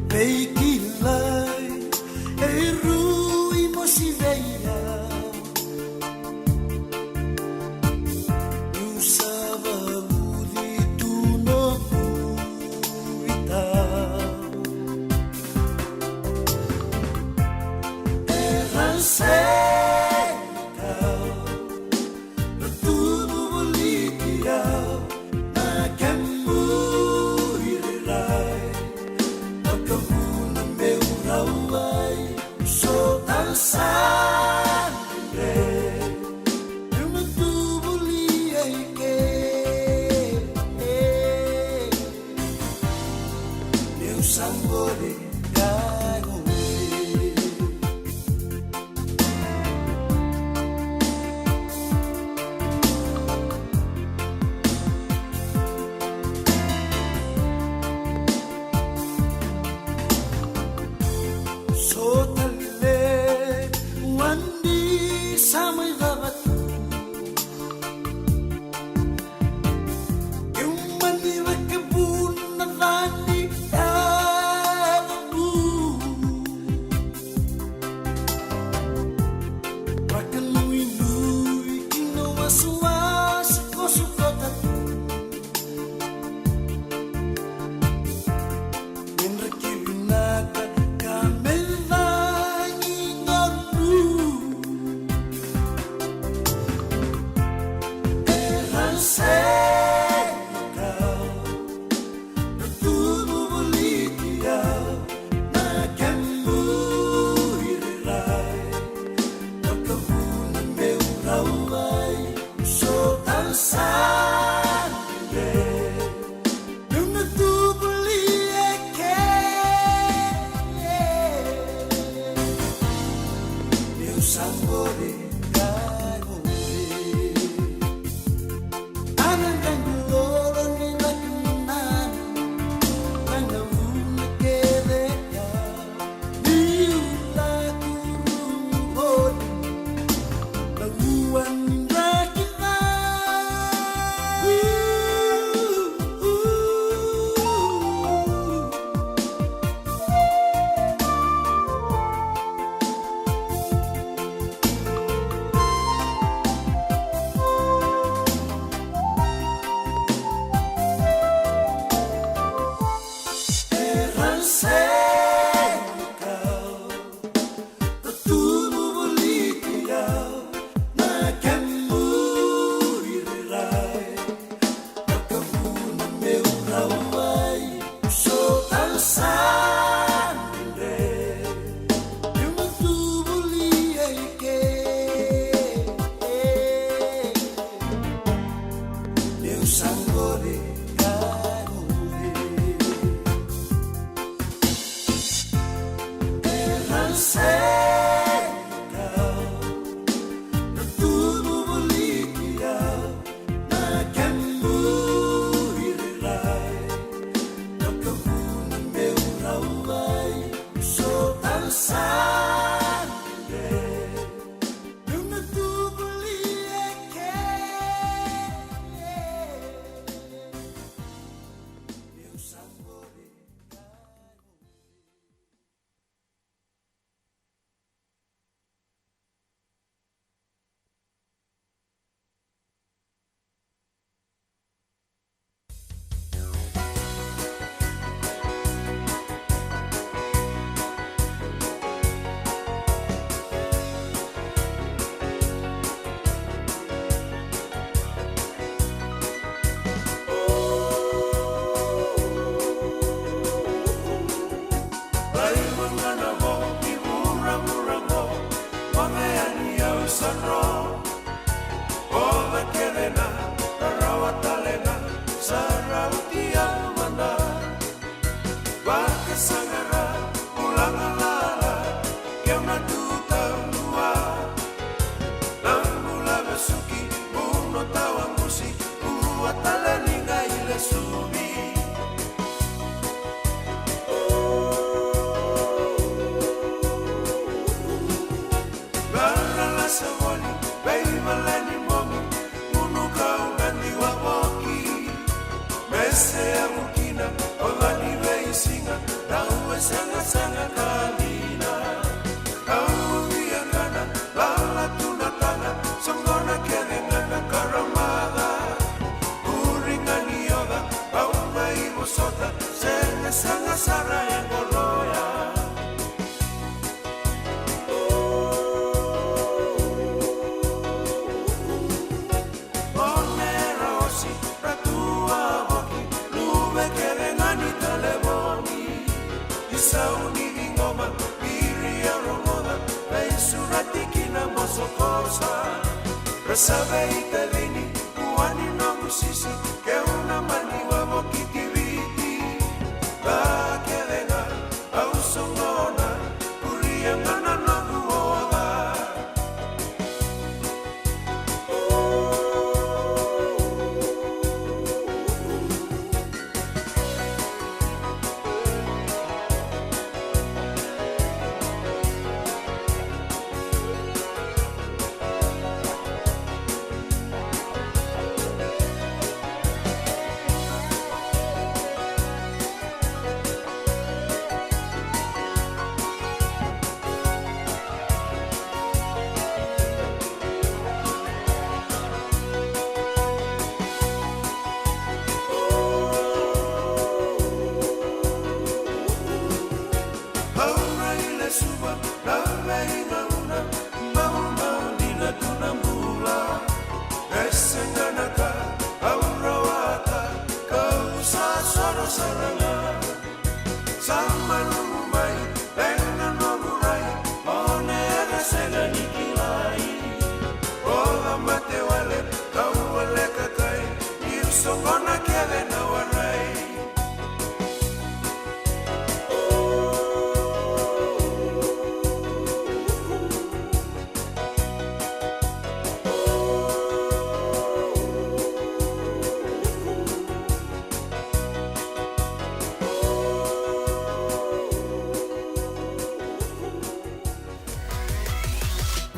Veikilai e rui mosi vei au. Niu sa vauci tu noqu itau. E ranse kau. Na tubu voliti au, na kemu irairai. Vakavuna meu rau ai, so tale sa dre. Meu na tubu li e ke. Meu sa qori, qai qori. So tale, wandi sa mai cava tu. Keu mani vakavu na cani yavavu. Vakanuinui ki na wasawasa koso kota. Me draki vinaka ka me cagi qori. E ranse kau, na tubu voliti au, na kemu irairai. Vakavuna meu rau ai, so tale sa dre. Meu na tubu li e ke. Meu sa qori, qai qori. Ana qai qololo ni vakanananu. Qai na vuna kece ya. Kina o cani veisiga, rau e segasaga ka dina. Au via kana, lala tu na taga, soqona kece ga na karamaca. Uri ga ni oca, au qai vosota, segasaga sara e qoloya. Monera osi, ra tu a voki, luve kece ga ni talevoni. Isau ni ciqoma, viri au rogoca, veisurati kina mosokosa. Ra sa veitacini, vua ni noqu sisi, keu na mani wavoki tiviti. Ka kece ga, au soqona, kuria ga na noqu oca. Au rai lesuva na veigauna, maumau dina tu na bula. E sega na ka au rawata, kau sa soro sara ga. Sa malumu mai, vena noqu rai, o ne era sega ni kilai. Oca mate wale, kau wale kakai, niu soqona kece na warai.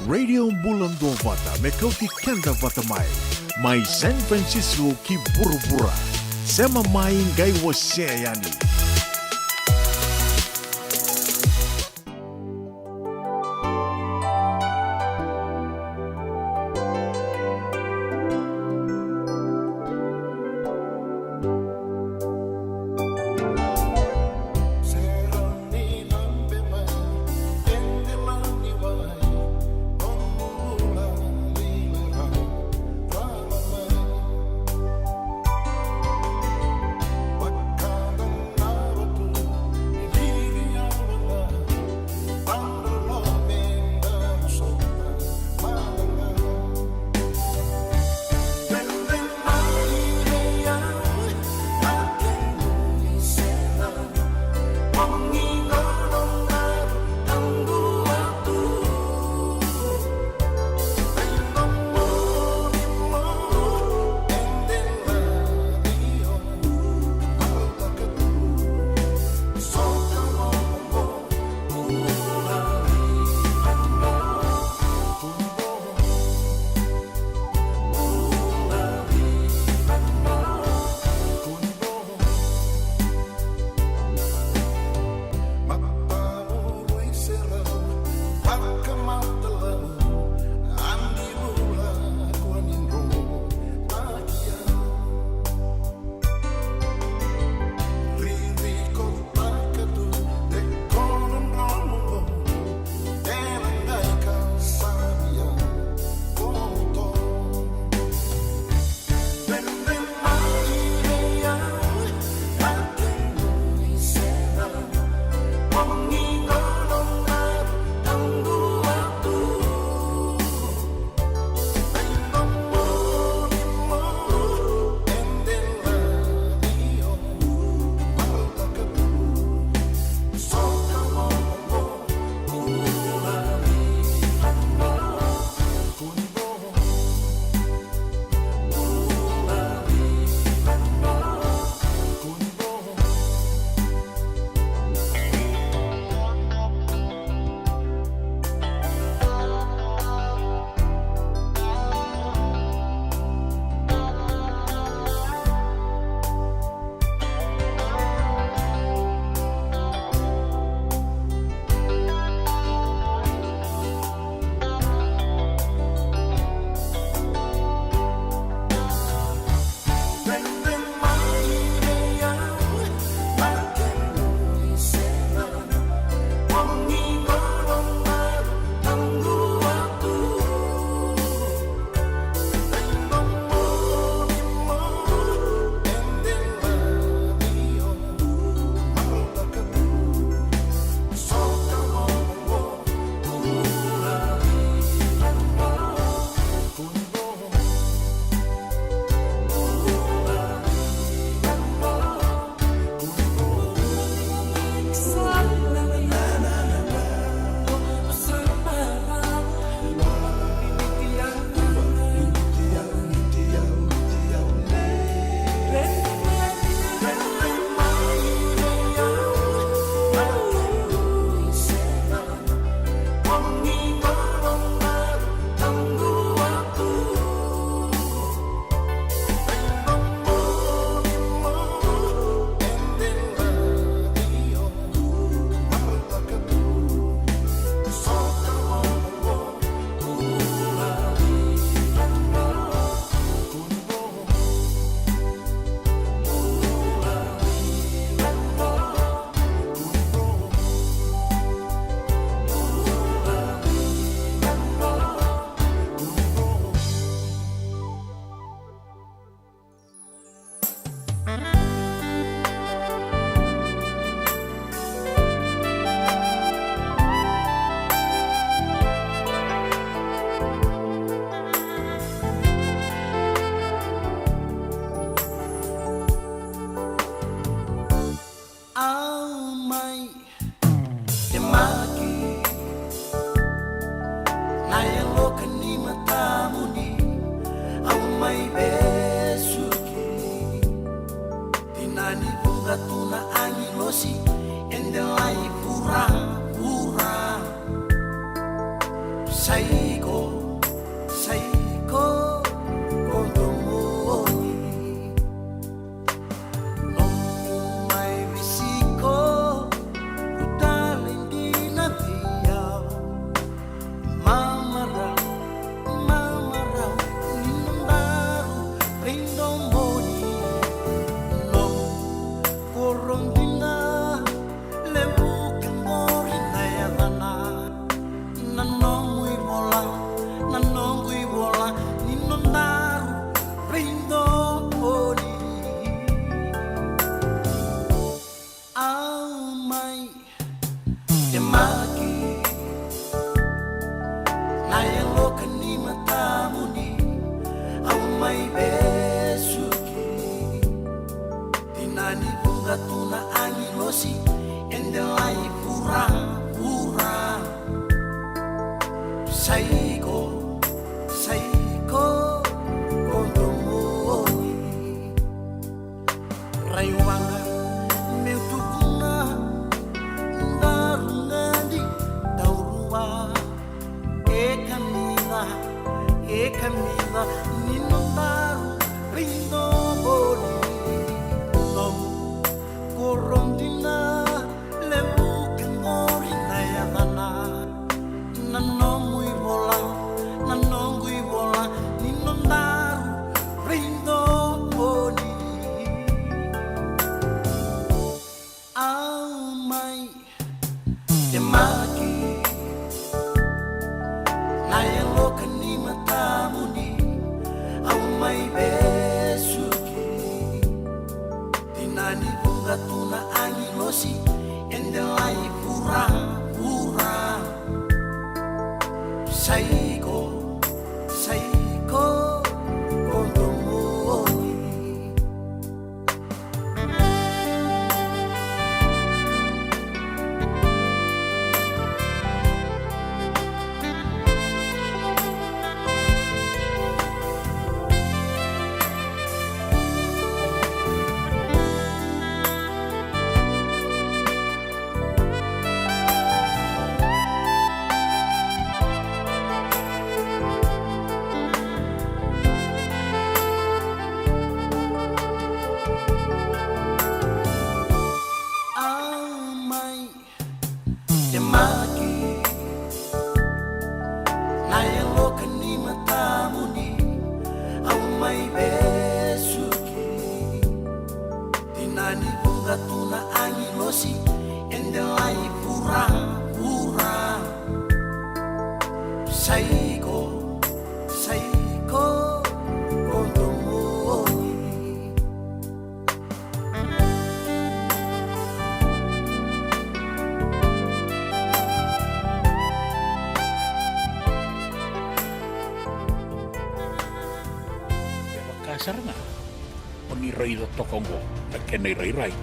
Radio Bula Duavata, me kauti keda vata mai. Mai San Francisco ki vuravura. Sema mai qai wasea yani. Tu na agilosi e delai vuravura. Sa iko, sa iko ko domoni. Nomu mai veisiko, ko dali dina vei au. Mamarau, mamarau ni nodaru veidomoni. Nomu koro dina, levu ka qori na yacana. Na nomu ivola, na noqu ivola ni nodaru veidomoni. Au mai temaki na yaloka ni matamuni, au mai vesuki. Dina ni vuqa tu na agilosi e delai vuravura. Sa iko, sa iko ko domoni. Raiwaqa meu tukuna, daru gadi daurua. E kamica, e kamica ni nodaru veidomoni. Nomu koro dina, levu ka qori na yacana. Na nomu ivola, na noqu ivola ni nodaru veidomoni. Au mai temaki na yaloka ni matamuni, au mai vesuki. Dina ni vuqa tu na agilosi e delai vuravura. Sa iko, sa iko ko domoni. Au mai temaki na yaloka ni matamuni, au mai vesuki. Dina ni vuqa tu na agilosi e delai vuravura. Sa iko, sa iko ko domoni. E vaka sara ga o ni raica toka oqo na kena irairai.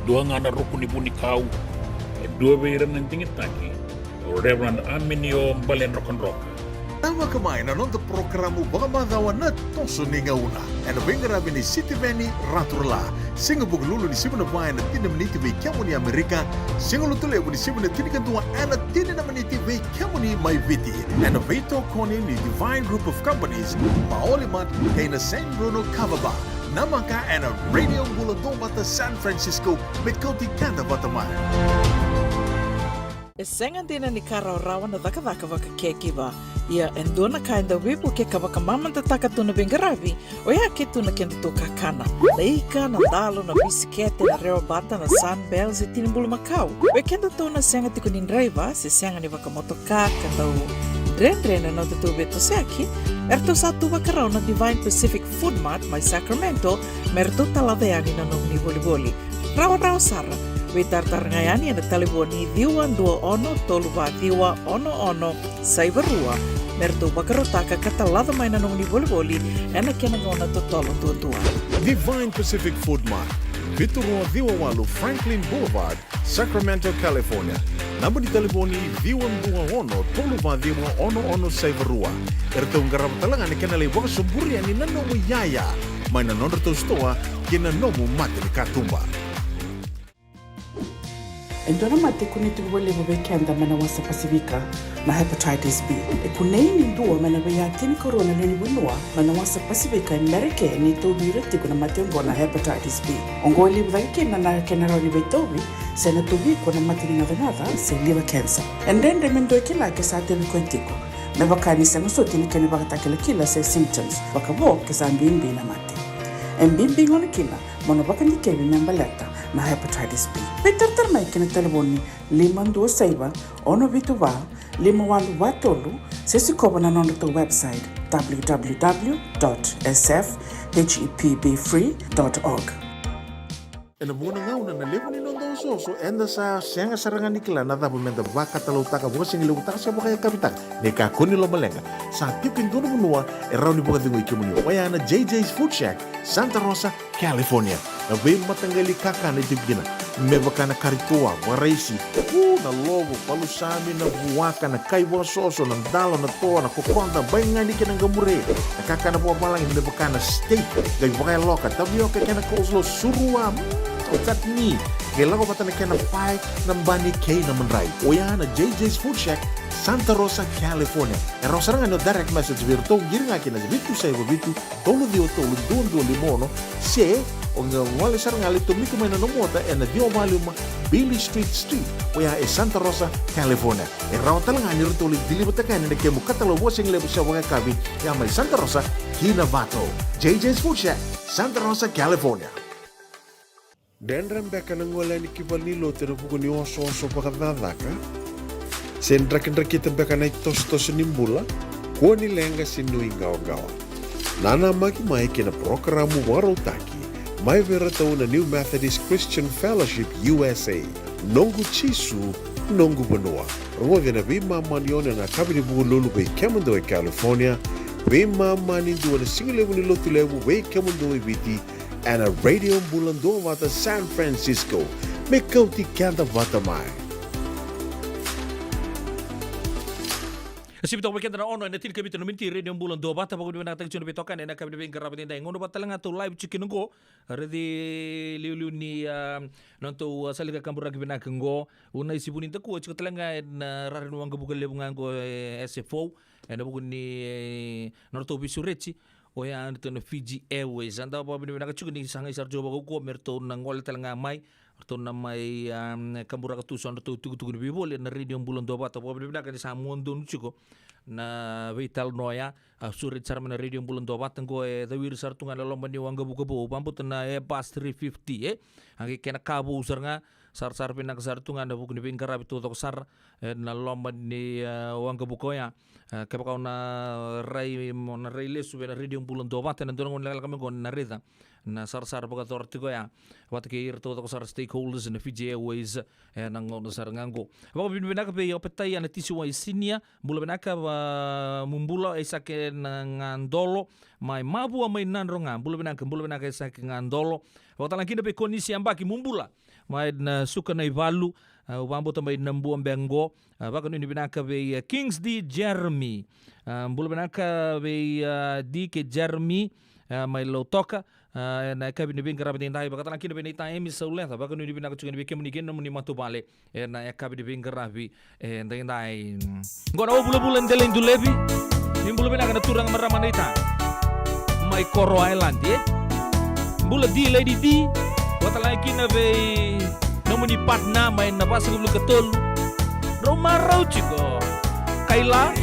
Dua ga na ruku ni vunikau, e dua vei ira na digitaki, o Reverend Aminio Baledrokadroka. Namaka mai na noda porokaramu vakamacawa Na Toso ni Gauna, ena veiqaravi nei Sitiveni Raturala. Siga Vukelulu ni sivi na va ena tini na miniti vei kemuni Amerika. Siga Lotulevu ni sivi na tinikadua ena tini na miniti vei kemuni mai Viti, ena veitokoni ni Divine Group of Companies, Maoli Mart kei na Saint Bruno Kava Bar. Namaka ena Radio Bula Duavata San Francisco, me kauti keda vata mai. E sega dina ni ka rawarawa na cakacaka vakakekiva. Ia e dua na ka e dau veivuke ka vakamamadataka tu na veiqaravi, oya ke tu na kedatou kakana, na ika, na dalo, na bisikete, na rewabata, na Sunbell se tini bulumakau. Vei kedatou na sega tiko ni draiva se sega ni vakamotoka ka dau dredre na nodatou veitosoyaki, eratou sa tu vakarau na Divine Pacific Food Mart mai Sacramento me ratou talaca yani na nomuni volivoli. Rawarawa sara, veitaratara ga yani ena talevoni ciwa dua ono tolu va ciwa ono ono saiva rua me ratou vakarautaka ka talaca mai na nomuni volivoli ena kena gauna totolo duadua. Divine Pacific Food Mart, vitu rua ciwa walu Franklin Boulevard, Sacramento, California. Naba ni talevoni ciwa dua ono tolu va ciwa ono ono saiva rua. Eratou qarava tale ga na kena lai vakasoburi yani na nomu iyaya mai na nodratou sitoa kei na nomu mata ni katuba. E dua na mate e kunei tiko vakalevu vei keda mai na wasa Pasifika na hepatitis B. E kunei ni dua mai na veiya tinikarua na lewe ni vanua mai na wasa Pasifika e Merika ni tauvi ira tiko na mate oqo na hepatitis B. Oqo e levu cake kina na kena rawa ni veitauvi se na tauvi iko na mate ni gacagaca se liver cancer. E dredre me dua e kila ke sa tauvi koya tiko, me vaka ni sega soti na kena ivakatakilakila se symptoms, vakavo ke sa bibi na mate. E bibi gona kina mo na vakadikevi me baleta na hepatitis B. Veitaratara mai ki na talevoni lima dua saiva, ono vitu va, lima walu va tolu, se sikova na nodratou website, w w w dot s f h e p b free dot org. Ena vuqa na gauna na levu ni noda osooso, eda sa sega sara ga ni kila na cava meda vakatalautaka, vakasigalevutaka se vakayakavitaka. Ni kakua ni lomaleqa, sa tiko e dua na vanua e rawa ni vakacegui kemuni, oya na J J's Food Shack, Santa Rosa, California. Na veimataqali kakana e tiko kina, me vaka na kari toa, vakaraisi, u, na lovo, palusami, na vuaka, na kai vakasoso, na dalo, na toa, na kokoda, baigani kei na qamure, na kakana vakavalagi me vaka na steak, qai vakayaloka, tavioka kei na coleslaw, surua, mm, o chutney, qai lako vata na kena pae, na bani kei na madrai. Oya na J J's Food Shack, Santa Rosa, California. E rawa sara ga ni o direct message vei iratou, qiri ga ki na vitu saiva vitu, tolu ciwa tolu, dua dua lima ono, se o qai gole sara ga, lai tomika mai na nomu ota ena ciwa va lima Beale Street Suite, oya e Santa Rosa, California. E rawa tale ga ni ratou lai deliver-taka yani na kemu katalau vakasigalevu se vakayakavi, ya mai Santa Rosa ki Novato. J J's Food Shack, Santa Rosa, California. Dredre beka na gole yani ki valenilotu ena vuku ni osooso vakacakacaka? Se drakidrakita beka na itosotoso ni bula? Kua ni leqa se nuiqawaqawa. Nanamaki mai ki na parokaramu vakarautaki mai vei iratou na New Methodist Christian Fellowship U S A, Noqu Jisu, Noqu Vanua. Rogoci ena veimama ni ono ena yakavi ni Vukelulu vei kemudou e California, veimama ni dua ena sigalevu ni Lotulevu vei kemudou e Viti, ena Radio Bula Duavata San Francisco. Me kauti keda vata mai. Sivi toka vei keda na ono ena tinikavitu na miniti, Radio Bula Duavata, vakavinavinakataki tiko na veitokani ena yakavi ni veiqaravi edaidai. Gauna vata tale ga tou live tiko kina oqo, raici liuliu ni, ah, nodatou, ah, salika kaburaki vinaka oqo. Unai Sivuni Dakua tiko tale ga ena, ah, rara ni waqavuka levu ga oqo, e, S F O, ena vuku ni, e, nodratou veisureti. Oya na Fiji Airways. Eda vakavinavinaka tiko ni sa qai sara tiko vakaukauwa me ratou na gole tale ga mai, ratou na mai, um, kaburaka tu so nodratou tukutuku ni veivoli ena Radio Bula Duavata. Vakavinavinaka ni sa mua donu tiko na veitalanoa oya. A sureti sara mai na Radio Bula Duavata oqo e cawiri sara tu ga na loma ni waqavuka vou, au vakabauta na Airbus three fifty, e? A qai kena ka vou sara ga, sarasara vinaka sara tu ga ena vuku ni veiqaravi taucoko sara, e, na loma ni, e, waqavuka oya. E, kevaka o na rai, mo na rai lesu vei na Radio Bula Duavata ena dua na gauna lekaleka mai oqo, na raica na sarasara vakayacora tiko oya vata kei ira taucoko sara stakeholders na Fiji Airways, e, ena gauna sara ga oqo. Vakavinavinaka vei Opetaia na T C Y Senior, bula vinaka, va, mu bula, Aisake Nagadolo mai Mavua mai Nadroga, bula vinaka, bula vinaka Aisake Nagadolo. Vakatalega kina vei Konisi Abaki, mu bula, mai na Suka na iValu, a, au vakabauta mai Nabua beka oqo. A, vakanuinui vinaka vei, a, Kings D Jeremy. A, bula vinaka vei, a, D K Jeremy, a, mai Lautoka. A, ena yakavi ni veiqaravi edaidai, vakatalega kina vei Naita Emi Sauleca, vakanuinui vinaka tiko yani vei kemuni kei na nomuni matavuvale ena yakavi ni veiqaravi edaidai. Oqo na Wavulavula Delai Dulevi. Ni bula vinaka na turaga marama Naita mai Koro Island, e? Bula D Lady D. Vakatalega kina vei nomuni partner mai na vasagavulu ka tolu. Drau marau tiko. Kaila.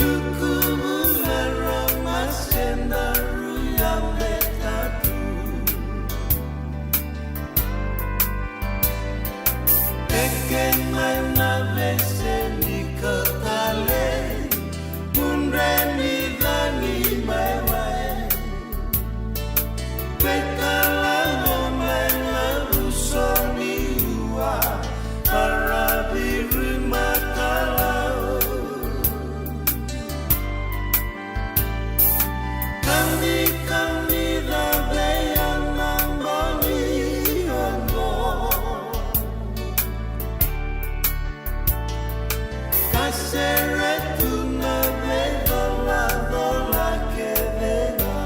Tukuvu na rama se na ruya me tatu. Teke mai na vese ni katale, mudre ni cani mai wae. Vekalago mai na vuso ni ua, para viri makalau. Kani kani da vei ana mani oqo. Ka sere tu na veicolacola kece ga.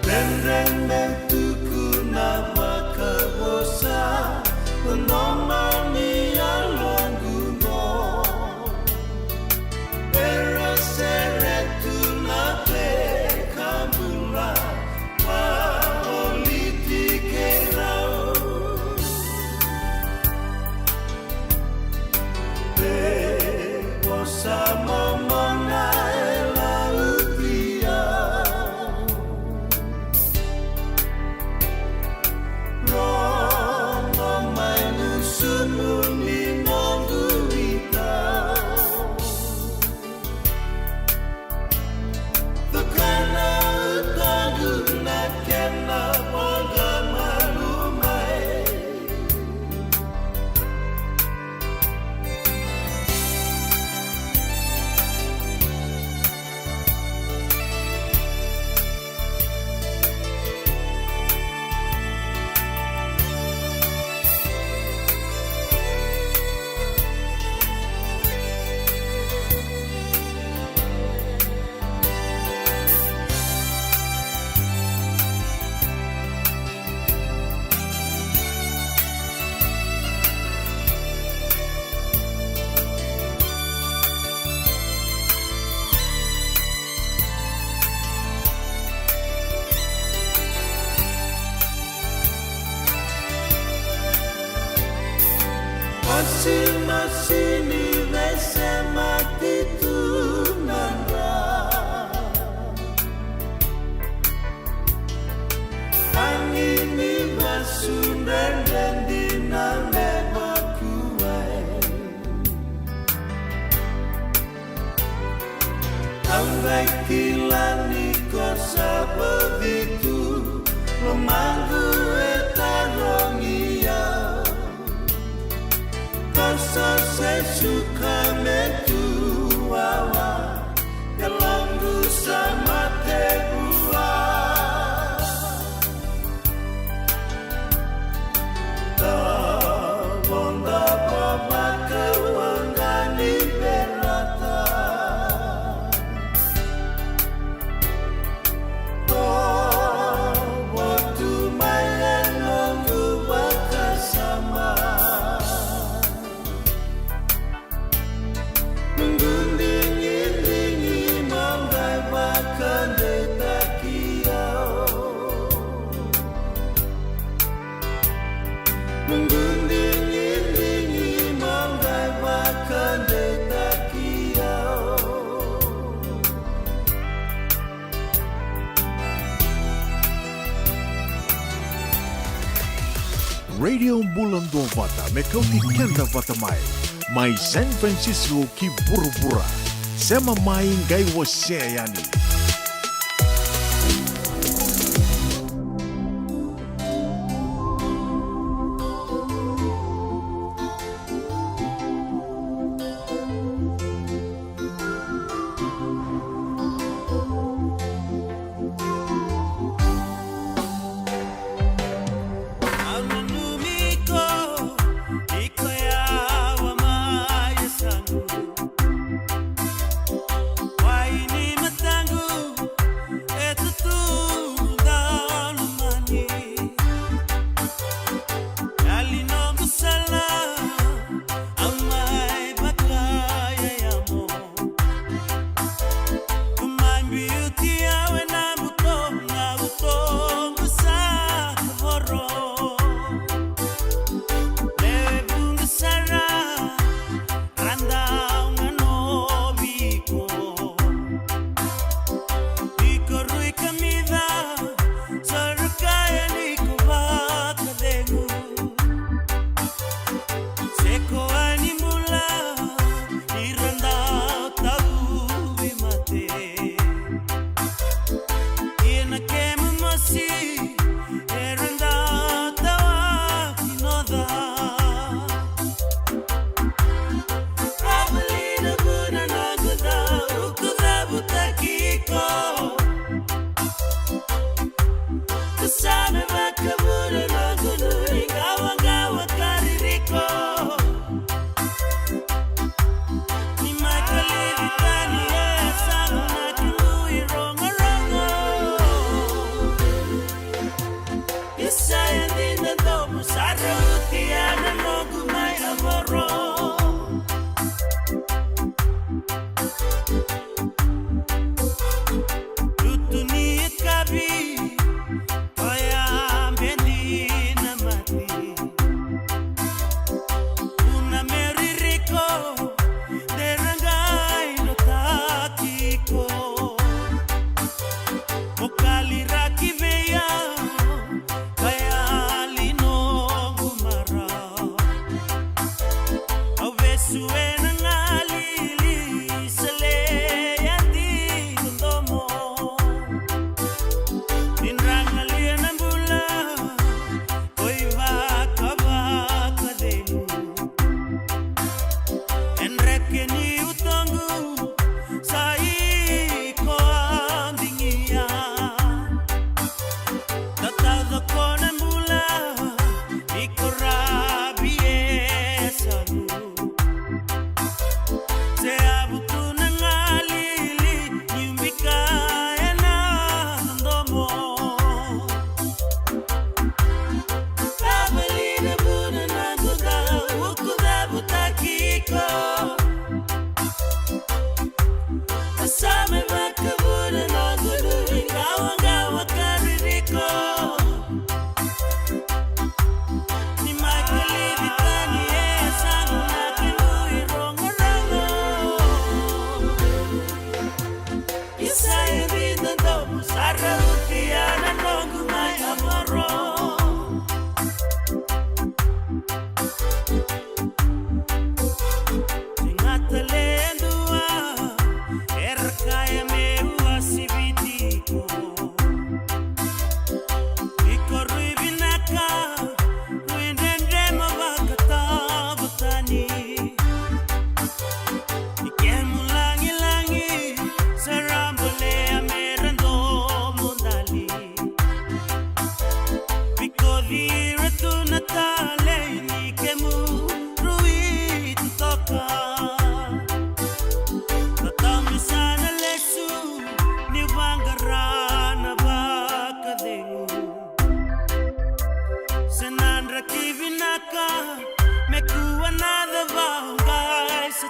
Dredre me tukuna vakavosa, na nomani yaloqu qo. Era sere tu na vei ka bula, vavoliti keirau. Pe vosa momona e lautia. Rogo mai gusumu ni noqu ita. Tukana utogu na kena voqa malu mai. Masi, masi ni veisemati tu na dra. Tagi ni vasu dredre dina me vakuai. Au qai kila ni ko sa bogi tu, lomaqu e tarogi au. Ko sa se suka me tu wawa, yaloqu sa mate vua. Tavoda vavaka waqa ni verata. Tovo tu mai e noqu vakasama. Noqu digidigi mo qai vakadeitaki au. Noqu digidigi mo qai vakadeitaki au. Radio Bula Duavata, me kauti keda vata mai. Mai San Francisco ki vuravura. Sema mai, qai wasea yani.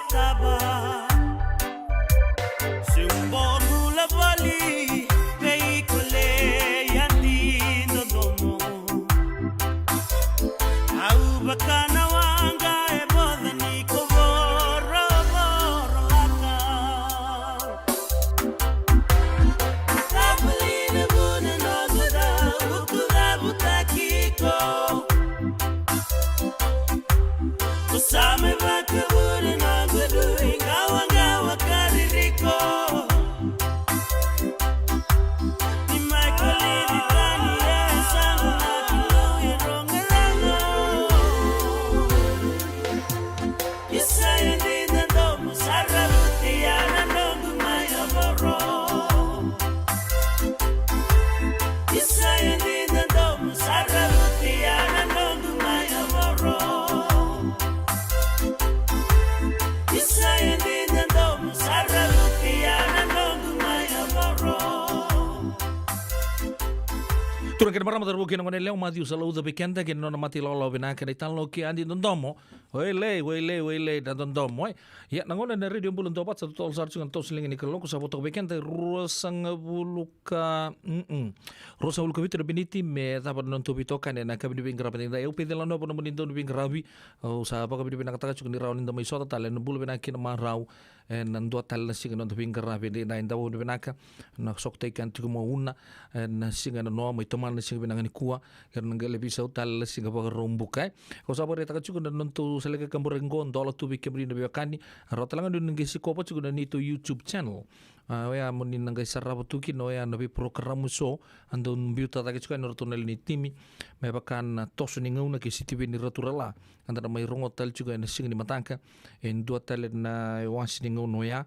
Tava. Se bau bula voli vei iko, le yadi dodomo. Au vaka na waqa e voca ni ko vorovoro laka. Sa buli na vuna noqu cau, ko cavutaki iko. Ko sa mai vakavuna noqu dui qawaqawa ka ririko. Ni mai kolivi tani e sa na kilou e rogorago. Isa e dina domo sa ravuti ya na noqu mai yavoro. Isa e dina domo sa ravuti ya na noqu mai yavoro. Isa e dina domo sa ravuti ya na noqu mai yavoro. Turaga kei na marama, cauravou kei na goneyalewa, Maciu Salauca vei keda kei na nona mata ilawalawa vinaka, na italanoa kei Adi Dodomo. Wailei, wailei, wailei na dodomo, e. Ia, na gauna na Radio Bula Duavata sa totolo sara tiko na toso ni liga ni kaloko, sa vo toka vei keda e ruasagavulu ka, mm, ruasagavulu ka vitu na miniti me cava na nodatou veitokani ena yakavi ni veiqaravi edaidai. Au Peceli Lanoa, vanua ni dauniveiqaravi. Au sa vakavinavinakataka tiko ni rawa ni da mai sota tale ena bula vinaka kei na marau ena dua tale na siga ni noda veiqaravi edaidai. Da vakavinavinaka na sokotaki keda tiko mai Una ena siga enanoa, mai tomana na siga vinaka nikua, kei ira na qai lai veisau tale na siga Vakaraubuka, e. Au sa vakaraitaka tiko na nodatou sala ni kaburaki qo, dola tu vei kemuni na veiwekani. Rawa tale ga ni na qai sikova tiko na neitou YouTube channel. A, oya mo ni na qai sarava tu kina oya na veiporokaramu eso a dau biuta cake tiko yani o ratou na lewe ni timi, me vaka na Toso ni Gauna kei Sitiveni Raturala, eda na mai rogoca tale tiko ena siga ni mataka e dua tale na iwase ni gauna oya.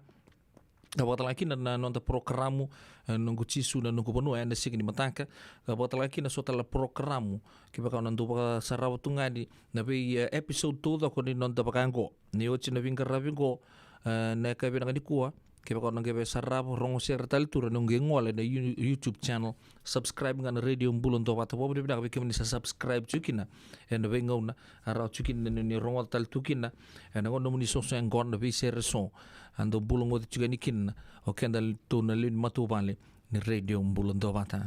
Ka vakatalega kina na noda porokaramu, e, Noqu Jisu na Noqu Vanua, ena siga ni mataka. Ka vakatalega kina so tale na porokaramu kevaka o na dau vakasarava tu ga yani na vei, e, episode taucoko ni noda vaka oqo. Ni oti na veiqaravi oqo, e, na yakavi vinaka nikua, kevaka o na qai via sarava, rogo sere tale tu, rawa ni o qai gole ena You-, YouTube channel, subscribe ga na Radio Bula Duavata. Vakavinavinaka vei kemuni sa subscribe tiko kina ena veigauna, a rawa tiko kina ni, ni rogoca tale tu kina ena gauna nomuni soso yaqona na veisere eso a dau bula goci tiko yani kina o keda tu na lewe ni matavuvale ni Radio Bula Duavata.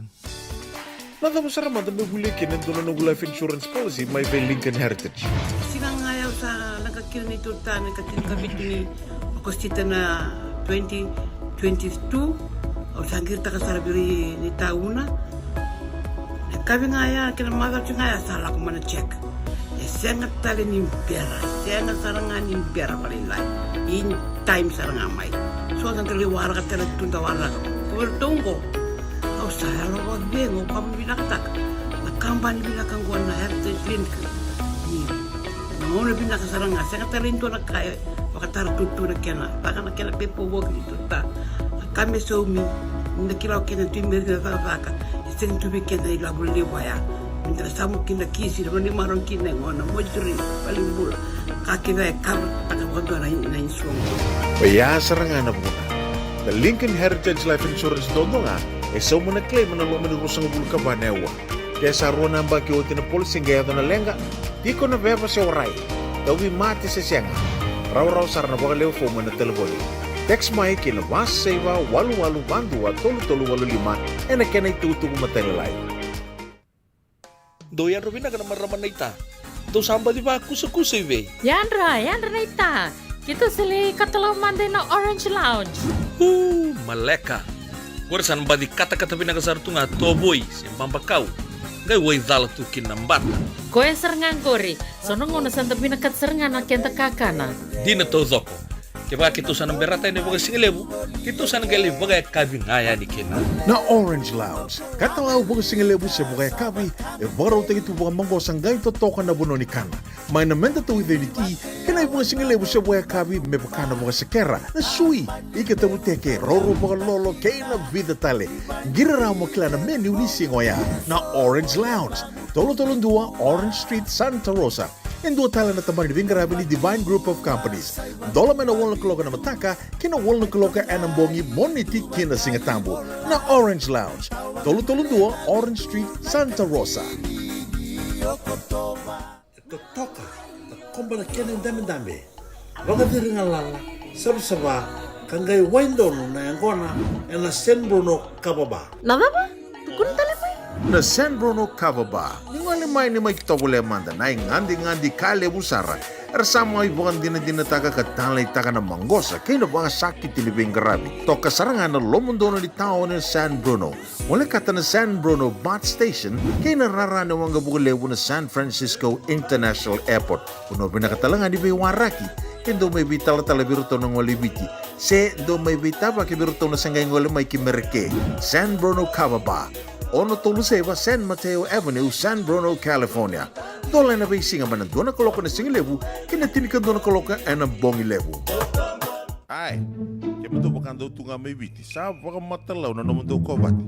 Na cava sara mada meu volia kina e dua na noqu life insurance policy mai vei Lincoln Heritage? Siga ga ya au sa leqa kina neitou ta na ikatinikavitu ni Okosita na twenty twenty-two, au sa qiritaka sara vei ira na itauna. Na yakavi ga ya kei na macawa ga ya sa lako mai na check. E sega tale ni bera, sega sara ga ni bera vakalailai. In time sara ga mai. So da qai waraka tale tu, da waraka. Ko iratou oqo, au sa yalo vakacegu, au vakavinavinakataka na kabani vinaka oqo na Heritage Link. Ni na gauna vinaka sara ga, sega tale ni dua na ka e vakatara tutu na kena, vaka na kena paperwork ni tuta. Na ka me saumi, ni da kila o keda tu i Merika na cakacaka, e sega tu vei keda na ilavo levu oya. Ni da samu kina kisi, na vanua ni marau kina, e gona, mortuary, valenibula. Ka kece e cover taka vakadua na, na insurance. Oya sara ga na vuna. Na Lincoln Heritage Life Insurance duadua ga e sauma na claim ena loma ni ruasagavulu ka va na aua. Ke sa rua na yabaki oti na policy qai yaco na leqa, tiko na veva se warai, tauvimate se sega, rawarawa sara na vakalewe fomu ena talevoni. Text mai ki na va saiva walu walu va dua tolu tolu walu lima ena kena itukutuku matailalai. Dou yadra vinaka na marama naita. Dou sa baci vakusakusa i vei? Yadra, yadra naita. Keitou sa lai katalau mada ina Orange Lounge. Uu, maleka. Qori sa na baci katakata vinaka sara tu ga tovoi se babakau. Qai waicala tu kina na bata. Koya sara ga qori. So na gauna sa da vinakata sara ga na keda kakana. Dina taucoko. Kevaka keitou sa na berata yani vakasigalevu, keitou sa na qai lai vakayakavi ga yani kina. Na Orange Lounge, katalau vakasigalevu se vakayakavi, e vakarautaki tu vakamaqosa qai totoka na vanua ni kana. Mai na meda tauica ni ti, kei na ivakasigalevu se vakayakavi me vaka na vakasekera, na sui, ika tavuteke, roro vakalolo, kei na vica tale. Qiri rawa mo kila na menu ni siga oya. Na Orange Lounge, tolu tolu dua Orange Street, Santa Rosa. E dua tale na tabana ni veiqaravi ni Divine Group of Companies. Dola mai na walu na kaloko ena mataka ki na walu na kaloko ena bogi, Moniti ki na Sigatabu. Na Orange Lounge, tolu tolu dua Orange Street, Santa Rosa. E totoka, takoba na kena idabedabe. Vakaciri galala, savasava, ka qai wai donu na yaqona ena San Bruno Kava Bar. Na cava? Tukuna tale mai. Na San Bruno Kava Bar. Ni gole mai, ni mai tovolea mada na igadigadi ka levu sara. Era sa mai vakadinadinataka ka taleitaka na maqosa kei na vakasakiti ni veiqaravi. Toka sara ga na lomodonu ni taoni na San Bruno. Molekata na San Bruno BART Station kei na rara ni waqavuka levu na San Francisco International Airport. Vanua vinaka tale ga ni veiwaraki, ke dou mai veitalatala vei iratou na gole i Viti, se dou mai veitavaki vei iratou na se qai gole mai ki Merika. San Bruno Kava Bar, ono tolu saiva San Mateo Avenue, San Bruno, California. Dola ena veisiga mai na dua na kaloko na siga levu ki na tinikadua na kaloko ena bogi levu. Ai, kemudou vaka dou tu ga mai Viti, sa vakamatailalai na nomudou kovate.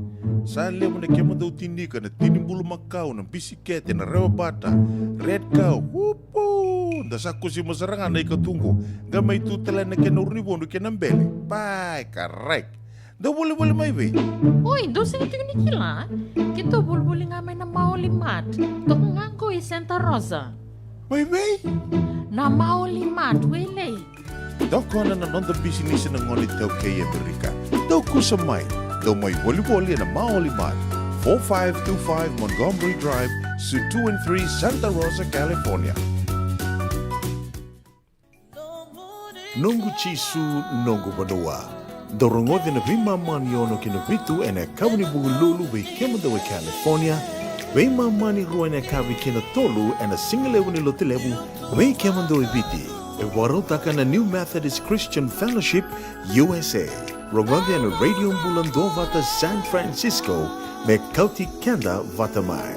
Sa levu na kemudou tinika, na tini bulumakau, na bisikete, na rewabata, red cow, upu. Da sa kusima sara ga na ikatuqu, qai mai tu tale na kena urunivodu kei na bele. Pai, karai. Dou volivoli mai vei? Oi, dou sega tiko ni kila? Keitou volivoli ga mai na Maoli Mart. Toka ga qo i Santa Rosa. Mai vei? Na Maoli Mart, Wailei. Tokona na noda bisinisi na gone iTaukei e Amerika. Dou kusa mai. Dou mai volivoli ena Maoli Mart, four five two five Montgomery Drive, Suite two and three, Santa Rosa, California. Noqu Jisu, noqu vanua. Dou rogoca na veimama ni ono ki na vitu ena yakavi ni Vukelulu vei kemudou e California, veimama ni rua ena yakavi ki na tolu ena sigalevu ni Lotulevu vei kemudou e Viti. E vakarautaka na New Methodist Christian Fellowship U S A. Rogoca ena Radio Bula Duavata San Francisco, me kauti keda vata mai.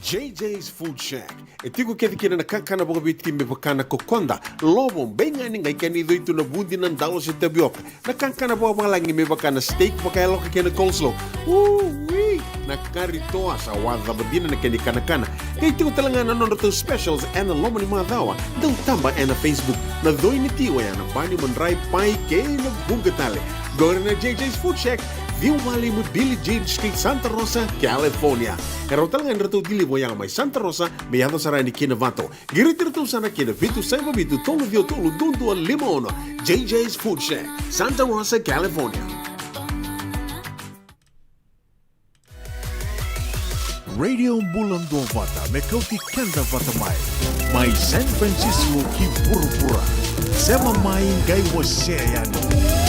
J J's Food Shack. E tiko kece kina na kakana vakaviti me vaka na kokoda, lovo, beigani, qai kena icoi tu na vudi, na dalo se tavioka. Na kakana vakavalagi me vaka na steak vakayaloka kei na coleslaw. Ui! Na kari toa sa waca vadina na kena ikanakana. Qai tiko tale ga na nodratou specials ena loma ni macawa. Dou taba ena Facebook. Na coi ni ti oya na bani, madrai, pai kei na vuqa tale. Qori na J J's Food Shack, ciwa walu lima Billie Jean Street, Santa Rosa, California. E rawa tale ga ni ratou deliver oya mai Santa Rosa me yaco sara yani ki Novato. Qiriti iratou sara ki na vitu saiva vitu tolu ciwa tolu dua dua lima ono. J J's Food Shack, Santa Rosa, California. Radio Bula Duavata, me kauti keda vata mai. Mai San Francisco ki vuravura. Sema mai qai wasea yani.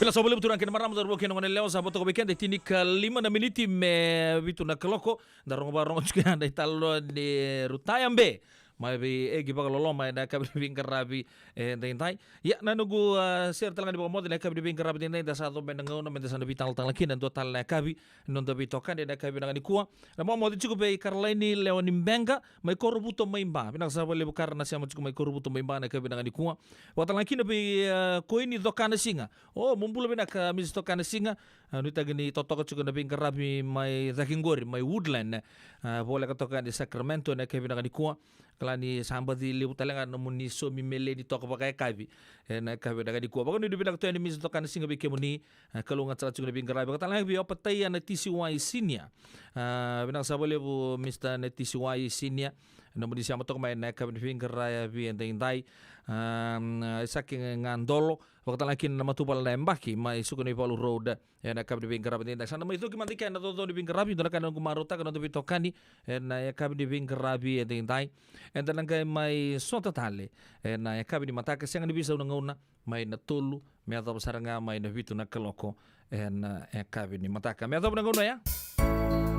Sa vakalevu turaga kei na marama, cauravou kei na goneyalewa, sa vo toka vei keda e tinikalima na miniti me vitu na kaloko. Da rogo vakarogo tiko ya na italanoa ni Rutaya Be mai vei Egi Vakaloloma ena yakavi ni veiqaravi edaidai. Ia, na noqu, a, sere tale ga ni vakamoce ena yakavi ni veiqaravi edaidai, da sa yaco mai na gauna meda sa na veitalatala kina e dua tale na yakavi ni noda veitokani ena yakavi vinaka nikua. Na vakamoce tiko vei Karalaini Lewa ni Beqa mai Korovuto mai Ba. Vinaka sara vakalevu Kara na sema tiko mai Korovuto mai Ba ena yakavi vinaka nikua. Vakatalega kina vei, e, Koini Cokanasiga. O, mo bula vinaka Mrs Cokanasiga. A, nuitaki ni totoka tiko na veiqaravi mai cake qori, mai Woodland. A, voleka toka yani Sacramento ena yakavi vinaka nikua. Kila ni sa baci levu tale ga na nomuni saumi meleni toka vakayakavi ena yakavi vinaka nikua. Vakanuinui vinaka tu yani Mrs Cokanasiga vei kemuni. A, kalougata sara tiko na veiqaravi. Vakatalega vei Opataia na T C Y Senior. A, vinaka sara vakalevu Mr na T C Y Senior. Nomuni sema toka mai ena yakavi ni veiqaravi edaidai. A, Isake Gadolo. Vakatalega kina na matavuvale na Yabaki mai Sukanaivalu Road. Ena yakavi ni veiqaravi edaidai. Sa na mai coki mada i ke na caucau ni veiqaravi, dua na ka na noqu marautaka na noda veitokani ena yakavi ni veiqaravi edaidai. Eda na qai mai sota tale ena yakavi ni mataka, sega ni veisau na gauna, mai na tolu me yacova sara ga mai na vitu na kaloko ena yakavi ni mataka. Me yacova na gauna oya.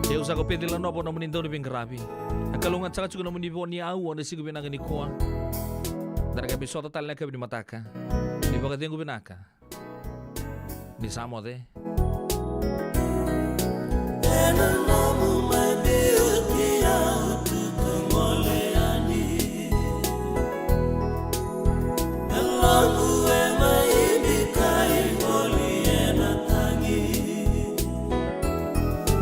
Keu sa ko Peci Lanova nomuni dau ni veiqaravi. A kalougata saka tiko nomuni vo ni aua na siga vinaka nikua. Da na qai mai sota tale na yakavi ni mataka. Ni vakacegu vinaka. Ni sa moce. Ena nomu mai biuti au tutu gole yani. E logu e mai bikai voli ena tagi.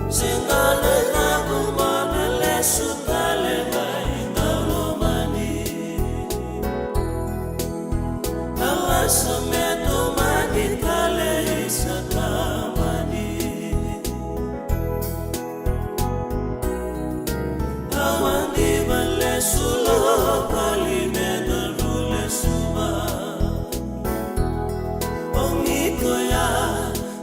Sega na cava mo na lesu tale mai dau lomani. Ka lasa me tomani tale i sa tamani. Au a diva lesu lo vali me daru lesu va. O ni koya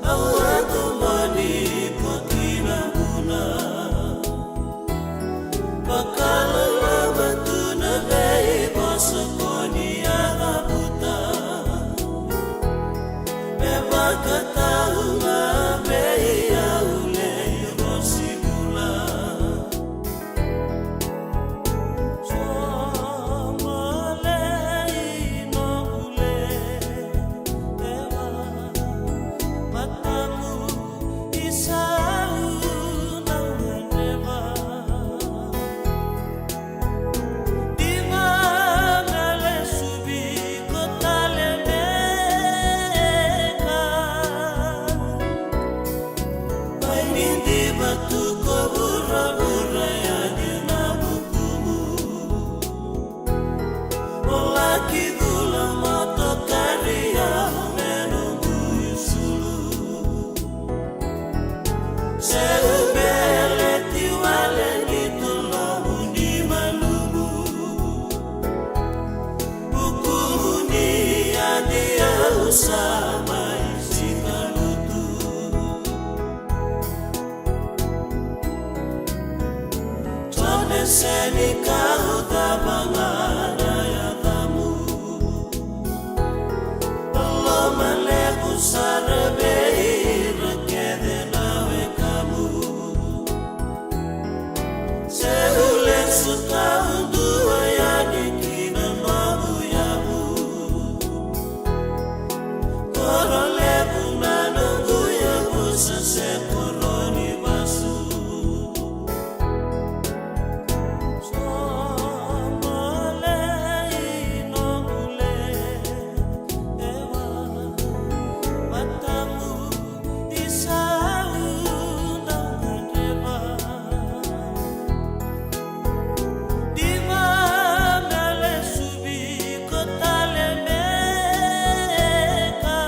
au a tomani ko kina buna. Vakaloloma tu na veivosa ko ni a cavuta. Me vakatau ga vei au lei rosi bula. Somale i noqu lewa. Matamu i sau na gadreva. Diva na lesu viko tale beka. Mai ni diva tu ko vuravura yani na vukumu. O laki cula motokari au me noqu isulu. Se u beleti wale ni tolomu ni malumu. Vukumu ni yadi au sa mai sika lutu. Tone seni kau cava ga na yacamu. Loma levu sara vei ira kece na wekamu. Se u lesu taudua yani ki na noqu yavu. Koro levu na noqu yavusa se koro ni vasu. Somale i noqu lewa. Matamu i sau na gadreva. Diva na lesu viko tale beka.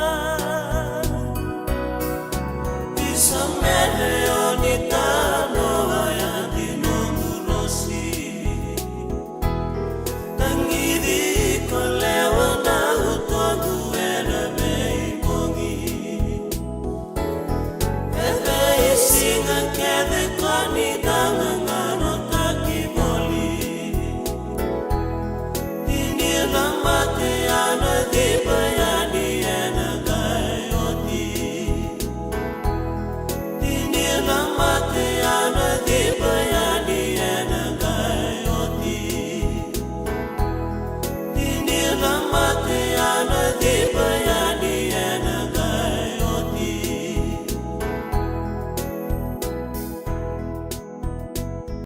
Isa mene o ni tanoa ya di nomu rosi. Tangici iko lewa na utoqu ena veibogi. E veisiga kece ko ni da gaganotaki voli. Ni ni da mate